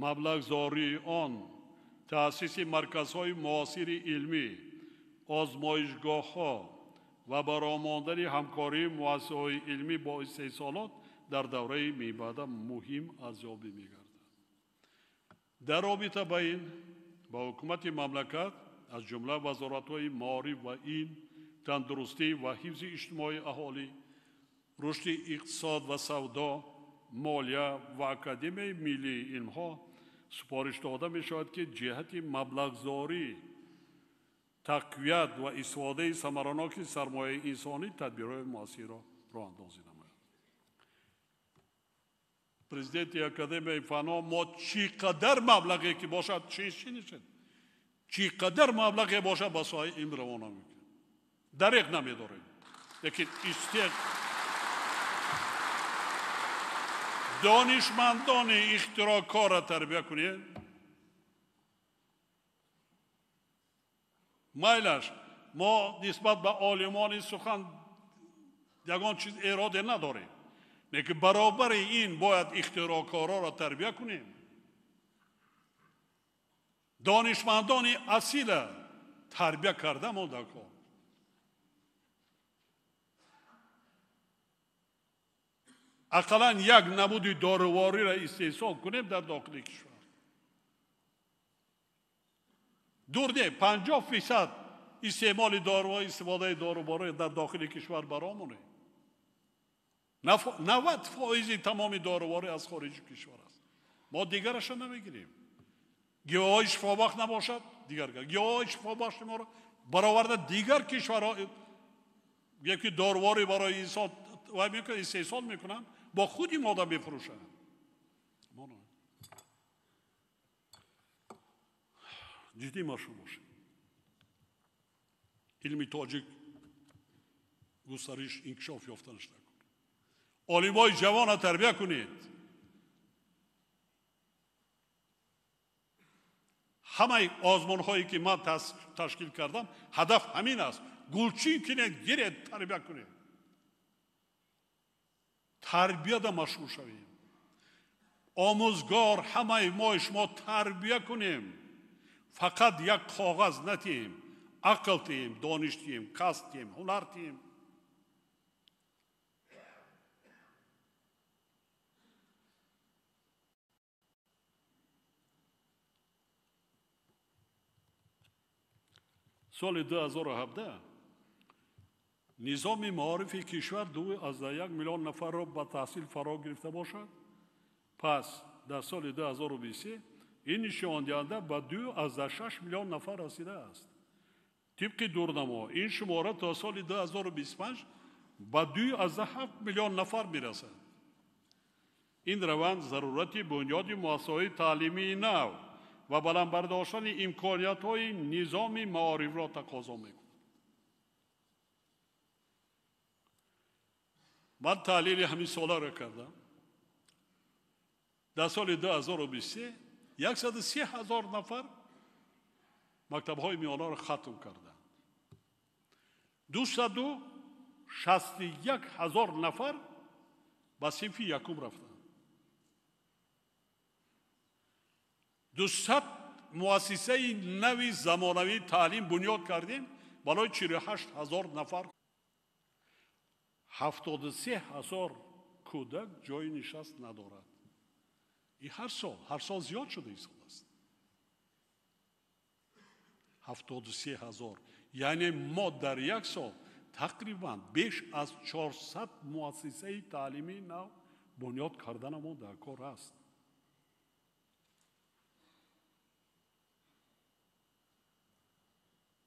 маблағзории он, таъсиси марказҳои муосири илмӣ, озмоишгоҳҳо ва баромондани ҳамкории муассисаҳои илмӣ бо истеҳсолот дар давраи мебаъда муҳим арзёбӣ мегардад. Дар робита ба ин ба ҳукумати мамлакат аз ҷумла вазоратҳои маориф ва илм, тандурустӣ ва ҳифзи иҷтимоии аҳолӣ, рушди иқтисод ва савдо, молия ва Академияи миллии илмҳо супориш дода мешавад, ки ҷиҳати маблағзорӣ, тақвият ва истифодаи самараноки сармояи инсонӣ тадбирҳои муассирро роҳандозӣ намояд. Президенти Академияи фанҳо мо чӣ қадар маблағе ки бошад, чӣ қадар маблағе бошад ба соҳаи илм равона мекунем. Дареғ намедорем. Лекин донишмандони ихтироъкорро тарбия кунед. Майлаш, мо нисбат ба олимони сухан ягон чиз эроде надорем. Лекин баробари ин бояд ихтироъкорҳоро тарбия кунем. Донишмандони асила тарбия карда монда кор. Ақаллан як намуди дорувориро истеҳсол кунем дар дохили кишвар. Дур не, 50% истеъмоли дору, истифодаи доруворӣ дар дохили кишвар баромонем. 90% тамоми доруворӣ аз хориҷи кишвар аст. Мо дигарашро намегирем. Гиёҳҳои шифобахш набошад, дигар гиёҳҳои шифобахши моро бароварда дигар кишварҳо яки доруворӣ барои инсон вай мекунанд, истеҳсол мекунанд, бо худи мода мефурӯшанд. Ҷиддӣ машғул бошед. Илми тоҷик густариш, инкишоф ёфтанаш накун. Олимои ҷавонро тарбия кунед. Ҳамаи озмунҳое ки ман ташкил кардам, ҳадаф ҳамин аст. Гулчин кунед, гиред, тарбия кунед. Тарбияда машғул шавем. Омӯзгор ҳамаи мо шумо тарбия кунем. Фақат як коғаз натиҳем, ақл тиҳем, дониш тиҳем, касб тиҳем, ҳунар тиҳем. Соли 2017 низоми маорифи кишвар 2,1 миллион нафарро ба таҳсил фаро гирифта бошад. Пас дар соли 2023 ин нишондиҳанда ба 2,6 миллион нафар расидааст. Тибқи дурнамо ин шумора то соли 2025 ба 2,7 миллион нафар мерасад. Ин раванд зарурати бунёди муассисаҳои таълимии нав ва баланд бардоштани имкониятҳои низоми маорифро тақозо мекунад. Ман таҳлили ҳамин соларо кардам. Дар соли 2023 103 ҳазор нафар мактабҳои миёнаро хатм карданд. 261 ҳазор нафар ба синфи якум рафтанд. 200 муассисаи нави замонавии таълим бунёд кардем барои 48 ҳазор нафар. 73 ҳазор кӯдак ҷои нишаст надорад. Ин ҳар сол зиёд шуда истодааст. 73 ҳазор. Яъне мо дар як сол тақрибан беш аз 400 муассисаи таълимии нав бунёд карданамон дар кор аст.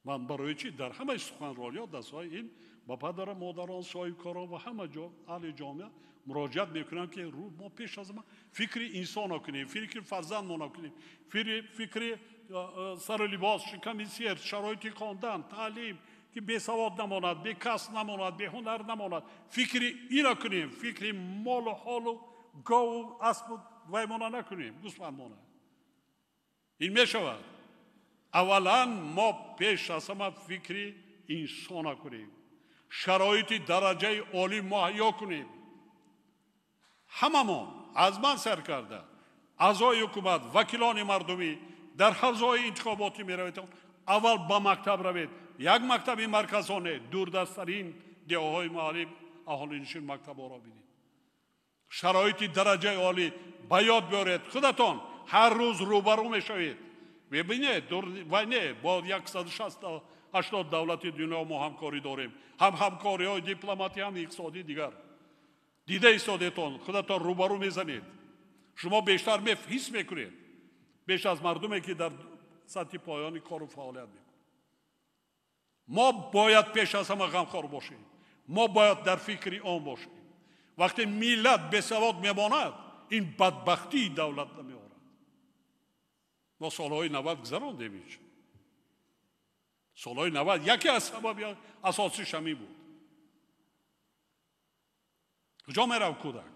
Ман барои чӣ дар ҳамаи суханрониҳо дар соҳаи илм ба падару модарон, соҳибкорон ва ҳама ҷо аҳли ҷомеа муроҷиат мекунам, ки мо пеш аз ҳама фикри инсонро кунем, фикри фарзандмонро кунем, фикри сару либос, шиками сер, шароити хондан, таълим, ки бесавод намонад, бекасб намонад, беҳунар намонад. Фикри инро кунем, фикри молу ҳолу гову аспу ваймона накунем, гӯсфандмона. Ин мешавад. Аввалан мо пеш аз ҳама фикри инсона кунем, шароити дараҷаи олӣ муҳайё кунем. Ҳамамон аз ман сар карда, аъзои ҳукумат, вакилони мардумӣ дар ҳавзаҳои интихоботӣ меравед, аввал ба мактаб равед. Як мактаби марказоне, дурдасттарин деҳаҳои маҳаллӣ аҳолинишин мактабҳоро бинед. Шароити дараҷаи олӣ ба ёд биёред. Худатон ҳар рӯз рӯбарӯ мешавед. Мебинед, вай не, бо 160 давлати дунё мо ҳамкорӣ дорем. Ҳам ҳамкориҳои дипломатӣ, ҳам иқтисодӣ дигар. Дида истодетон, худатон рӯбарӯ мезанед. Шумо бештар ҳис мекунед, беш аз мардуме ки дар сатҳи поёни кору фаъолият мекунад. Мо бояд пеш аз ҳама ғамхор бошем. Мо бояд дар фикри он бошем. Вақте миллат бесавод мемонад, ин бадбахтии давлат намеорад. Мо солҳои 90 гузарондем ҳеҷ. Солҳои 90 яке аз сабаби асосиш ҳамин буд. Куҷо меравд кӯдак?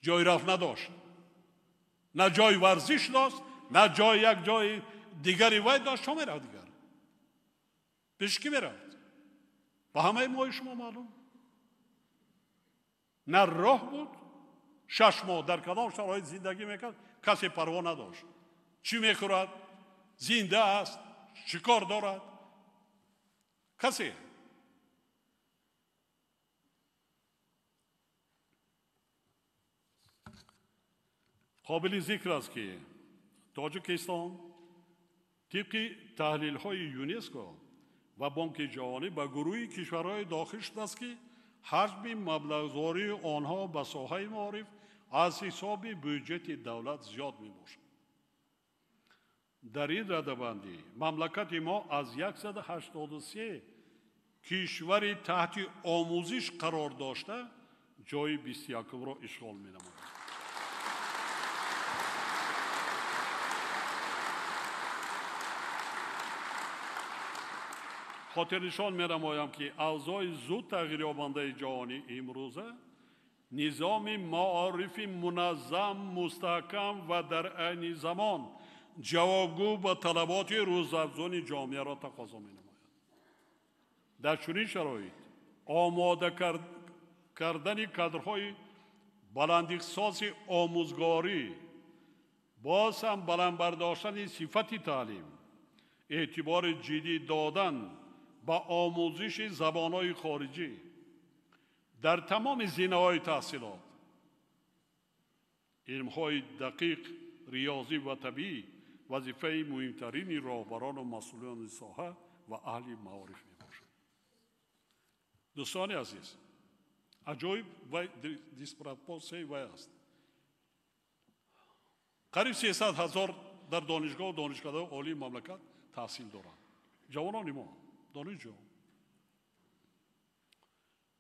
Ҷои рафт надошт. На ҷои варзиш дошт, на ҷои як ҷои дигари вай дошт. Чо меравд дигар? Пеш кӣ меравд? Ба ҳамаи мои шумо маълум. На роҳ буд, 6 моҳ дар кадом шароит зиндагӣ мекард, касе парво надошт. Чӣ мехӯрад, зинда аст, чӣ кор дорад? Касе. Қобили зикр аст, ки Тоҷикистон тибқи таҳлилҳои ЮНЕСКО ва Бонки ҷаҳонӣ ба гурӯҳи кишварҳои дохил шудааст, ки ҳаҷми маблағгузории онҳо ба соҳаи маориф аз ҳисоби бюҷети давлат зиёд мебошад. Дар ин радабандӣ мамлакати мо аз 183 кишвари таҳти омӯзиш қарор дошта ҷои 21-ро ишғол менамояд. Хотирнишон менамоям, ки авзои зуд тағйирёбандаи ҷаҳони имрӯза низоми маорифи муназзам, мустаҳкам ва дар айни замон ҷавобгӯ ба талаботи рӯзафзуни ҷомеаро тақозо менамояд. Дар чунин шароит омода кардани кадрҳои Баландихтисоси омӯзгорӣ, боз ҳам баланд бардоштани сифати таълим, эътибори ҷиддӣ додан ба омӯзиши забонҳои хориҷӣ дар тамоми зинаҳои таҳсилот, илмҳои дақиқ, риёзӣ ва табиӣ вазифаи муҳимтарини роҳбарону масъулони соҳа ва аҳли маориф мебошад. Дӯстони азиз, аҷоиб вай диспропорсияи вай аст. Қариб 300 ҳазор дар донишгоҳу донишкадаҳои олии мамлакат таҳсил доранд. Ҷавонони мо, донишҷӯ.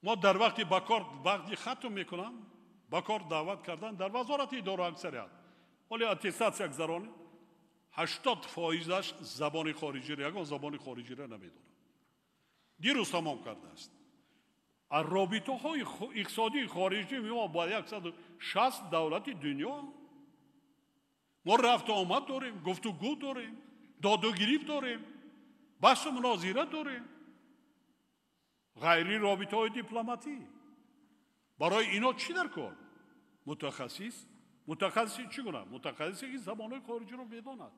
Мо дар вақти ба кор вақти хатм мекунам, ба кор даъват кардан дар вазорати идора аксарият. Ҳоле аттестатсия гузаронем, 80%-аш забони хориҷиро, ягон забони хориҷиро намедонад. Дирӯз тамом кардааст. Аз робитаҳои иқтисодии хориҷӣ мо бо 160 давлати дунё мо рафту омад дорем, гуфтугӯ дорем, додугирифт дорем, баҳсу мунозира дорем. Ғайри робитаҳои дипломатӣ. Барои ино чӣ дар кор? Мутахассис. Мутахассиси чӣ гуна? Мутахассисе ки забонҳои хориҷиро медонад,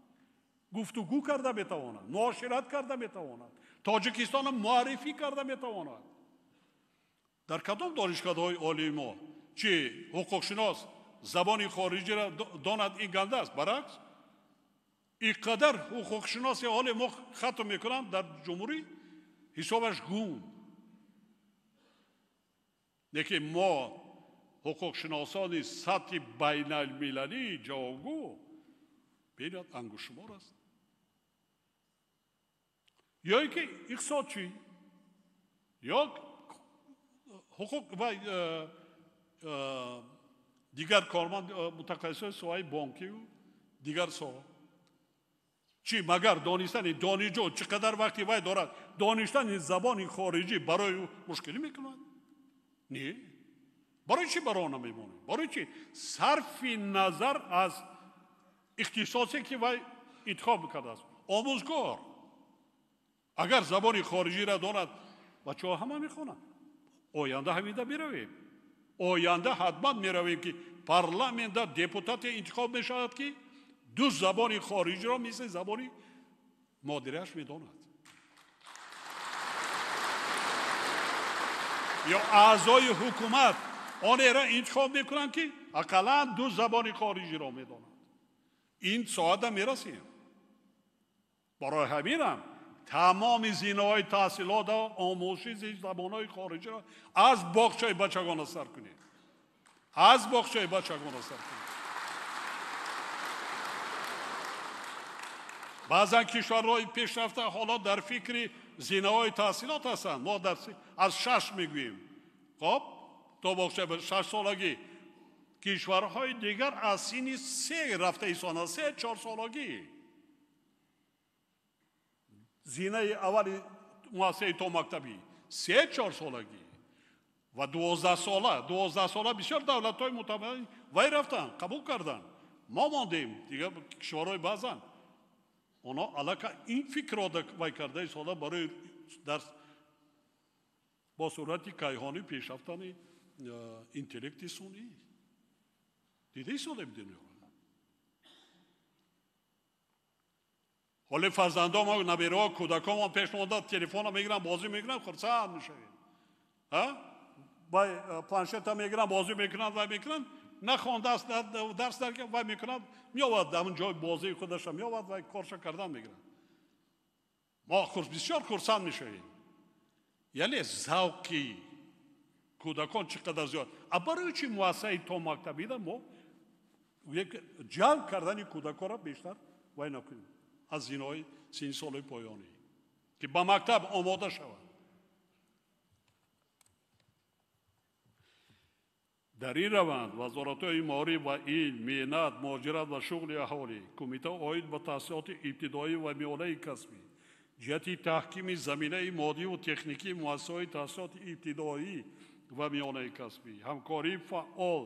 гуфтугӯ карда метавонад, муошират карда метавонад, Тоҷикистонро муаррифӣ карда метавонад. Дар кадом донишкадаҳои олии мо чи ҳуқуқшинос забони хориҷиро донад, ин ганда аст. Баръакс, ин қадар ҳуқуқшиноси олии мо хатм мекунанд дар ҷумҳурӣ, ҳисобаш гум. Лекин мо ҳуқуқшиносони сатҳи байналмилалии ҷавобгӯ бениҳоят ангуштшумор аст. Ё ин ки иқтисодчӣ, ё ҳуқуқ ва дигар корманд, мутахассисони соҳаи бонкиву дигар соҳа. Чӣ магар донистани донишҷӯ чӣ қадар вақти вай дорад, донистани забони хориҷӣ барои ӯ мушкилӣ мекунад? Не. Барои чӣ барои он намемонем? Барои чӣ? Сарфи назар аз ихтисосе ки вай интихоб кардааст. Омӯзгор агар забони хориҷиро донад, бачаҳо ҳама мехонанд. Оянда ҳаминда меравем. Оянда ҳатман меравем ки парламентда депутате интихоб мешавад ки ду забони хориҷиро мисли забони модариаш медонад. Ё аъзои ҳукумат онеро интихоб мекунанд ки ақаллан ду забони хориҷиро медонанд. Ин соата мерасем. Барои ҳаминам тамоми зинаҳои таҳсилота, омӯзиши забонҳои хориҷиро аз боғчаи бачагона сар кунед. Аз боғчаи бачагона сар кунед. Баъзан кишварҳои пешрафта ҳоло дар фикри зинаҳои таҳсилот ҳастанд. Мо аз 6 мегӯем. Хоб, то боғчаи 6 солагӣ. Кишварҳои дигар аз синни 3 рафта истонанд, 3-4 солагӣ. Зинаи аввали муассисаи томактабӣ 3-4 солагӣ ва 12 сола. 12 сола бисёр давлатҳои мутамаддин вай рафтанд, қабул карданд. Мо мондем, дигар кишварҳои баъзан онҳо аллакай ин фикрро вай карда истода барои дар бо суръати кайҳонӣ пешрафтани интеллекти сунъӣ. Дида истодем дунёро. Ҳоле фарзандомо, набераҳо, кӯдакомо пеш монда телефонро мегиранд, бозӣ мекунанд, хурсанд мешавем. Вай планшета мегиранд, бозӣ мекунанд, вай мекунанд, нахондааст, дарс вай мекунанд, меовад ҳамон ҷои бозии худаша меовад, вай корша кардан мегиранд. Мо бисёр хурсанд мешавем. Яъне завқи кӯдакон чӣ қадар зиёд. А барои чӣ муассисаи томактабида мо ҷалб кардани кӯдаконро бештар вай накунем аз зинаҳои синни солҳои поёнӣ ки ба мактаб омода шаванд. Дар ин раванд вазоратҳои маориф ва илм, меҳнат, муҳоҷират ва шуғли аҳолӣ, кумита оид ба таҳсилоти ибтидоӣ ва миёнаи касбӣ, ҷиҳати таҳкими заминаи моддиву техникии муассисаҳои таҳсилоти ибтидоӣ ва миёнаи касбӣ, ҳамкории фаъол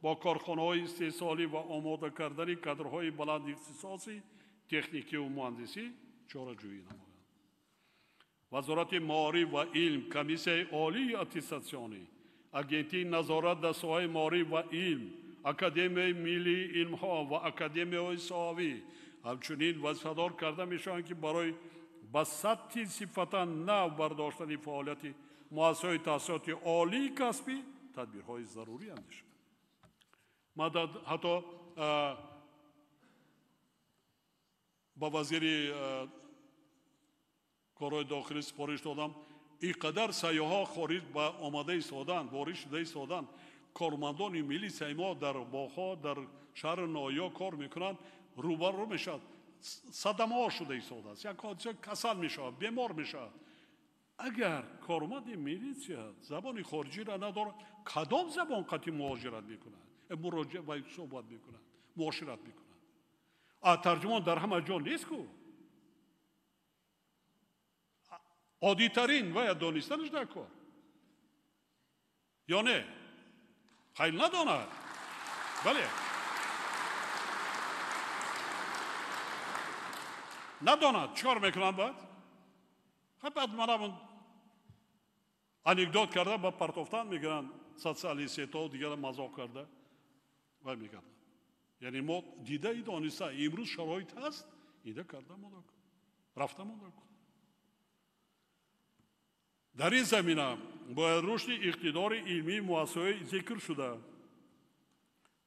бо корхонаҳои истеҳсолӣ ва омода кардани кадрҳои баландихтисоси техникиву муҳандисӣ чораҷӯӣ намоянд. Вазорати маориф ва илм, Комиссияи олии аттестатсионӣ Агентии назорат дар соҳаи маориф ва илм, Академияи миллии илмҳо ва академияҳои соҳавӣ ҳамчунин вазифадор карда мешаванд, ки барои ба сатҳи сифатан нав бардоштани фаъолияти муассисаҳои таҳсилоти олии касбӣ тадбирҳои зарурӣ андешанд. Ман ҳатто ба вазири корҳои дохилӣ супориш додам, ин қадар сайёҳҳо хориҷ ба омада истоданд, ворид шуда истоданд, кормандони милисияи мо дар боғҳо, дар шаҳру ноҳияҳо кор мекунанд, рӯбарӯ мешавад, садамаҳо шуда истодааст, як ҳодиса касал мешавад, бемор мешавад. Агар корманди милисия забони хориҷиро надорад, кадом забон қатъи муҳоҷират мекунад, муроҷиат ва суҳбат мекунад, муошират мекунад? А тарҷумон дар ҳама ҷо нест ку. Оддитарин вая донистанаш дар кор ё не? Хайр надонад. Бале, надонад, чӣ кор мекунанд баъд? Баъд манам анекдот карда ба партофтан мегиранд, социалии сетҳо дигара мазоқ карда вай мекарданд. Яъне мо дидаи дониста имрӯз шароит ҳаст, ида карда монда кун, рафта монда кун. Дар ин замина бояд рушди иқтидори илмии муассисаҳои зикр шуда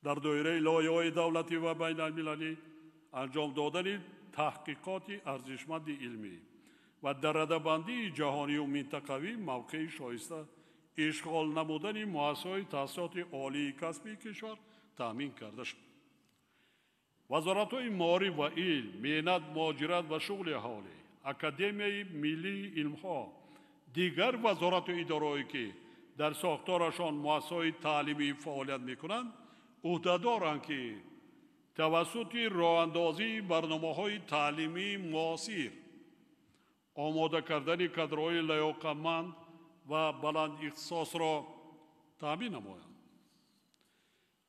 дар доираи лоиҳаҳои давлатӣ ва байналмилалӣ анҷом додани таҳқиқоти арзишманди илмӣ ва дар радабандии ҷаҳонию минтақавӣ мавқеи шоиста ишғол намудани муассисаҳои таҳсилоти олии касбии кишвар таъмин карда шуд. Вазоратҳои маориф ва илм, меҳнат, муҳоҷират ва шуғли аҳолӣ, Академияи миллии илмҳо, дигар вазорату идораҳое ки дар сохторашон муассисаҳои таълимӣ фаъолият мекунанд, ӯҳдадоранд, ки тавассути роҳандозии барномаҳои таълимии муосир, омода кардани кадрҳои лаёқатманд ва баландихтисосро таъмин намоянд.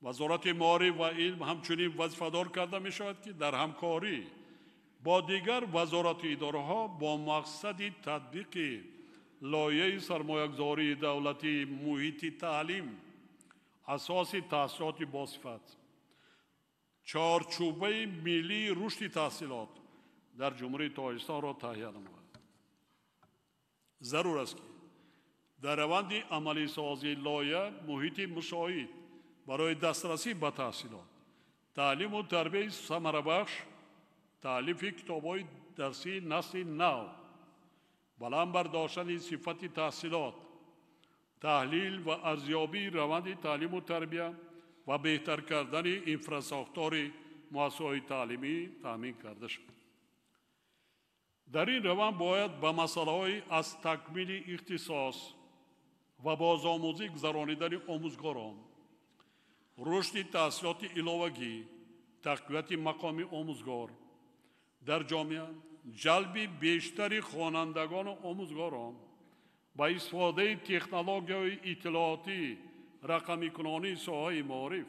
Вазорати маориф ва илм ҳамчунин вазифадор карда мешавад, ки дар ҳамкорӣ бо дигар вазорату идораҳо бо мақсади татбиқи лоиҳаи сармоягузории давлатии муҳити таълим, асоси таҳсилоти босифат, чорчӯбаи миллии рушди таҳсилот дар Ҷумҳурии Тоҷикистонро таҳия намояд. Зарур аст, ки дар раванди амалисозии лоиҳа муҳити мусоид барои дастрасӣ ба таҳсилот, таълиму тарбияи самарабахш, таълифи китобҳои дарсии насли нав, баланд бардоштани сифати таҳсилот, таҳлил ва арзёбии раванди таълиму тарбия ва беҳтар кардани инфрасохтори муассисаҳои таълимӣ таъмин карда шавад. Дар ин раванд бояд ба масъалаҳои аз такмили ихтисос ва бозомӯзӣ гузаронидани омӯзгорон, рушди таҳсилоти иловагӣ, тақвияти мақоми омӯзгор дар ҷомеа, ҷалби бештари хонандагону омӯзгорон ба истифодаи технологияҳои иттилоотӣ, рақамикунонии соҳаи маориф,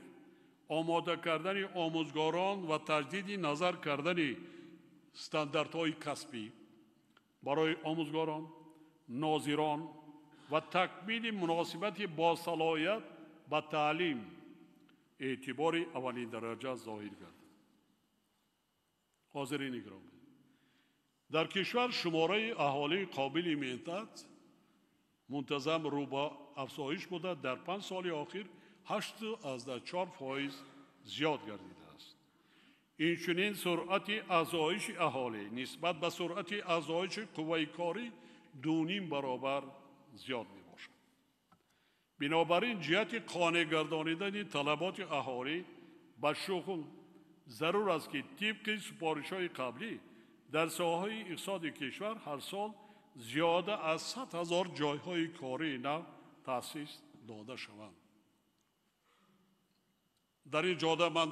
омода кардани омӯзгорон ва таҷдиди назар кардани стандартҳои касбӣ барои омӯзгорон, нозирон ва такмили муносибати босалоҳият ба таълим эътибори аввалиндараҷа зоҳир гардад. Ҳозирини гиромӣ, дар кишвар шумораи аҳолии қобили меҳнат мунтазам рӯ ба афзоиш буда, дар 5 соли охир 8,4% зиёд гардидааст. Инчунин суръати афзоиши аҳолӣ нисбат ба суръати афзоиши қувваи корӣ 2,5 баробар зиёд мебошад. Бинобар ин ҷиҳати қонеъ гардонидани талаботи аҳолӣ ба шуғл зарур аст, ки тибқи супоришҳои қаблӣ дар соҳаҳои иқтисоди кишвар ҳар сол зиёда аз 100 000 ҷойҳои кории нав таъсис дода шаванд. Дар ин ҷода ман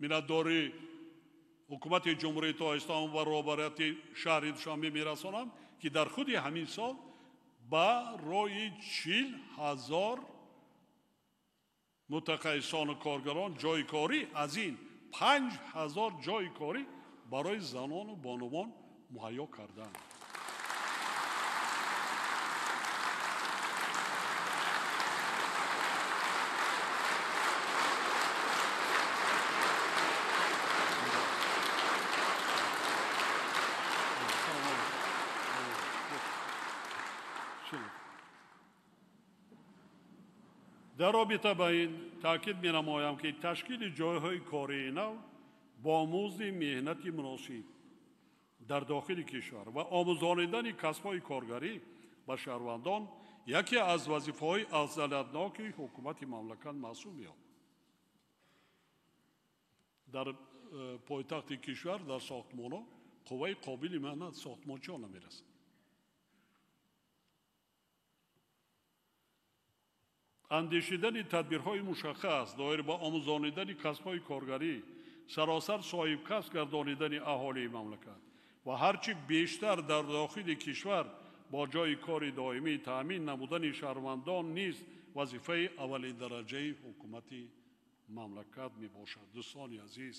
миннатдории ҳукумати Ҷумҳурии Тоҷикистон ва роҳбарияти шаҳри Душанбе мерасонам, ки дар худи ҳамин сол барои 40 000 мутахассисону коргарон ҷойи корӣ, аз ин 5 000 ҷойи корӣ барои занону бонувон муҳайё карданд. Дар робита ба ин таъкид менамоям, ки ташкили ҷойҳои кории нав бо музди меҳнати муносиб дар дохили кишвар ва омӯзонидани касбҳои коргарӣ ба шаҳрвандон яке аз вазифаҳои афзалиятноки ҳукумати мамлакат маҳсуб меёбад. Дар пойтахти кишвар дар сохтмонҳо қувваи қобили меҳнат сохтмончиҳо намерасад. Андешидани тадбирҳои мушаххас доир ба омӯзонидани касбҳои коргарӣ, саросар соҳибкасб гардонидани аҳолии мамлакат ва ҳарчи бештар дар дохили кишвар бо ҷойи кори доимӣ таъмин намудани шаҳрвандон низ вазифаи аввалиндараҷаи ҳукумати мамлакат мебошад. Дӯстони азиз,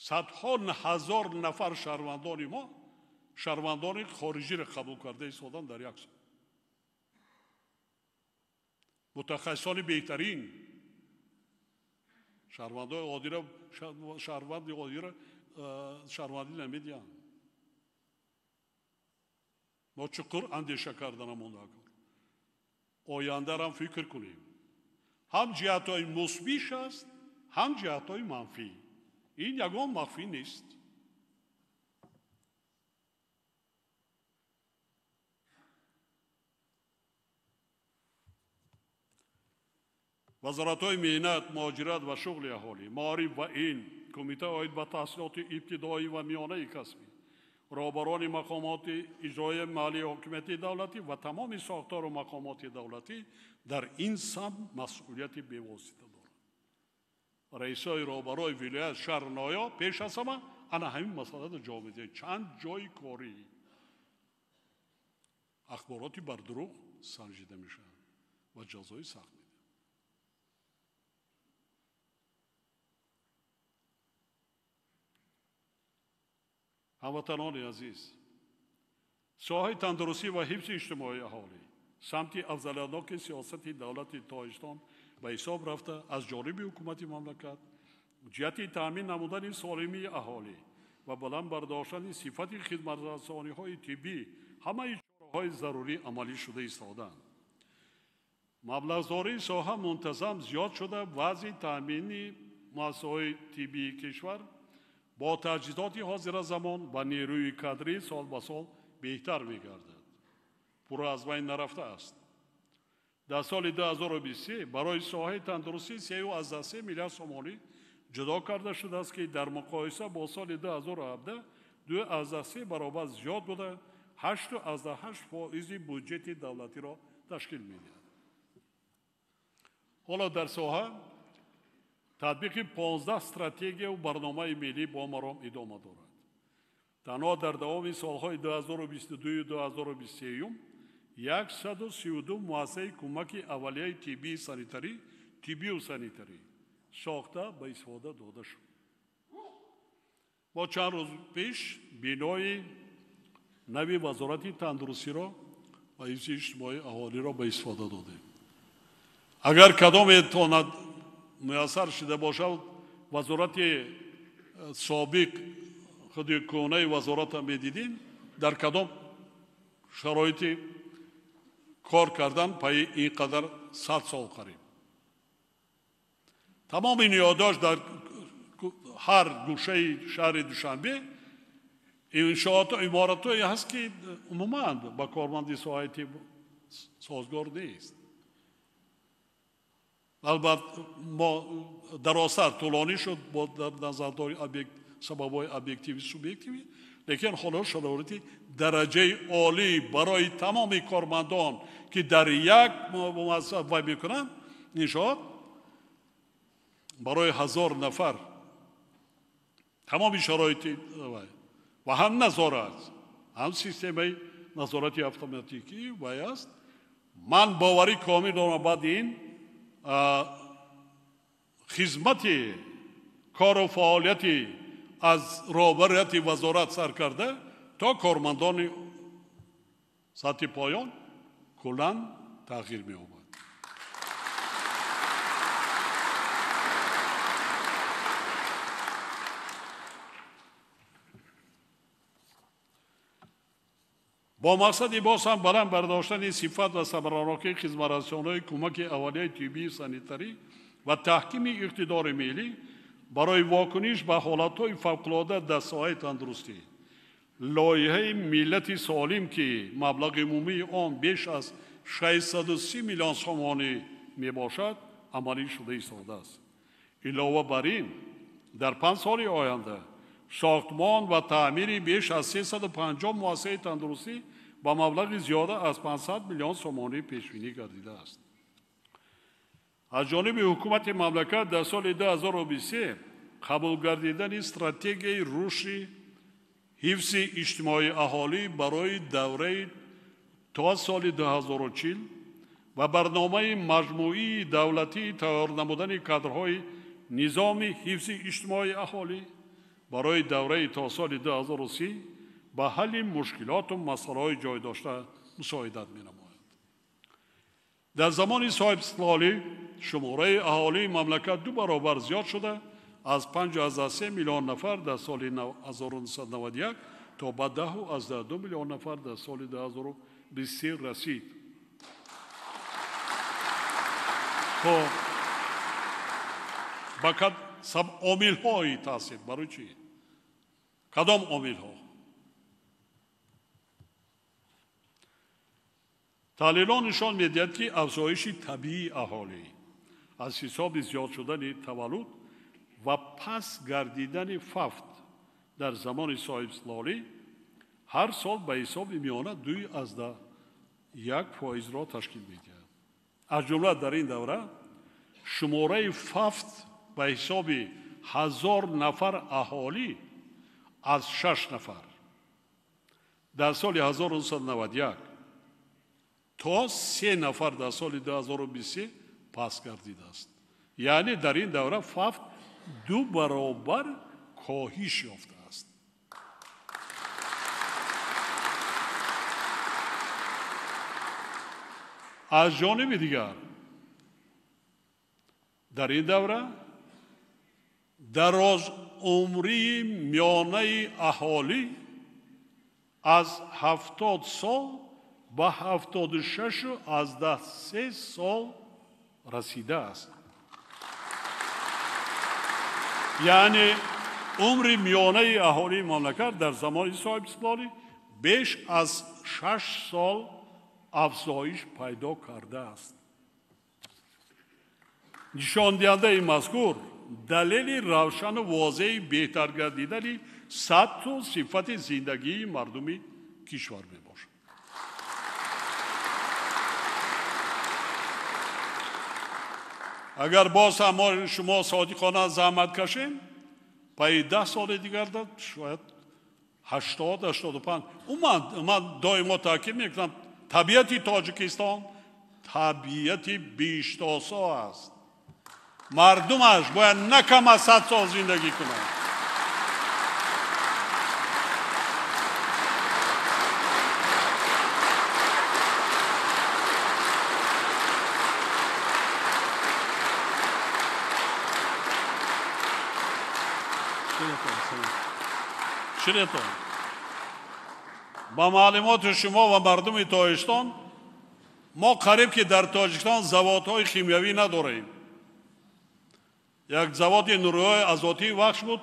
садҳо ҳазор нафар шаҳрвандони мо шаҳрвандони хориҷиро қабул карда истоданд дар як сол. Мутахассисони беҳтарин шаҳрвандои оддиро шаҳрванди оддиро шаҳрвандӣ намедиҳанд. Мо чуқур андеша карданамон даркор. Ояндарам фикр кунем. Ҳам ҷиҳатҳои мусбиш аст, ҳам ҷиҳатҳои манфӣ. Ин ягон махфӣ нест. Вазоратҳои меҳнат, муҳоҷират ва шуғли аҳолӣ, маориф ва илм, кумитаи оид ба таҳсилоти ибтидоӣ ва миёнаи касбӣ, роҳбарони мақомоти иҷроияи маҳаллии ҳокимияти давлатӣ ва тамоми сохтору мақомоти давлатӣ дар ин самт масъулияти бевосита доранд. Раисои роҳбарои вилоят, шаҳр, ноҳия пеш аз ҳама ана ҳамин масъаларо ҷавоб медиҳанд. Чанд ҷойи корӣ ахбороти бардурӯғ санҷида мешаванд ва ҷазои сахт медиҳанд. Ҳамватанони азиз, соҳаи тандурустӣ ва ҳифзи иҷтимоии аҳолӣ самти афзалиятноки сиёсати давлати Тоҷикистон ба ҳисоб рафта аз ҷониби ҳукумати мамлакат ҷиҳати таъмин намудани солимии аҳолӣ ва баланд бардоштани сифати хидматрасониҳои тиббӣ ҳамаи чораҳои зарурӣ амалӣ шуда истодаанд. Маблағгузории соҳа мунтазам зиёд шуда, вазъи таъмини муассисаҳои тиббии кишвар бо таҷҳизоти ҳозиразамон ва нерӯи кадрӣ сол ба сол беҳтар мегардад. Пурра аз байн нарафтааст. Дар соли 2023 барои соҳаи тандурустӣ 3,3 миллиард сомонӣ ҷудо карда шудааст, ки дар муқоиса бо соли 2017 2,3 баробар зиёд буда, 8,8% буҷети давлатиро ташкил медиҳад. Ҳоло дар соҳа татбиқи 15 стратегияву барномаи миллӣ бо маром идома дорад. Танҳо дар давоми солҳои 2022-2023 132 муассисаи кӯмаки аввалияи тиббии санитарӣ, тиббию санитарӣ сохта ба истифода дода шуд. Бо чанд рӯз пеш бинои нави Вазорати тандурустиро ва ҳифзи иҷтимоии аҳолиро ба истифода додем. Агар кадометонад муяссар шуда бошад, вазорати собиқ худи кӯҳнаи вазората медидем, дар кадом шароити кор кардан пайи ин қадар 100 сол қариб. Тамоми ниҳодҳош дар ҳар гӯшаи шаҳри Душанбе иншооту иморатҳое ҳаст, ки умуман ба корманди соҳаи тиб созгор нест. Албатта мо дарозтар тӯлонӣ шуд бо дар назардори сабабҳои объективӣ субъективӣ, лекин ҳоло шароити дараҷаи олӣ барои тамоми кормандон, ки дар як муассиса вай мекунанд, иншоот барои 1000 нафар тамоми шароити вай ва ҳам назорат, ҳам системаи назорати автоматикӣ вай аст. Ман боварӣ комил дорам, баъди ин хизмати кору фаъолияти аз роҳбарияти вазорат сар карда то кормандони сатҳи поён куллан тағйир меёбад. Бо мақсади боз ҳам баланд бардоштани сифат ва самаранокии хизматрасониҳои кӯмаки аввалияи тиббию санитарӣ ва таҳкими иқтидори миллӣ барои вокуниш ба ҳолатҳои фавқулода дар соҳаи тандурустӣ, лоиҳаи миллати солим, ки маблағи умумии он беш аз 630 миллион сомонӣ мебошад, амалӣ шуда истодааст. Илова бар ин, дар 5 соли оянда сохтмон ва таъмири беш аз 350 муассисаи тандурустӣ ба маблағи зиёда аз 500 миллион сомонӣ пешбинӣ гардидааст. Аз ҷониби ҳукумати мамлакат дар соли 2023 қабул гардидани стратегияи рушди ҳифзи иҷтимоии аҳолӣ барои давраи то соли 2040 ва барномаи маҷмӯии давлатии тайёр намудани кадрҳои низоми ҳифзи иҷтимоии аҳолӣ барои давраи то соли 2030 ба ҳалли мушкилоту масъалаҳои ҷой дошта мусоидат менамояд. Дар замони соҳибистиқлолӣ шумораи аҳолии мамлакат 2 баробар зиёд шуда, аз 5,3 миллион нафар дар соли 1991 то ба 10,2 миллион нафар дар соли 2023 расид. Ба омилҳои таъсир барои чӣ? Кадом омилҳо? Таҳлилҳо нишон медиҳад, ки афзоиши табиии аҳолӣ аз ҳисоби зиёд шудани таваллуд ва пас гардидани фавт дар замони соҳибистиқлолӣ ҳар сол ба ҳисоби миёна 2,1%-ро ташкил медиҳад. Аз ҷумла дар ин давра шумораи фавт ба ҳисоби 1000 нафар аҳолӣ аз 6 нафар дар соли 1991 то 3 нафар дар соли 2023 пас гардидааст. Яъне дар ин давра фавт 2 баробар коҳиш ёфтааст. Аз ҷониби дигар, дар ин давра дарозумрии миёнаи аҳолӣ аз 70 сол ба 76,3 сол расидааст. Яъне умри миёнаи аҳолии мамлакат дар замони соҳибистиқлолӣ беш аз 6 сол афзоиш пайдо кардааст. Нишондиҳандаи мазкур далели равшану возеҳи беҳтар гардидани сатҳу сифати зиндагии мардуми кишвар мебошад. Агар боз ҳам мо шумо содиқона заҳмат кашем, пайи 10 соли дигар шояд 80-85. Ман доимо таъкид мекунам, табиати Тоҷикистон табиати биҳиштосо аст. Мардумаш бояд на кам аз 100 сол зиндагӣ кунанд. Ширетон. Ба маълумоти шумо ва мардуми Тоҷикистон, мо қариб ки дар Тоҷикистон заводҳои химиявӣ надорем. Як заводи нурӯҳои азотии Вахш буд,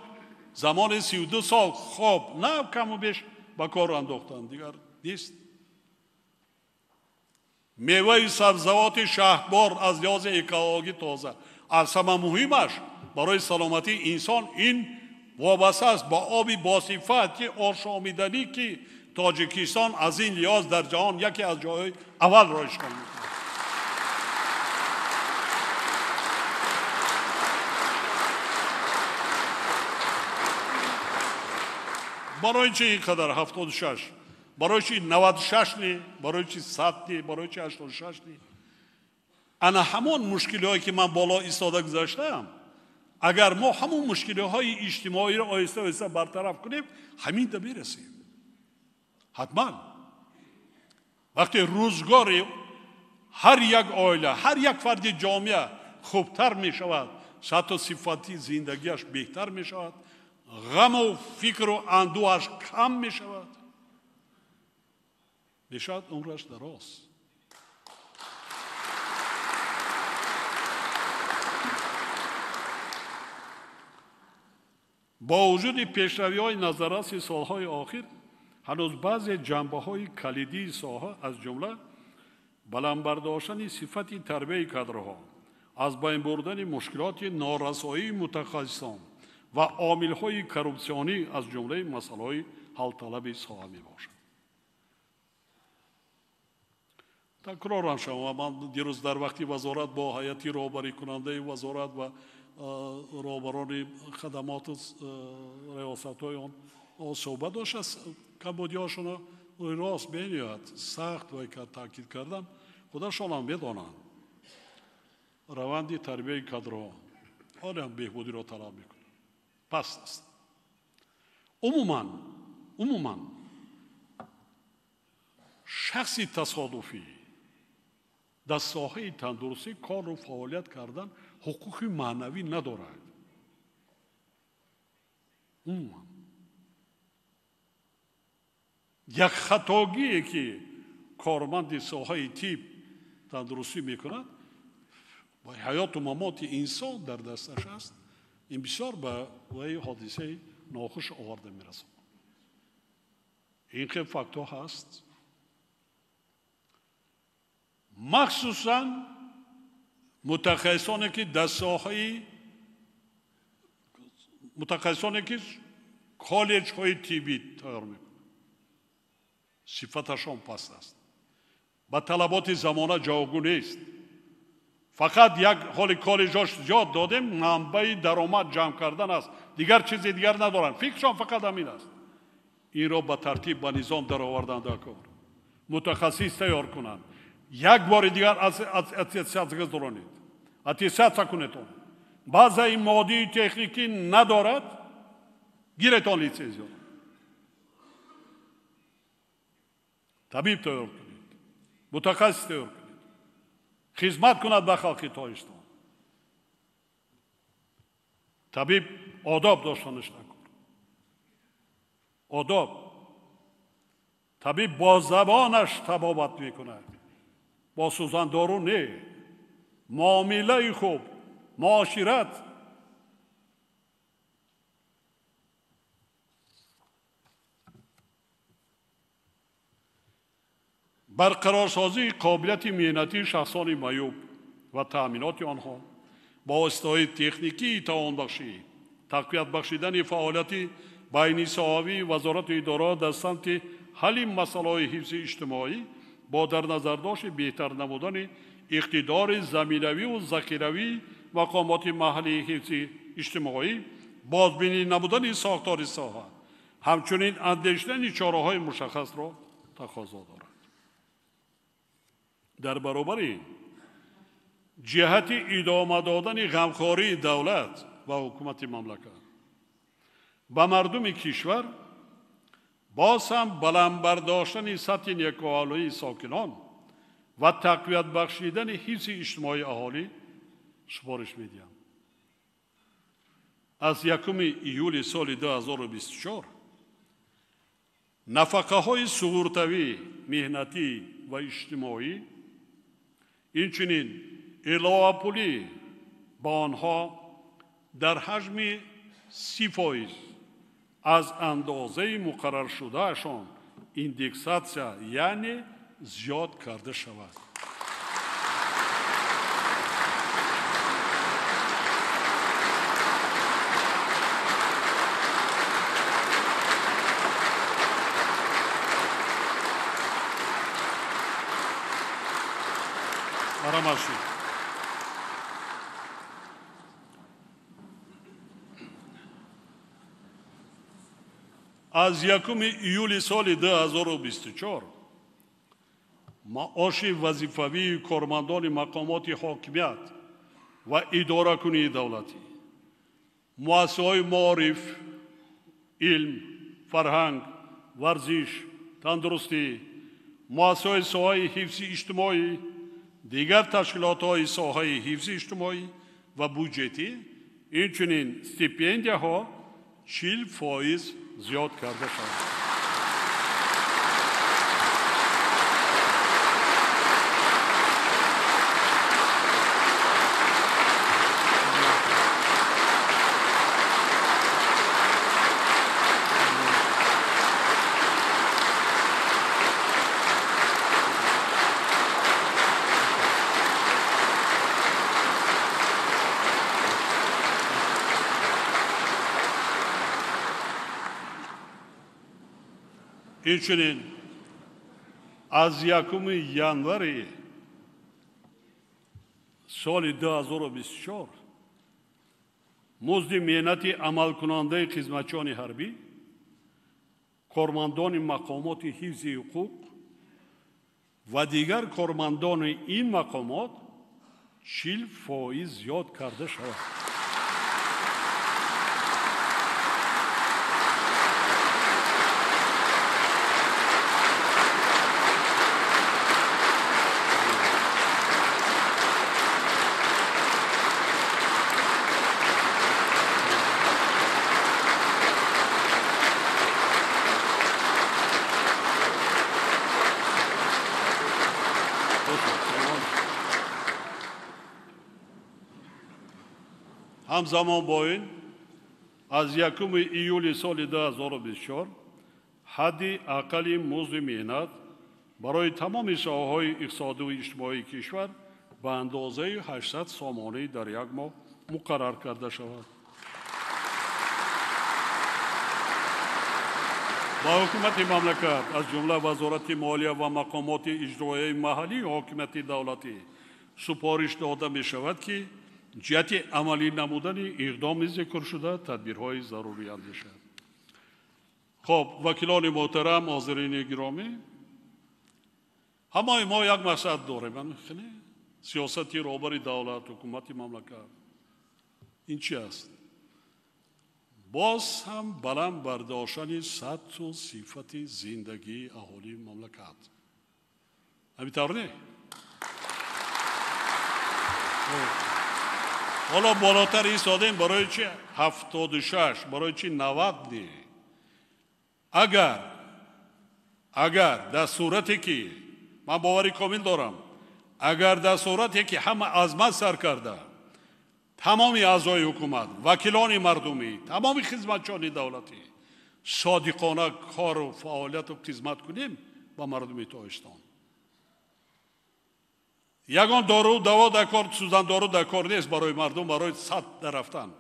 замони 32 сол хоб на каму беш ба кор андохтанд, дигар нест. Меваи сабзавоти шаҳдбор аз лиҳози экологӣ тоза. Аз ҳама муҳимаш барои саломатии инсон ин вобаста аст ба оби босифат, ки ошомиданӣ, ки Тоҷикистон аз ин лиҳоз дар ҷаҳон яке аз ҷойҳои аввалро ишғол мекунад. Барои чи ин қадар 76? Барои чи 96 не? Барои чи 100 не? Барои чи 86 не? Ана ҳамон мушкилиҳое ки ман боло истода гузаштаам, агар мо ҳамон мушкилиҳои иҷтимоиро оҳиста оҳиста бартараф кунем, ҳамин да мерасем. Ҳатман. Вақте рӯзгори ҳар як оила, ҳар як фарди ҷомеа хубтар мешавад, сатҳу сифати зиндагиаш беҳтар мешавад, ғаму фикру андӯҳаш кам мешавад. Мешавад умраш дароз. Бо вуҷуди пешравиҳои назарраси солҳои охир, ҳанӯз баъзе ҷанбаҳои калидии соҳа, аз ҷумла баланд бардоштани сифати тарбияи кадрҳо, аз байн бурдани мушкилоти норасоии мутахассисон ва омилҳои коррупсионӣ аз ҷумлаи масъалаҳои ҳалталаби соҳа мебошад. Такрорам шава, ман дирӯз дар вақти вазорат бо ҳайати роҳбарикунандаи вазорат ва роҳбарони хадамоту риёсатҳои он суҳбат дошт. Камбудиҳошонро рост бениҳоят сахт ва таъкид кардам, худашонам медонанд. Раванди тарбияи кадрҳо ҳолиам беҳбудиро талаб мекунад, паст аст. Умуман шахси тасодуфӣ дар соҳаи тандурустӣ кору фаъолият кардан ҳуқуқи маънавӣ надорад. Умуман як хатогие ки корманди соҳаи тиб тандурустӣ мекунад, ҳаёту мамоти инсон дар дасташ аст, ин бисёр ба вай ҳодисаи нохуш оварда мерасонад. Ин хел фактҳо ҳаст. Махсусан мутахассисоне ки дар соҳаи мутахассисоне ки коллеҷҳои тиббӣ тайёр мекунанд, сифаташон паст аст, ба талаботи замона ҷавобгӯ нест. Фақат як ҳоли коллеҷҳош зиёд додем, манбаи даромад ҷамъ кардан аст, дигар чизи дигар надоранд, фикршон фақат ҳамин аст. Инро ба тартиб, ба низом даровардан дар кор, мутахассис тайёр кунанд. Як бори дигар аттестатсия гузаронед, аттестатсия кунед он. Баъзаи моддии техникӣ надорад, гиред он литсензияро. Табиб тайёр кунед, мутахассис тайёр кунед, хизмат кунад ба халқи Тоҷикистон. Табиб одоб доштанаш накун. Одоб. Табиб бо забонаш табобат мекунад, бо сӯзандору не. Муомилаи хуб, муошират. Барқарорсозии қобилияти меҳнатии шахсони маъюб ва таъминоти онҳо бо воситаҳои техникии тавонбахшӣ, тақвият бахшидани фаъолияти байнисоҳавии вазорату идораҳо дар самти ҳалли масъалаҳои ҳифзи иҷтимоӣ бо дар назардошти беҳтар намудани иқтидори заминавию захиравии мақомоти маҳаллии ҳифзи иҷтимоӣ, бозбинӣ намудани сохтори соҳа, ҳамчунин андешидани чораҳои мушаххасро тақозо дорад. Дар баробари ҷиҳати идома додани ғамхории давлат ва ҳукумати мамлакат ба мардуми кишвар, боз ҳам баланд бардоштани сатҳи некӯаҳолии сокинон ва тақвият бахшидани ҳифзи иҷтимоии аҳолӣ супориш медиҳам. Аз 1 июли соли 2024 нафақаҳои суғуртавӣ, меҳнатӣ ва иҷтимоӣ, инчунин иловапулӣ ба онҳо дар ҳаҷми 30% аз андозаи муқарраршудаашон индексатсия, яъне зиёд карда шавад. Марамаши. Аз 1 июли соли 2024 маоши вазифавии кормандони мақомоти ҳокимият ва идоракунии давлатӣ, муассисаҳои маориф, илм, фарҳанг, варзиш, тандурустӣ, муассисаҳои соҳаи ҳифзи иҷтимоӣ, дигар ташкилотҳои соҳаи ҳифзи иҷтимоӣ ва буҷетӣ, инчунин стипендияҳо 40% зиёд карда шавад. Инчунин аз 1 январи соли 2024 музди меҳнати амалкунандаи хизматчиёни ҳарбӣ, кормандони мақомоти ҳифзи ҳуқуқ ва дигар кормандони ин мақомот 40% зиёд карда шавад. Ҳамзамон бо ин аз 1 июли соли 2024 ҳадди аққали музди меҳнат барои тамоми соҳаҳои иқтисодию иҷтимоии кишвар ба андозаи 800 сомонӣ дар як моҳ муқаррар карда шавад. Ба ҳукумати мамлакат аз ҷумла Вазорати молия ва мақомоти иҷроияи маҳаллии ҳокимияти давлатӣ супориш дода мешавад, ки ҷиҳати амалӣ намудани иқдоми зикршуда тадбирҳои зарурӣ андешад. Хоб, вакилони муҳтарам, ҳозирини гиромӣ, ҳамаи мо як мақсад дорем, сиёсати роҳбари давлат, ҳукумати мамлакат. Ин чи аст? Боз ҳам баланд бардоштани сатҳу сифати зиндагии аҳолии мамлакат. Ҳамин тавр не? Ҳоло болотар истодем, барои чи 76, барои чи 90 не? Агар дар сурате ки ман бовари комил дорам, агар дар сурате ки ҳама аз ман сар карда, тамоми аъзои ҳукумат, вакилони мардумӣ, тамоми хизматчиёни давлатӣ содиқона кору фаъолияту хизмат кунем ба мардуми Тоҷикистон, ягон дору даво дар кор, сӯзандору дар кор нест барои мардум, барои сад дарафтан.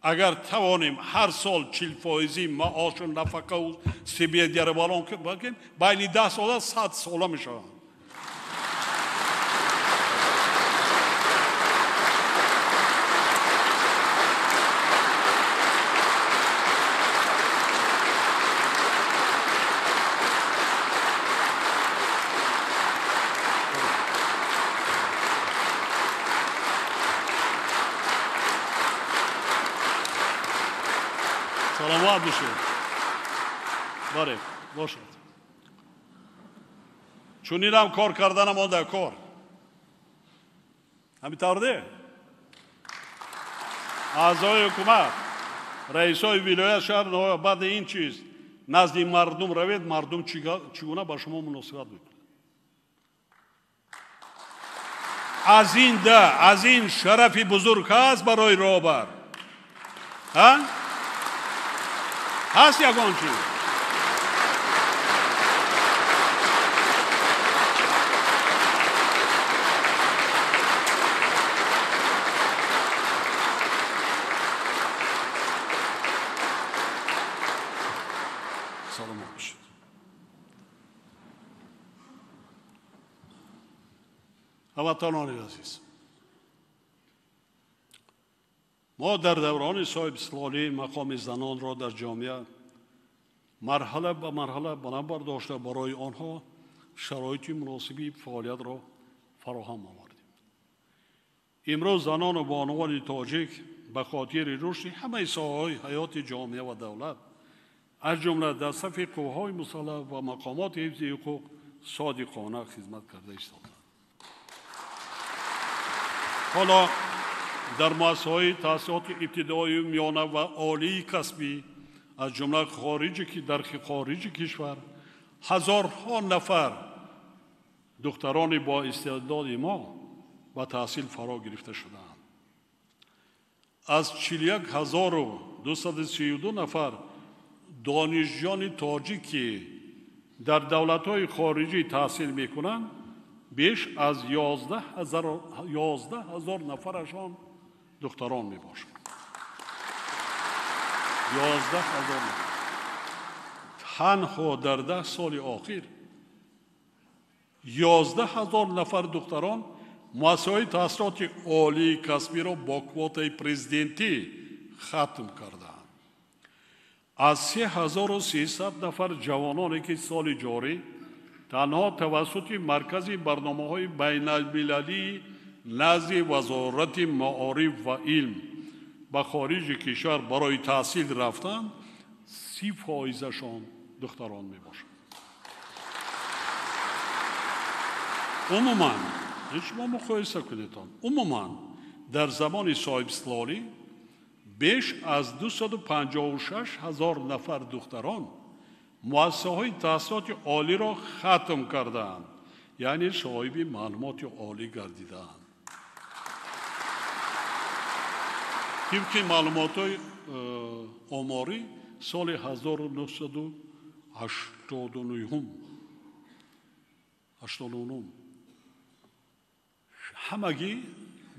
Агар тавонем ҳар сол 40% маошу нафақаву стипендияро баланд кунем, байни 10 сола 100 сола мешаванд. Саломат бошед. Бале, бошад. Чунинам кор карданам он дар кор. Ҳамин тавр не? Аъзои ҳукумат, раисои вилоят, шаҳр, баъди ин чиз назди мардум равед, мардум чӣ гуна ба шумо муносибат мекунад. Аз ин аз ин шарафи бузург ҳаст барои роҳбар. Ҳа? Ҳаст ягон чиз? Саломат бошед. Ҳамватанони азиз, мо дар даврони соҳибистиқлолӣ мақоми занонро дар ҷомеа марҳала ба марҳала баланд бардошта, барои онҳо шароити муносиби фаъолиятро фароҳам овардем. Имрӯз занону бонувони тоҷик ба хотири рушди ҳамаи соҳаҳои ҳаёти ҷомеа ва давлат, аз ҷумла дар сафи қувваҳои мусаллаҳ ва мақомоти ҳифзи ҳуқуқ содиқона хизмат карда истодаанд. Ҳоло дар муассисаҳои таҳсилоти ибтидоию миёна ва олии касбӣ, аз ҷумла дар хориҷи кишвар, ҳазорҳо нафар духтарони боистеъдоди мо ба таҳсил фаро гирифта шудаанд. Аз 41232 нафар донишҷӯёни тоҷик, ки дар давлатҳои хориҷӣ таҳсил мекунанд, беш аз 11 ҳазор нафарашон духтарон мебошанд. 11 ҳазор нафар. Танҳо дар 10 соли охир 11 ҳазор нафар духтарон муассисаҳои таҳсилоти олии касбиро бо квотаи президентӣ хатм кардаанд. Аз 3300 нафар ҷавононе ки соли ҷорӣ танҳо тавассути маркази барномаҳои байналмилалии назди Вазорати маориф ва илм ба хориҷи кишвар барои таҳсил рафтанд, 30%-шон духтарон мебошанд. Умуман, шумо муқоиса кунедон, умуман дар замони соҳибистиқлолӣ беш аз 256 ҳазор нафар духтарон муассисаҳои таҳсилоти олиро хатм кардаанд, яъне соҳиби маълумоти олӣ гардидаанд. Тибқи маълумотҳои оморӣ соли 1989 ҳамагӣ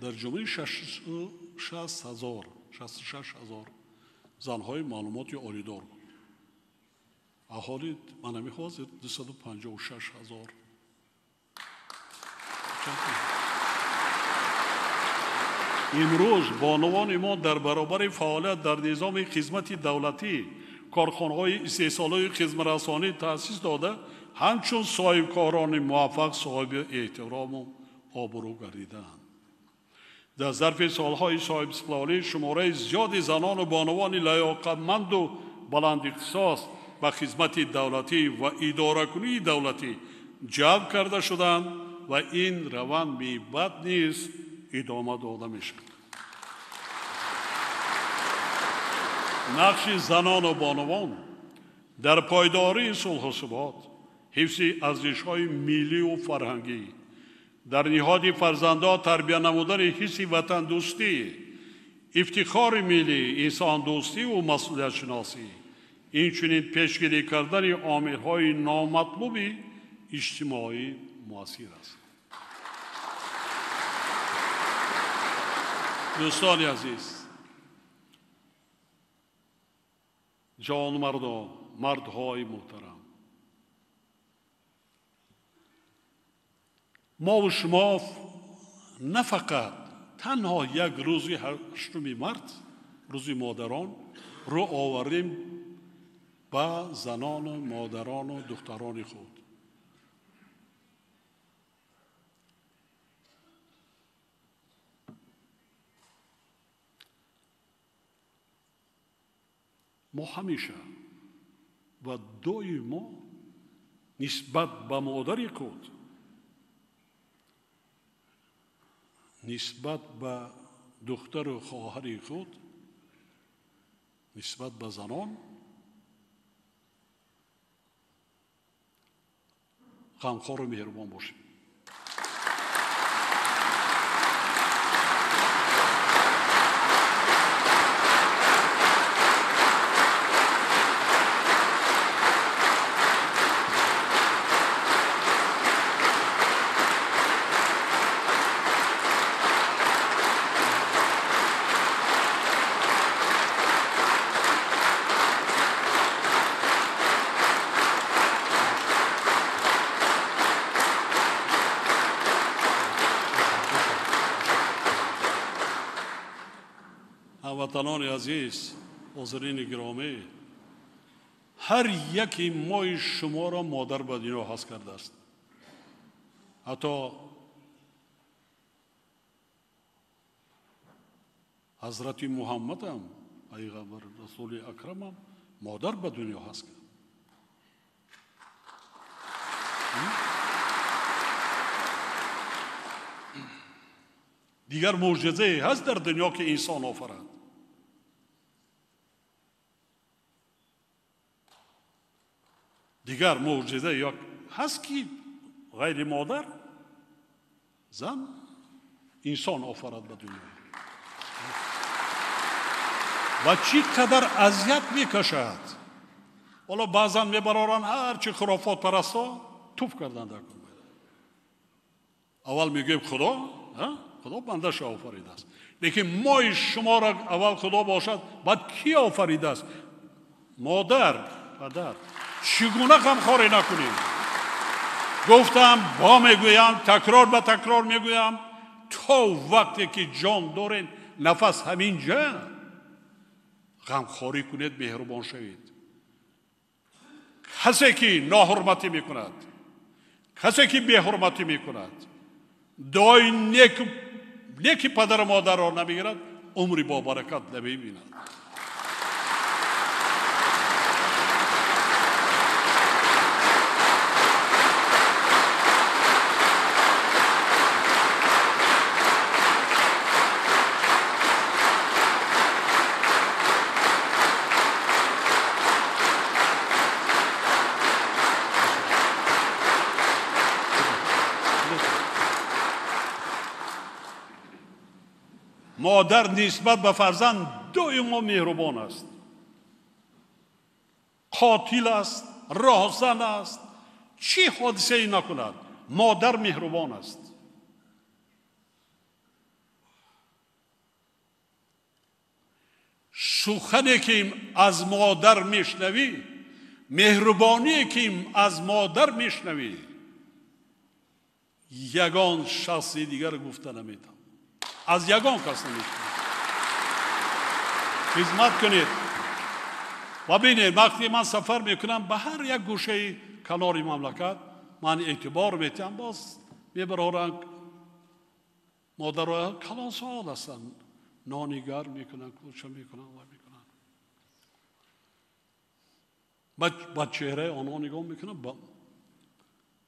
дар ҷумҳурӣ 66 ҳазор занҳои маълумоти олидор буд. Аҳоли манами ҳозир 256 ҳазор. Имрӯз бонувони мо дар баробари фаъолият дар низоми хизмати давлатӣ, корхонаҳои истеҳсолии хизматрасонӣ таъсис дода, ҳамчун соҳибкорони муваффақ соҳиби эҳтирому обрӯ гардидаанд. Дар зарфи солҳои соҳибистиқлолӣ шумораи зиёди занону бонувони лаёқатманду баландихтисос ба хизмати давлатӣ ва идоракунии давлатӣ ҷалб карда шуданд ва ин раванд мебад низ идома дода мешавад. Нақши занону бонувон дар пойдории сулҳу субот, ҳифзи арзишҳои миллию фарҳангӣ, дар ниҳоди фарзандҳо тарбия намудани ҳисси ватандӯстӣ, ифтихори миллӣ, инсондӯстиву масъулиятшиносӣ, инчунин пешгирӣ кардани омилҳои номатлуби иҷтимоӣ муассир аст. Дӯстони азиз, ҷавонмардо, мардҳои муҳтарам, мову шумо на фақат танҳо як рӯзи 8 март, рӯзи модарон, рӯ овардем ба занону модарону духтарони худ. Мо ҳамеша ва доимо нисбат ба модари худ, нисбат ба духтару хоҳари худ, нисбат ба занон ғамхору меҳрубон бошем. Ҳамватанони азиз, ҳозирини гиромӣ, ҳар яки мои шуморо модар ба дунё ҳаст кардааст. Ҳатто ҳазрати Муҳаммадам, пайғамбар расули акрамам, модар ба дунё ҳаст кард. Дигар мӯъҷизае ҳаст дар дунё ки инсон офарад. Дигар мӯъҷиза ё ҳаст ки ғайри модар зан инсон офарад ба дунё. Ва чӣ қадар азият мекашад. Ҳоло баъзан мебароранд ҳарчи хурофотпарастҳо туф карданд дар кун. Аввал мегӯем Худо, Худо бандаша офаридааст. Лекин мои шуморо аввал Худо бошад, баъд кӣ офаридааст? Модар, падар. Чӣ гуна ғамхорӣ накунем? Гуфтам, бо мегӯям, такрор ба такрор мегӯям, то вақте ки ҷон доред, нафас ҳамин ҷа, ғамхорӣ кунед, меҳрубон шавед. Касе ки ноҳурматӣ мекунад, касе ки беҳурматӣ мекунад, дуои неки падару модарро намегирад, умри бобаракат намебинад. Модар нисбат ба фарзанд доимо меҳрубон аст. Қотил аст, роҳзан аст, чӣ ҳодисае накунад, модар меҳрубон аст. Сухане ки аз модар мешнавӣ, меҳрубоние ки аз модар мешнавӣ, ягон шахси дигар гуфта наметавонад. Аз ягон кас намешунавад. Хизмат кунед ва бинед, вақте ман сафар мекунам ба ҳар як гӯшаи канори мамлакат, ман эътибор метиҳам, боз мебароранд модаро калонсол ҳастанд, нони гарм мекунанд, кулча мекунанд ва мекунанд. Ба чеҳраи онҳо нигоҳ мекунам,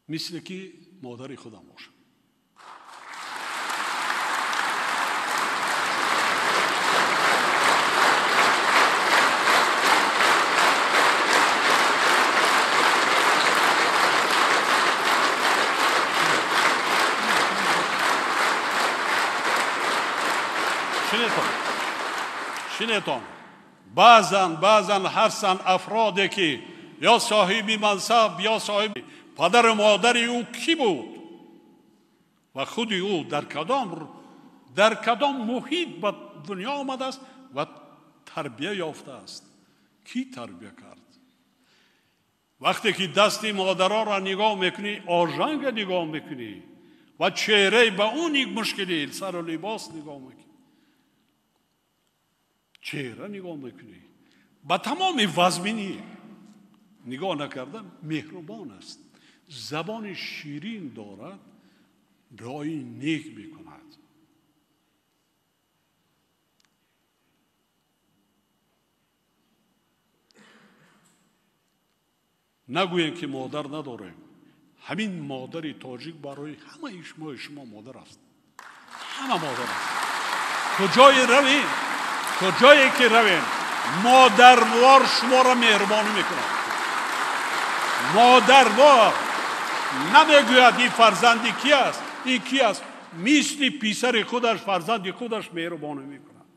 мисли ки модари худам бошам. Шинетон, баъзан ҳастанд афроде ки ё соҳиби мансаб, ё соҳиби падару модари ӯ кӣ буд ва худи ӯ дар кадом муҳит ба дунё омадааст ва тарбия ёфтааст. Кӣ тарбия кард? Вақте ки дасти модаронро нигоҳ мекунӣ, ожанга нигоҳ мекунӣ ва чеҳраи ба ӯ мушкилӣ, сару либос нигоҳ мекунӣ, чеҳра нигоҳ мекунӣ, ба тамоми вазминӣ нигоҳ накарда меҳрубон аст, забони ширин дорад, дуои нек мекунад. Нагӯем ки модар надорем. Ҳамин модари тоҷик барои ҳамаи шумо модар аст. Ҳама модар аст. Куҷое равем, куҷое ки равем, модарвор шуморо меҳрубонӣ мекунад. Модарвор намегӯяд ин фарзанди ки аст, ин ки аст, мисли писари худаш, фарзанди худаш меҳрубонӣ мекунад.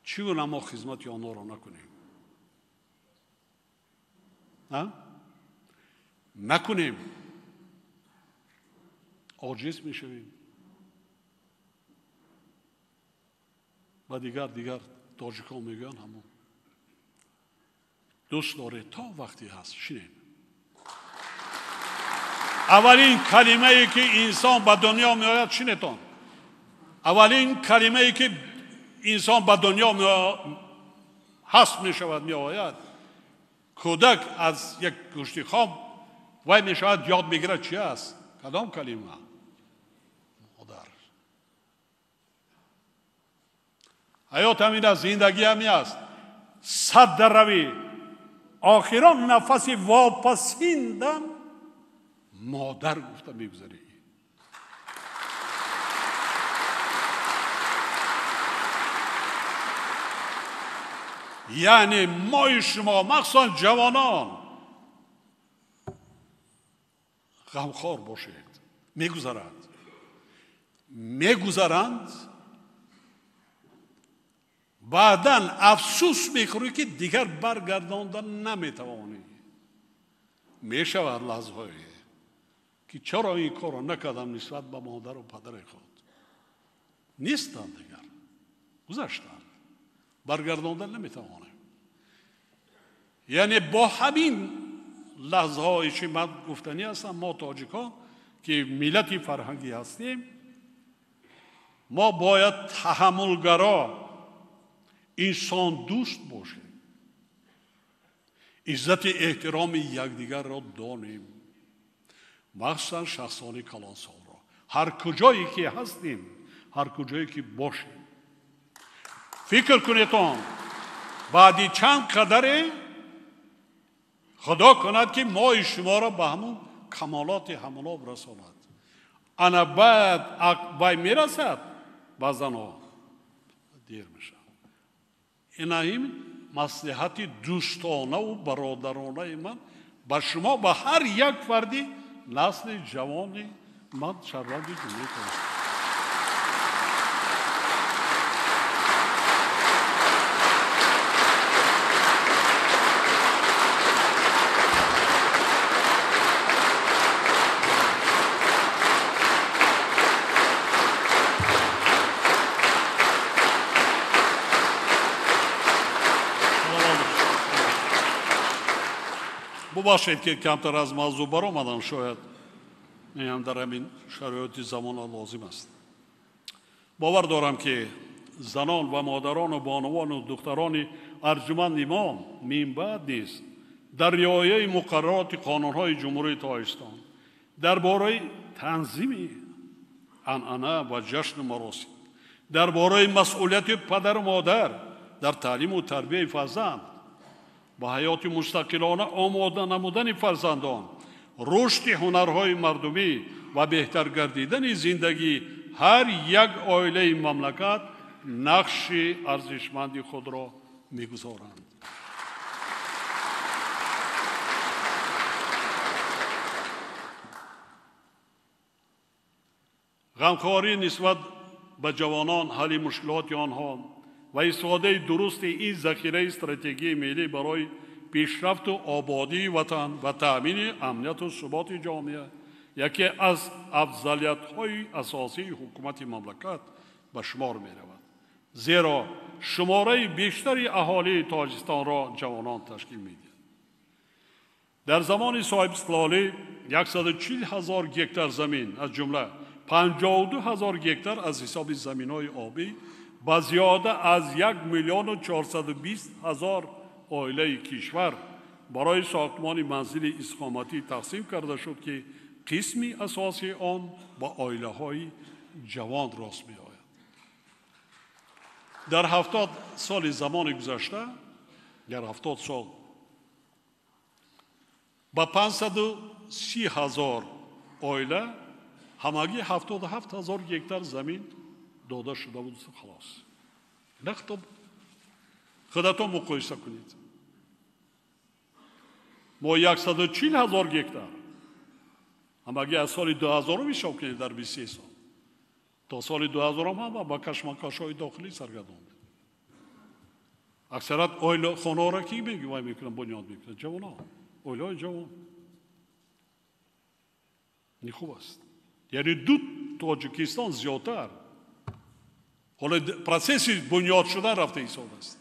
Чӣ гуна мо хизмати онҳоро накунем? Накунем, оҷиз мешавем. Ва дигар тоҷикон мегӯянд ҳамон. Дӯст доред то вақте ҳаст, шинед. Аввалин калимае ки инсон ба дунё меояд, шинетон. Аввалин калимае ки инсон ба дунё ҳаст мешавад, меояд, кӯдак аз як гӯшти хом вай мешавад, ёд мегирад чи аст? Кадом калима? Модар. Ҳаёт ҳамин аст, зиндагӣ ҳамин аст. Сад дар равӣ, охирон нафаси вопасиндам модар гуфта мегузарӣ. Яъне мои шумо, махсусан ҷавонон, ғамхор бошед. Мегузарад, мегузаранд, баъдан афсӯс мехӯрӣ ки дигар баргардонда наметавонӣ. Мешавад лаҳзаҳое ки чаро ин корро накардам нисбат ба модару падари худ. Нестанд дигар, гузаштанд, баргардонда наметавонем. Яъне бо ҳамин лаҳзаҳое ки ман гуфтанӣ ҳастам, мо тоҷикон ки миллати фарҳангӣ ҳастем, мо бояд таҳаммулгаро, инсондӯст бошем, иззати эҳтироми якдигарро донем, махсусан шахсони калонсолро. Ҳар куҷое ки ҳастем, ҳар куҷое ки бошем. Фикр кунедон, баъди чанд қадаре худо кунад ки мои шуморо ба ҳамун камолоти ҳамоноб расонад. Ана баъд вай мерасад, баъзанҳо дер мешавад. Ина ин маслиҳати дӯстонаву бародаронаи ман ба шумо, ба ҳар як фарди насли ҷавони ман, шаҳрванди Ҷумҳурии Тоҷикистон. Бубахшед ки камтар аз мавзӯъ баромадам, шояд ин дар ҳамин шароити замона лозим аст. Бовар дорам ки занон ва модарону бонувану духтарони арҷуманди мо минбаъд низ дар риояи муқаррароти қонунҳои Ҷумҳурии Тоҷикистон дар бораи танзими анъана ва ҷашну маросим, дар бораи масъулияти падару модар дар таълиму тарбияи фарзанд, ба ҳаёти мустақилона омода намудани фарзандон, рушди ҳунарҳои мардумӣ ва беҳтар гардидани зиндагии ҳар як оилаи мамлакат нақши арзишманди худро мегузоранд. Ғамхорӣ нисбат ба ҷавонон, ҳалли мушкилоти онҳо ва истифодаи дурусти ин захираи стратегияи миллӣ барои пешрафту ободии ватан ва таъмини амнияту суботи ҷомеа яке аз афзалиятҳои асосии ҳукумати мамлакат ба шумор меравад, зеро шумораи бештари аҳолии Тоҷикистонро ҷавонон ташкил медиҳанд. Дар замони соҳибистиқлолӣ 140 ҳазор гектар замин, аз ҷумла 52 ҳазор гектар аз ҳисоби заминҳои обӣ ба зиёда аз 1 420 000 оилаи кишвар барои сохтмони манзили истиқоматӣ тақсим карда шуд, ки қисми асосии он ба оилаҳои ҷавон рост меояд. Дар 70 соли замони гузашта, дар 70 сол ба 530 ҳазор оила ҳамагӣ 77 ҳазор гектар замин дода шуда буд. Халос. Нахто худатон муқоиса кунед. Мо 140 ҳазор гектар ҳамагӣ аз соли 2000 ҳисоб кунед, дар 23 сол то соли 2000 ҳам ба кашмакашҳои дохилӣ саргардон буд. Аксарат оила хонаҳоро ки вай мекунанд, бунёд мекунанд? Ҷавонон, оилаҳои ҷавон. Ин хуб аст. Яъне ду Тоҷикистон зиёдтар ҳоло процесси бунёд шудан рафта ҳисоб аст.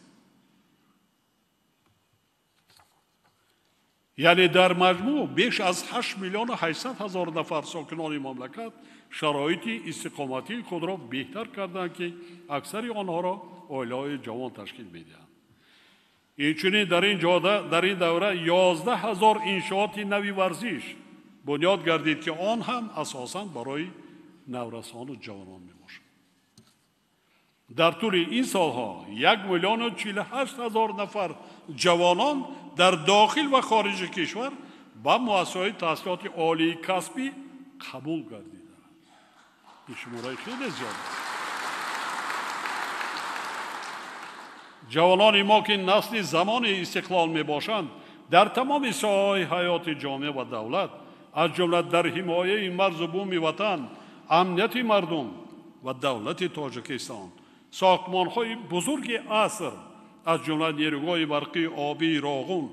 Яъне дар маҷмӯъ беш аз 8 800 000 нафар сокинони мамлакат шароити истиқоматии худро беҳтар карданд, ки аксари онҳоро оилаҳои ҷавон ташкил медиҳанд. Инчунин дар ин ҷода дар ин давра 11 ҳазор иншооти нави варзиш бунёд гардид, ки он ҳам асосан барои наврасону ҷавонон мебошад. Дар тӯли ин солҳо 1 048 000 нафар ҷавонон дар дохил ва хориҷи кишвар ба муассисаҳои таҳсилоти олии касбӣ қабул гардиданд. Ин шумораи хеле зиёд аст. Ҷавонони мо, ки насли замони истиқлол мебошанд, дар тамоми соҳаҳои ҳаёти ҷомеа ва давлат, аз ҷумла дар ҳимояи марзу буми ватан, амнияти мардум ва давлати Тоҷикистон, сохтмонҳои бузурги аср, аз ҷумла нерӯгоҳи барқии обии Роғун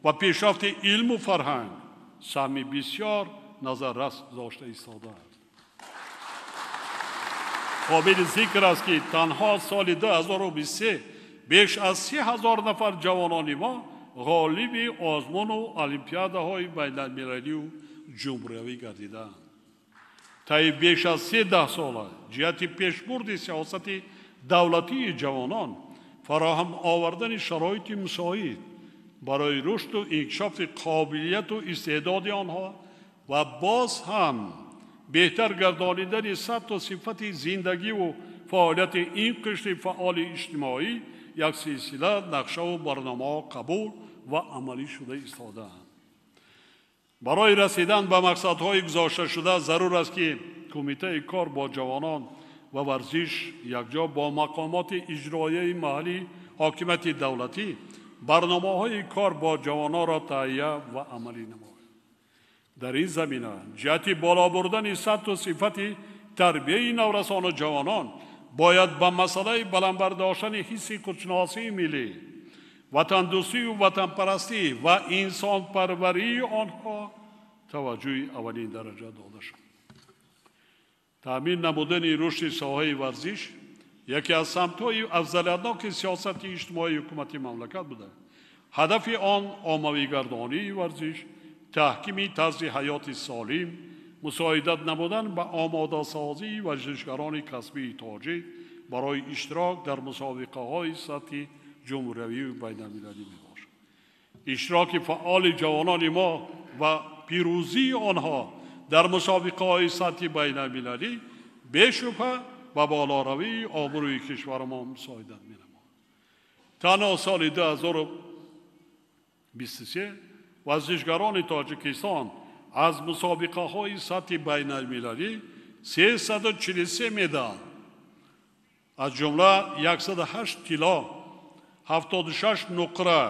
ва пешрафти илму фарҳанг саҳми бисёр назаррас гузошта истодаанд. Қобили зикр аст, ки танҳо соли 2023 беш аз 30 ҳазор нафар ҷавонони мо ғолиби озмуну олимпиадаҳои байналмилалию ҷумҳуриявӣ гардидаанд. Таи беш аз 3 даҳсола ҷиҳати пешбурди сиёсати давлатии ҷавонон, фароҳам овардани шароити мусоид барои рушду инкишофи қобилияту истеъдоди онҳо ва боз ҳам беҳтар гардонидани сатҳу сифати зиндагиву фаъолияти ин қишри фаъоли иҷтимоӣ як силсила нақшаву барномаҳо қабул ва амалӣ шуда истодаанд. Барои расидан ба мақсадҳои гузошташуда зарур аст, ки Кумитаи кор бо ҷавонон ва варзиш якҷо бо мақомоти иҷроияи маҳаллӣ, ҳокимияти давлатӣ барномаҳои кор бо ҷавононро таҳия ва амалӣ намояд. Дар ин замина ҷиҳати боло бурдани сатҳу сифати тарбияи наврасону ҷавонон бояд ба масъалаи баланд бардоштани ҳисси худшиносии миллӣ, ватандӯстию ватанпарастӣ ва инсонпарварии онҳо таваҷҷӯҳи аввалин дараҷа дода шавад. Таъмин намудани рушди соҳаи варзиш яке аз самтҳои афзалиятноки сиёсати иҷтимоии ҳукумати мамлакат буда, ҳадафи он оммавигардонии варзиш, таҳкими тарзи ҳаёти солим, мусоидат намудан ба омодасозии варзишгарони касбии тоҷик барои иштирок дар мусобиқаҳои сатҳи ҷумҳуриявию байналмилалӣ мебошад. Иштироки фаъоли ҷавонони мо ва пирӯзии онҳо дар мусобиқаҳои сатҳи байналмилалӣ бешубҳа ба болоравии обрӯи кишварамон мусоидат менамояд. Танҳо соли 2023 варзишгарони Тоҷикистон аз мусобиқаҳои сатҳи байналмилалӣ 343 медал, аз ҷумла 108 тилло, 76 нуқра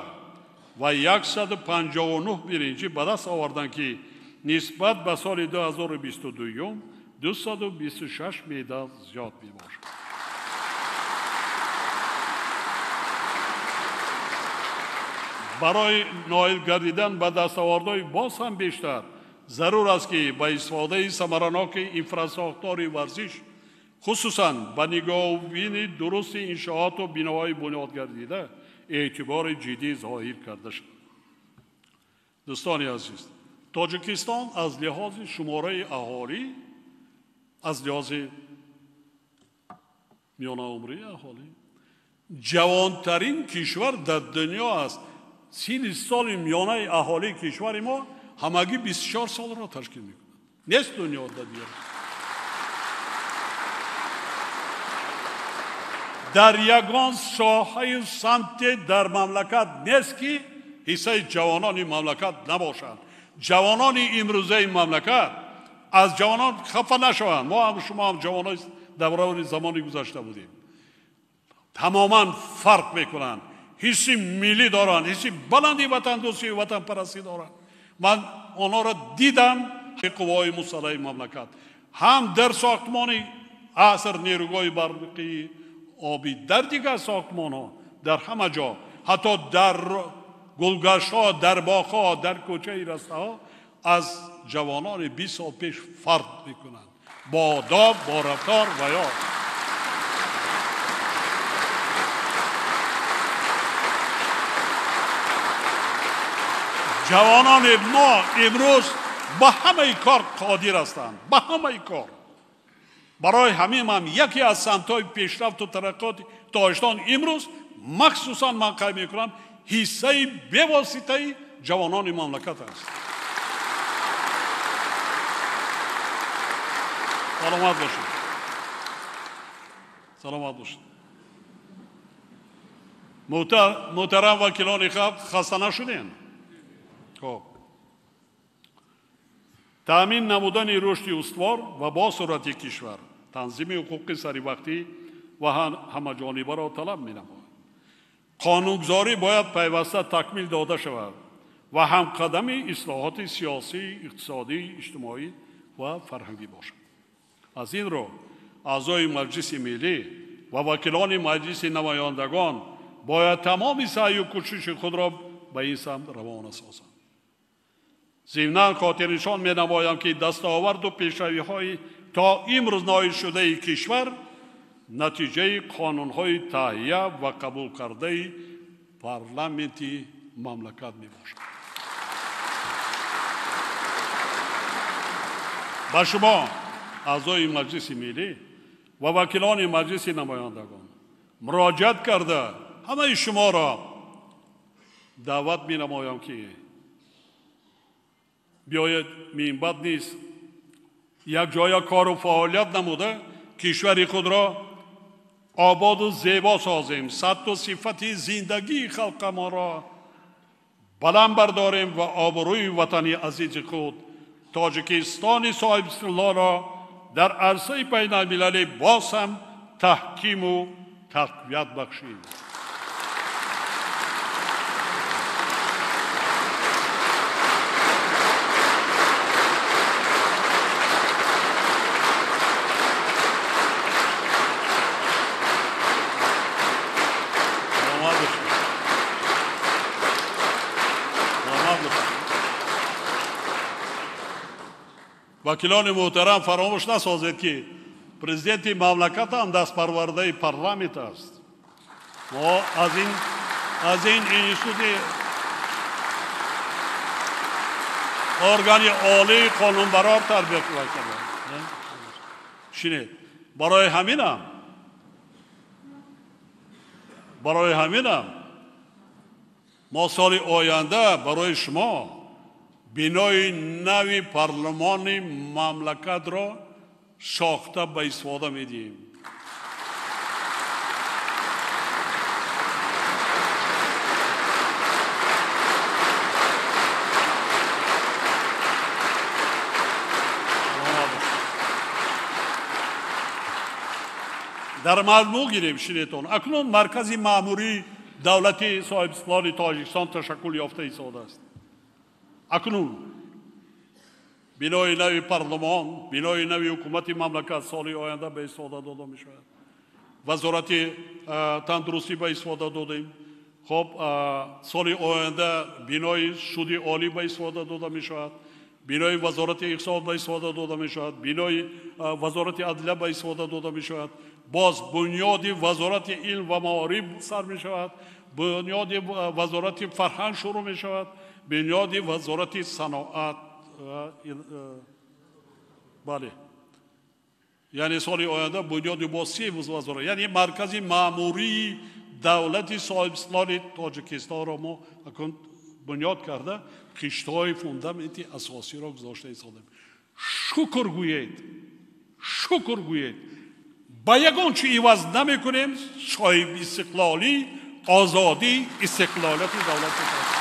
ва 159 биринҷӣ ба даст оварданд, ки нисбат ба соли 2022 226 медал зиёд мебошад. Барои ноил гардидан ба дастовардҳои боз ҳам бештар зарур аст, ки ба истифодаи самараноки инфрасохтори варзиш, хусусан ба нигоҳубини дурусти иншооту биноҳои бунёдгардида эътибори ҷиддӣ зоҳир карда шавад. Дӯстони азиз, Тоҷикистон аз лиҳози шумораи аҳолӣ, аз лиҳози миёнаумрии аҳолӣ ҷавонтарин кишвар дар дунё аст. 30 соли миёнаи аҳолии кишвари мо ҳамагӣ 24 солро ташкил мекунад. Нест дунё дар дигар. Дар ягон соҳаи самте дар мамлакат нест, ки ҳиссаи ҷавонони мамлакат набошанд. Ҷавонони имрӯзаи мамлакат аз ҷавонон хафа нашаванд. Мо ҳам шумо ҳам ҷавонои давраи замони гузашта будем. Тамоман фарқ мекунанд. Ҳисси миллӣ доранд, ҳисси баланди ватандӯстию ватанпарастӣ доранд. Ман онҳоро дидам. Қувваҳои мусаллаҳи мамлакат ҳам дар сохтмони аср нерӯгоҳи барқии обӣ, дар дигар сохтмонҳо, дар ҳама ҷо, ҳатто дар гулгаштҳо, дар боғҳо, дар кӯчаи растаҳо аз ҷавонони 20 сол пеш фарқ мекунанд. Бо одоб, бо рафтор ва ё ҷавонони мо имрӯз ба ҳамаи кор қодир ҳастанд, ба ҳамаи кор. Барои ҳамин ҳам яке аз самтҳои пешрафту тараққиёти Тоҷикистон имрӯз махсусан ман қайд мекунам ҳиссаи бевоситаи ҷавонони мамлакат аст. Саломат бошед, саломат бошед. Муҳтарам вакилони халқ, хаста нашудем? Хоб. Таъмин намудани рушди устувор ва босуръати кишвар, танзими ҳуқуқи саривақтӣ ва ҳамаҷонибаро талаб менамояд. Қонунгузорӣ бояд пайваста такмил дода шавад ва ҳамқадами ислоҳоти сиёсӣ, иқтисодӣ, иҷтимоӣ ва фарҳангӣ бошад. Аз ин рӯ аъзои Маҷлиси Миллӣ ва вакилони Маҷлиси Намояндагон бояд тамоми саъю кӯшиши худро ба ин самт равона созанд. Зимнан хотирнишон менамоям, ки дастоварду пешравиҳои то имрӯз ноилшудаи кишвар натиҷаи қонунҳои таҳия ва қабулкардаи парламенти мамлакат мебошад. Ба шумо аъзои Маҷлиси Миллӣ ва вакилони Маҷлиси Намояндагон муроҷиат карда ҳамаи шуморо даъват менамоям, ки биёед минбаъд низ якҷоя кору фаъолият намуда кишвари худро ободу зебо созем, сатҳу сифати зиндагии халқамонро баланд бардорем ва обрӯи ватани азизи худ Тоҷикистони соҳибистиқлолро дар арсаи байналмилалӣ боз ҳам таҳкиму тақвият бахшем. Вакилони муҳтарам, фаромӯш насозед, ки президенти мамлакат ҳам дастпарвардаи парламент аст. Мо аз ин институти органи олии қонунбарор тарбия кардем. Шинед, барои ҳаминам мо соли оянда барои шумо бинои нави парлумони мамлакатро сохта ба истифода медиҳем. Дар маҷмӯъ гирем, шинетон, акнун маркази маъмурии давлати соҳибистиқлоли Тоҷикистон ташаккул ёфта истодааст. Акнун бинои нави парлумон, бинои нави ҳукумати мамлакат соли оянда ба истифода дода мешавад. Вазорати тандурустӣ ба истифода додем. Хоб, соли оянда бинои суди олӣ ба истифода дода мешавад, бинои вазорати иқтисод ба истифода дода мешавад, бинои вазорати адлия ба истифода дода мешавад, боз бунёди вазорати илм ва маориф сар мешавад, бунёди вазорати фарҳанг шурӯъ мешавад, бунёди вазорати саноат, бале, яъне соли оянда бунёди бо се вазорат, яъне маркази маъмурии давлати соҳибистиқлоли Тоҷикистонро мо акнун бунёд карда хиштҳои фундаменти асосиро гузошта истодем. Шукр гӯед, шукр гӯед, ба ягон чи иваз намекунем соҳибистиқлолӣ, озодӣ, истиқлолияти давлати Тоҷикистон.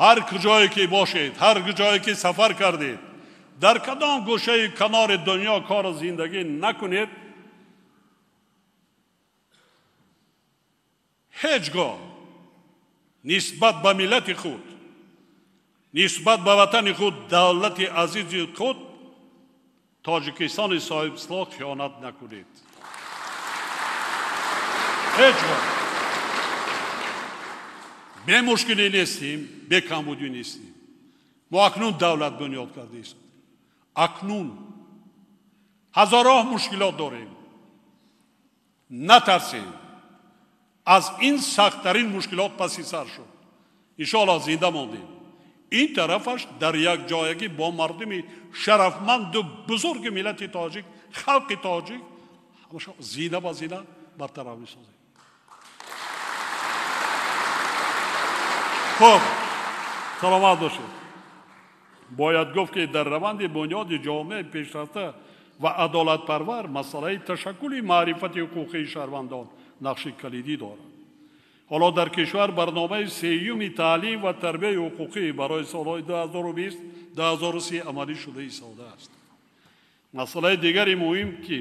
Ҳар куҷое ки бошед, ҳар куҷое ки сафар кардед, дар кадом гӯшаи канори дунё кору зиндагӣ накунед, ҳеҷ гоҳ нисбат ба миллати худ, нисбат ба ватани худ, давлати азизи худ, Тоҷикистони соҳибистиқлол хиёнат накунед. Ҳеҷ гоҳ. Бемушкилӣ нестем, бекамбудӣ нестем. Мо акнун давлат бунёд кардаистем. Акнун ҳазорҳо мушкилот дорем. Натарсем. Аз ин сахттарин мушкилот паси сар шуд. Иншоаллоҳ зинда мондем. Ин тарафаш дар як ҷоягӣ бо мардуми шарафманду бузурги миллати тоҷик, халқи тоҷик ҳамаша зина ба зина бартараф месозем. Хуб, саломат бошед. Бояд гуфт, ки дар раванди бунёди ҷомеаи пешрафта ва адолатпарвар масъалаи ташаккули маърифати ҳуқуқии шаҳрвандон нақши калидӣ дорад. Ҳоло дар кишвар барномаи сеюми таълим ва тарбияи ҳуқуқӣ барои солҳои 2020-2030 амалӣ шуда истодааст. Масъалаи дигари муҳим, ки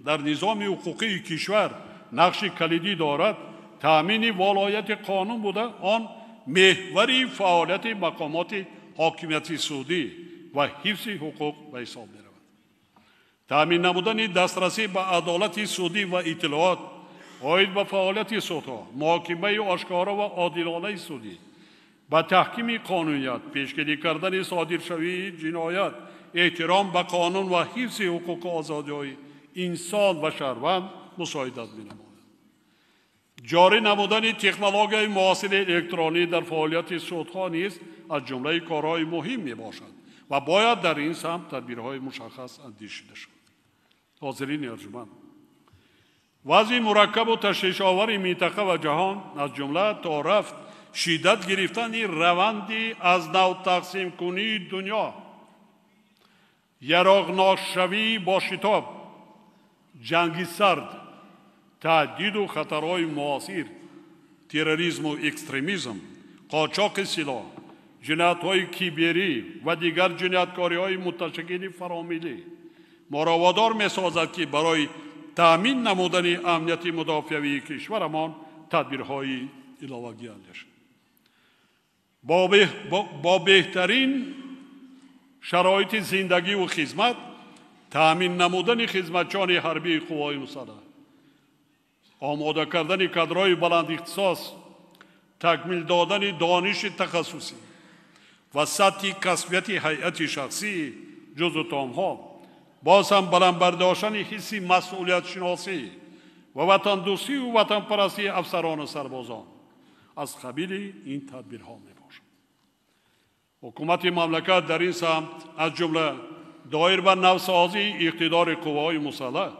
дар низоми ҳуқуқии кишвар нақши калидӣ дорад, таъмини волояти қонун буда, он меҳвари фаъолияти мақомоти ҳокимияти судӣ ва ҳифзи ҳуқуқ ба ҳисоб меравад. Таъмин намудани дастрасӣ ба адолати судӣ ва иттилоот оид ба фаъолияти судҳо, муҳокимаи ошкоро ва одилонаи судӣ, ба таҳкими қонуният, пешгирӣ кардани содиршавии ҷиноят, эҳтиром ба қонун ва ҳифзи ҳуқуқу озодиҳои инсон ва шаҳрванд мусоидат менамояд. Ҷорӣ намудани технологияи муосири электронӣ дар фаъолияти судҳо низ аз ҷумлаи корҳои муҳим мебошад ва бояд дар ин самт тадбирҳои мушаххас андешида шавад. Ҳозирини арҷуманд, вазъи мураккабу ташвишовари минтақа ва ҷаҳон, аз ҷумла то рафт шиддат гирифтани раванди аз нав тақсимкунии дунё, яроғнокшавии бо шитоб, ҷанги сард, таҳдиду хатарҳои муосир, терроризму экстремизм, қочоқи силоҳ, ҷиноятҳои киберӣ ва дигар ҷинояткориҳои муташаккили фаромиллӣ моро водор месозад, ки барои таъмин намудани амнияти мудофиавии кишварамон тадбирҳои иловагӣ андешад. Бо беҳтарин шароити зиндагиву хизмат, таъмин намудани хизматчиёни ҳарбии қувваҳои мусаллаҳ, омода кардани кадрҳои баландихтисос, такмил додани дониши тахассусӣ ва сатҳи касбияти ҳайати шахсии ҷузъу томҳо, боз ҳам баланд бардоштани ҳисси масъулиятшиносӣ ва ватандӯстию ватанпарастии афсарону сарбозон аз қабили ин тадбирҳо мебошад. Ҳукумати мамлакат дар ин самт, аз ҷумла доир ба навсозии иқтидори қувваҳои мусаллаҳ,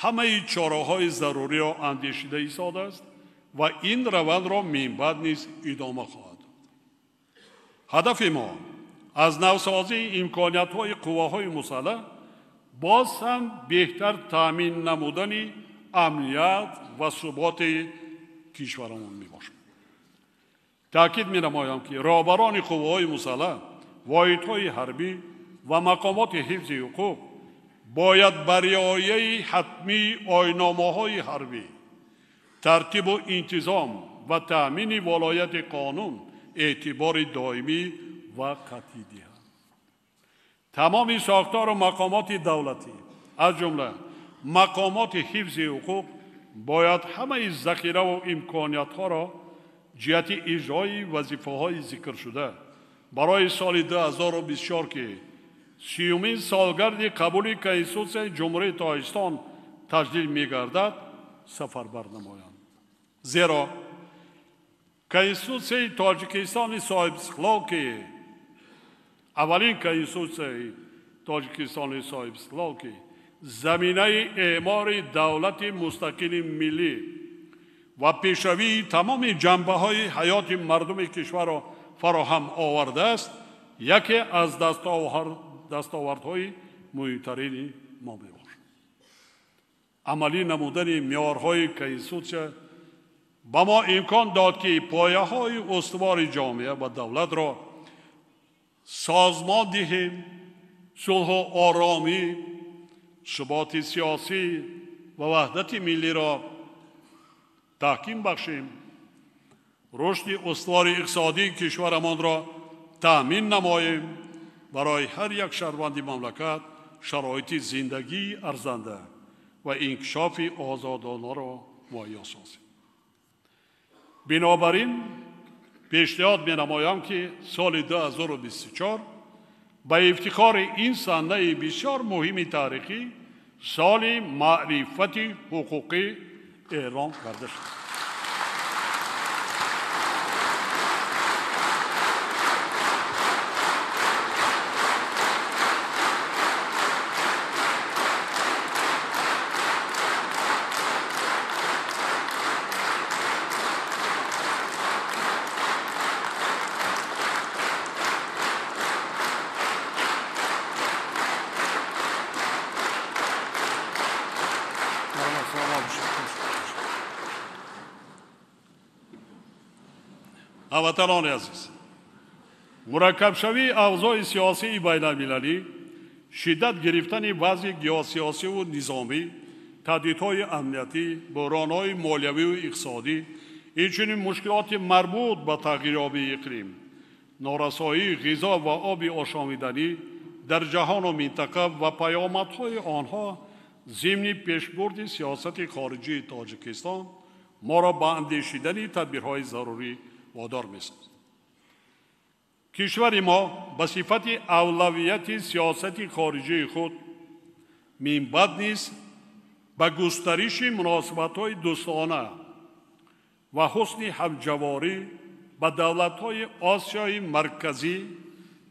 ҳамаи чораҳои заруриро андешида истодааст ва ин равандро минбаъд низ идома хоҳад дод. Ҳадафи мо аз навсозии имкониятҳои қувваҳои мусаллаҳ боз ҳам беҳтар таъмин намудани амният ва суботи кишварамон мебошад. Таъкид менамоям, ки роҳбарони қувваҳои мусаллаҳ, воҳидҳои ҳарбӣ ва мақомоти ҳифзи ҳуқуқ бояд ба риояи ҳатмии оинномаҳои ҳарбӣ, тартибу интизом ва таъмини волояти қонун эътибори доимӣ ва қатъӣ диҳанд. Тамоми сохтору мақомоти давлатӣ, аз ҷумла мақомоти ҳифзи ҳуқуқ, бояд ҳамаи захираву имкониятҳоро ҷиҳати иҷрои вазифаҳои зикршуда барои соли 2024, ки 30-умин солгарди қабули Конститутсияи Ҷумҳурии Тоҷикистон таҷлил мегардад, сафарбар намоянд. Зеро Конститутсияи Тоҷикистони соҳибистиқлол, ки аввалин Конститутсияи Тоҷикистони соҳибистиқлол, ки заминаи эъмори давлати мустақили миллӣ ва пешравии тамоми ҷанбаҳои ҳаёти мардуми кишварро фароҳам овардааст, яке аз дастовардҳои муҳимтарини мо мебошад. Амалӣ намудани меъёрҳои Конститутсия ба мо имкон дод, ки пояҳои устувори ҷомеа ва давлатро созмон диҳем, сулҳу оромӣ, суботи сиёсӣ ва ваҳдати миллиро таҳким бахшем, рушди устувори иқтисодии кишварамонро таъмин намоем, барои ҳар як шаҳрванди мамлакат шароити зиндагии арзанда ва инкишофи озодонаро муҳайё созем. Бинобар ин пешниҳод менамоям, ки соли 2024 ба ифтихори ин санаи бисёр муҳими таърихӣ соли маърифати ҳуқуқӣ эълон карда шуд. Ҳамватанони азиз, мураккабшавии авзои сиёсии байналмилалӣ, Шиддат гирифтани вазъи геосиёсиву низомӣ, таҳдидҳои амниятӣ, буҳронҳои молиявию иқтисодӣ, инчунин мушкилоти марбут ба тағйирёбии иқлим, норасоии ғизо ва оби ошомиданӣ дар ҷаҳону минтақа ва паёмадҳои онҳо зимни пешбурди сиёсати хориҷии Тоҷикистон моро ба андешидани тадбирҳои зарурӣ водор месозад. Кишвари мо ба сифати авлавияти сиёсати хориҷии худ минбаъд низ ба густариши муносибатҳои дӯстона ва ҳусни ҳамҷаворӣ ба давлатҳои Осиёи Марказӣ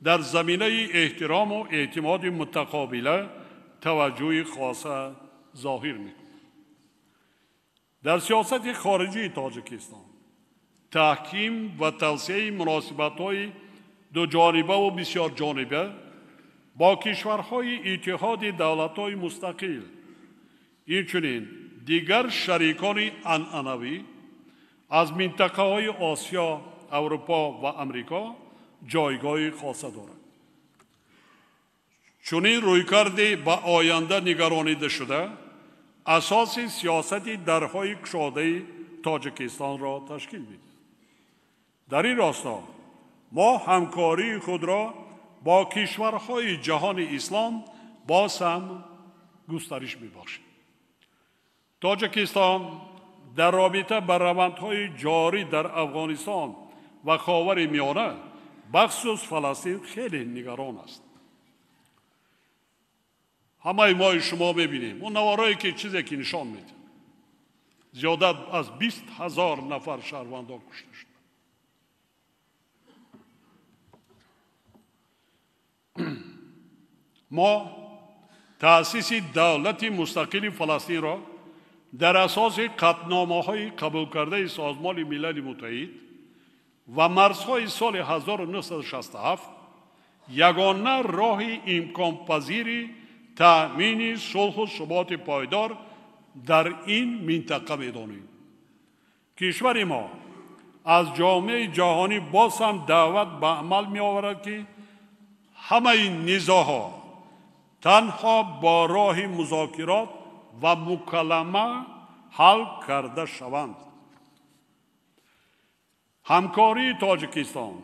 дар заминаи эҳтирому эътимоди мутақобила таваҷҷӯҳи хоса зоҳир мекунад. Дар сиёсати хориҷии Тоҷикистон таҳким ва тавсеаи муносибатҳои дуҷонибаву бисёрҷониба бо кишварҳои Иттиҳоди давлатҳои мустақил, инчунин дигар шарикони анъанавӣ аз минтақаҳои Осиё, Аврупо ва Амрико ҷойгоҳи хоса дорад. Чунин рӯйкарди ба оянда нигаронида шуда асоси сиёсати дарҳои кушодаи Тоҷикистонро ташкил медиҳад. Дар ин росто мо ҳамкории худро бо кишварҳои ҷаҳони ислом боз ҳам густариш мебахшем. Тоҷикистон дар робита ба равандҳои ҷорӣ дар Афғонистон ва Ховари Миёна, бахусус Фаластин, хеле нигарон аст. Ҳамаи мои шумо мебинем он наворое ки чизе ки нишон медиҳад, зиёда аз 20 000 нафар шаҳрвандон кушта шуданд. Мо таъсиси давлати мустақили Фаластинро дар асоси қатъномаҳои қабулкардаи Созмони Милали Муттаҳид ва марзҳои соли 1967 ягона роҳи имконпазири таъмини сулҳу суботи пойдор дар ин минтақа медонем. Кишвари мо аз ҷомеаи ҷаҳонӣ боз ҳам даъват ба амал меоварад, ки ҳамаи низоъҳо танҳо бо роҳи музокирот ва мукалама ҳал карда шаванд. Ҳамкории Тоҷикистон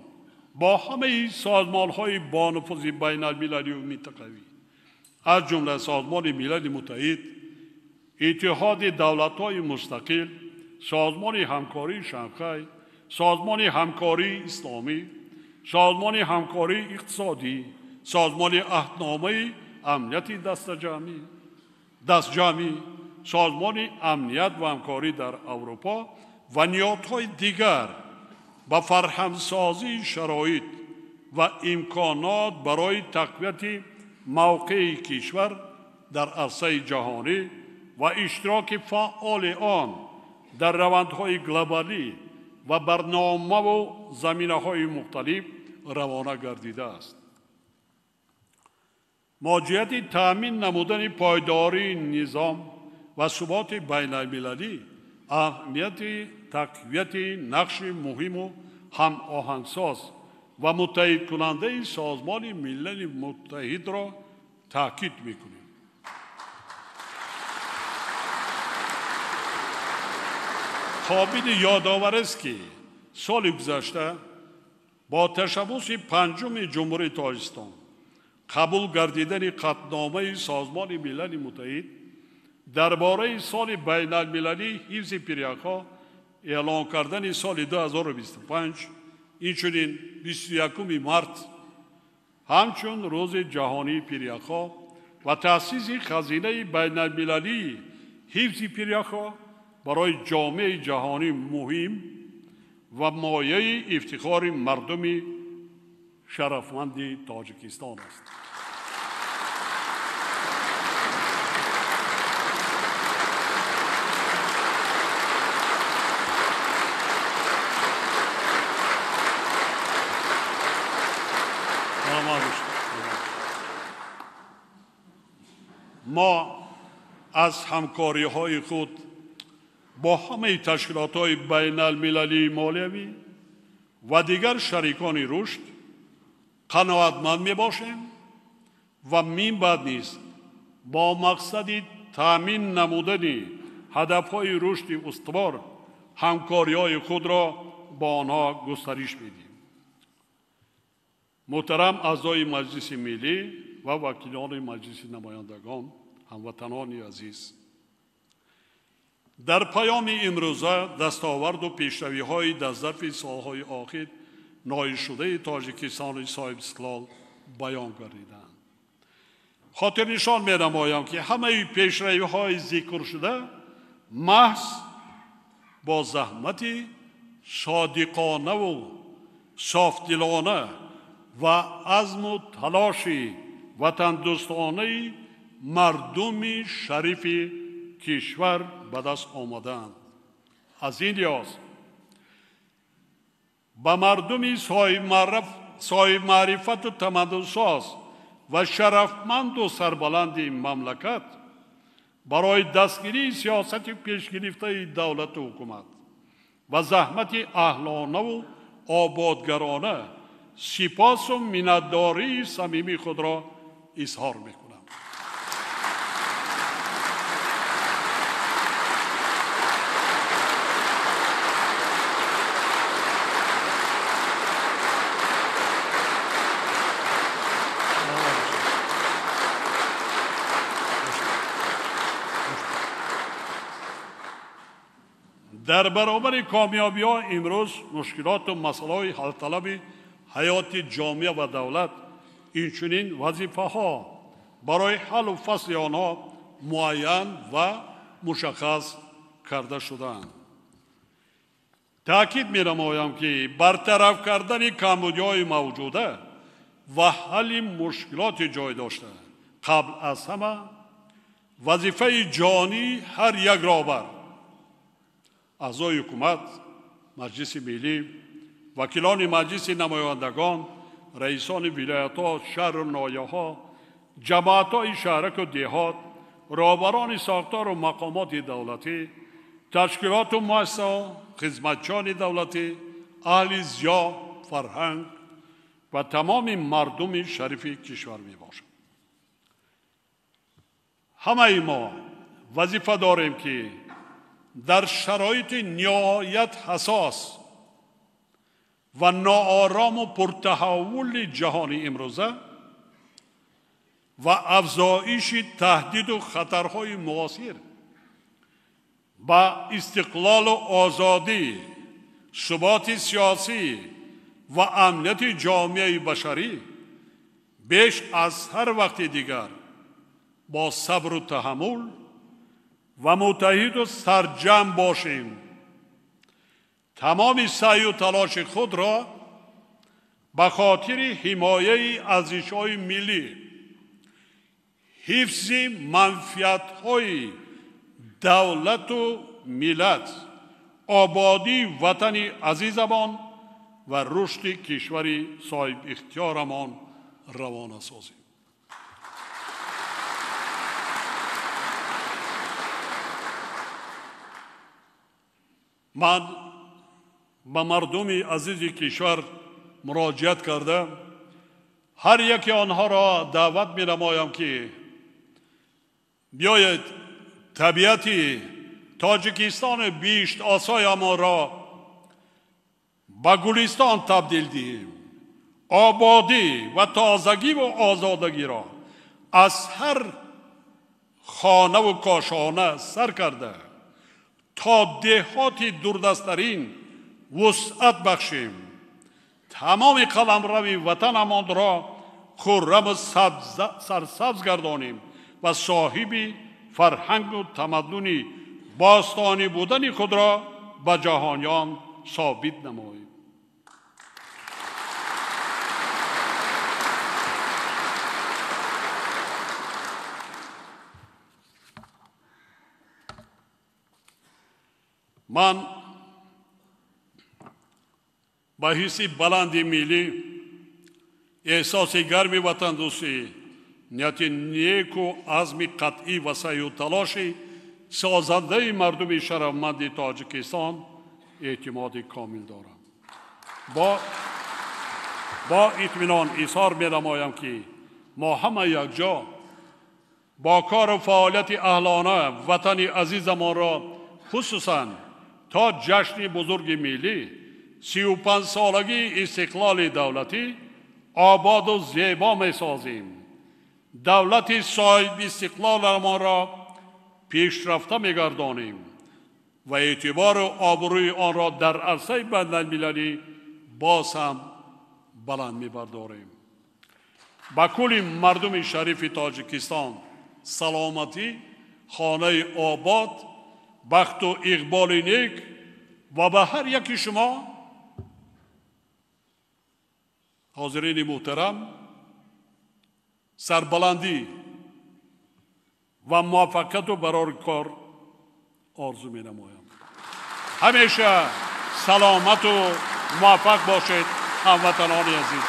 бо ҳамаи созмонҳои бонуфузи байналмилалию минтақавӣ, аз ҷумла Созмони Милали Муттаҳид, Иттиҳоди давлатҳои мустақил, Созмони ҳамкории Шанхай, Созмони ҳамкории исломӣ, Созмони ҳамкории иқтисодӣ, Созмони аҳдномаи амнияти дастҷамъӣ, Созмони амният ва ҳамкорӣ дар Аврупо ва ниҳодҳои дигар ба фарҳамсозии шароит ва имконот барои тақвияти мавқеи кишвар дар арсаи ҷаҳонӣ ва иштироки фаъоли он дар равандҳои глобалӣ ва барномаву заминаҳои мухталиф равона гардидааст. Мо ҷиҳати таъмин намудани пойдории низом ва суботи байналмилалӣ аҳамияти тақвияти нақши муҳиму ҳамоҳангсоз ва муттаҳидкунандаи Созмони Милали Муттаҳидро таъкид мекунем. Қобили ёдовар аст, ки соли гузашта бо ташаббуси панҷуми Ҷумҳурии Тоҷикистон қабул гардидани қатъномаи Созмони Милали Муттаҳид дар бораи соли байналмилалии ҳифзи пиряхҳо эълон кардани соли 2025, инчунин 21 март ҳамчун Рӯзи ҷаҳонии пиряхҳо ва таъсиси хазинаи байналмилалии ҳифзи пиряхҳо барои ҷомеаи ҷаҳонӣ муҳим ва мояи ифтихори мардуми шарафманди Тоҷикистон аст. Мо аз ҳамкориҳои худ бо ҳамаи ташкилотҳои байналмилалии молиявӣ ва дигар шарикони рушд қаноатманд мебошем ва минбаъд низ бо мақсади таъмин намудани ҳадафҳои рушди устувор ҳамкориҳои худро бо онҳо густариш медиҳем. Муҳтарам аъзои Маҷлиси Миллӣ ва вакилони Маҷлиси Намояндагон, ҳамватанони азиз, дар паёми имрӯза дастоварду пешравиҳои дар зарфи солҳои охир ноилшудаи Тоҷикистони соҳибистиқлол баён гардиданд. Хотирнишон менамоям, ки ҳамаи пешравиҳои зикршуда маҳз бо заҳмати содиқонаву софдилона ва азму талоши ватандӯстонаи мардуми шарифи кишвар ба даст омадаанд. Аз ин лиҳоз ба мардуми соҳибмаърифату тамаддунсоз ва шарафманду сарбаланди мамлакат барои дастгирии сиёсати пешгирифтаи давлату ҳукумат ва заҳмати аҳлонаву ободгарона сипосу миннатдории самимии худро изҳор мекунам. Дар баробари комёбиҳо имрӯз мушкилоту масъалаҳои ҳалталаби ҳаёти ҷомеа ва давлат, инчунин вазифаҳо барои ҳаллу фасли онҳо муайян ва мушаххас карда шудаанд. Таъкид менамоям, ки бартараф кардани камбудиҳои мавҷуда ва ҳалли мушкилоти ҷой дошта қабл аз ҳама вазифаи ҷонии ҳар як роҳбар, аъзои ҳукумат, Маҷлиси Миллӣ, вакилони Маҷлиси Намояндагон, раисони вилоятҳо, шаҳру ноҳияҳо, ҷамоатҳои шаҳраку деҳот, роҳбарони сохтору мақомоти давлатӣ, ташкилоту муассисаҳо, хизматчиёни давлатӣ, аҳли зиё, фарҳанг ва тамоми мардуми шарифи кишвар мебошад. Ҳамаи мо вазифа дорем, ки дар шароити ниҳоят ҳассос ва ноорому пуртаҳаввули ҷаҳони имрӯза ва афзоиши таҳдиду хатарҳои муосир ба истиқлолу озодӣ, суботи сиёсӣ ва амнияти ҷомеаи башарӣ беш аз ҳар вақти дигар бо сабру таҳаммул ва муттаҳиду сарҷамъ бошем. Тамоми саъю талоши худро ба хотири ҳимояи арзишҳои миллӣ, ҳифзи манфиатҳои давлату миллат, ободии ватани азизамон ва рушди кишвари соҳибихтиёрамон равона созем. Ман ба мардуми азизи кишвар муроҷиат карда ҳар яке онҳоро даъват менамоям, ки биёед табиати Тоҷикистони биҳиштосоямонро ба гулистон табдил диҳем, ободӣ ва тозагиву озодагиро аз ҳар хонаву кошона сар карда то деҳоти дурдасттарин вусъат бахшем, тамоми қаламрави ватанамонро хурраму сарсабз гардонем ва соҳиби фарҳангу тамаддуни бостонӣ будани худро ба ҷаҳониён собит намоем. Ман ба ҳисси баланди миллӣ, эҳсоси гарми ватандӯстӣ, нияти неку азми қатъӣ ва саъю талоши созандаи мардуми шарафманди Тоҷикистон эътимоди комил дорам. Бо итминон изҳор менамоям, ки Мо ҳама якҷо бо кору фаъолияти аҳлона ватани азизамонро хусусан то ҷашни бузурги миллӣ 35-солагии истиқлоли давлатӣ ободу зебо месозем. Давлати соҳибистиқлоламонро пешрафта мегардонем ва эътибору обрӯи онро дар арсаи байналмилалӣ боз ҳам баланд мебардорем. Ба кулли мардуми шарифи Тоҷикистон саломатӣ, хонаи обод, бахту иқболи нек ва ба ҳар яки шумо ҳозирини муҳтарам сарбаландӣ ва муваффақияту барори кор орзу менамоям. Ҳамеша саломату муваффақ бошед, ҳамватанони азиз.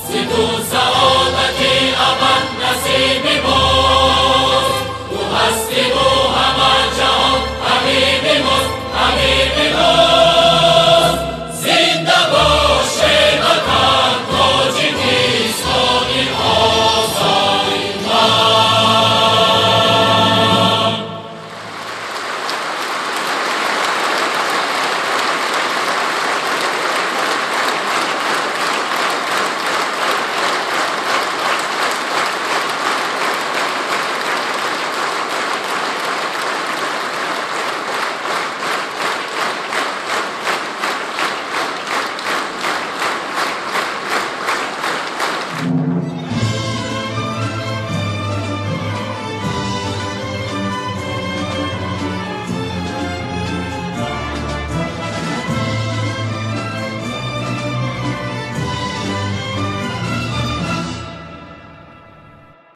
Zi tu saadati abad nasibi bo.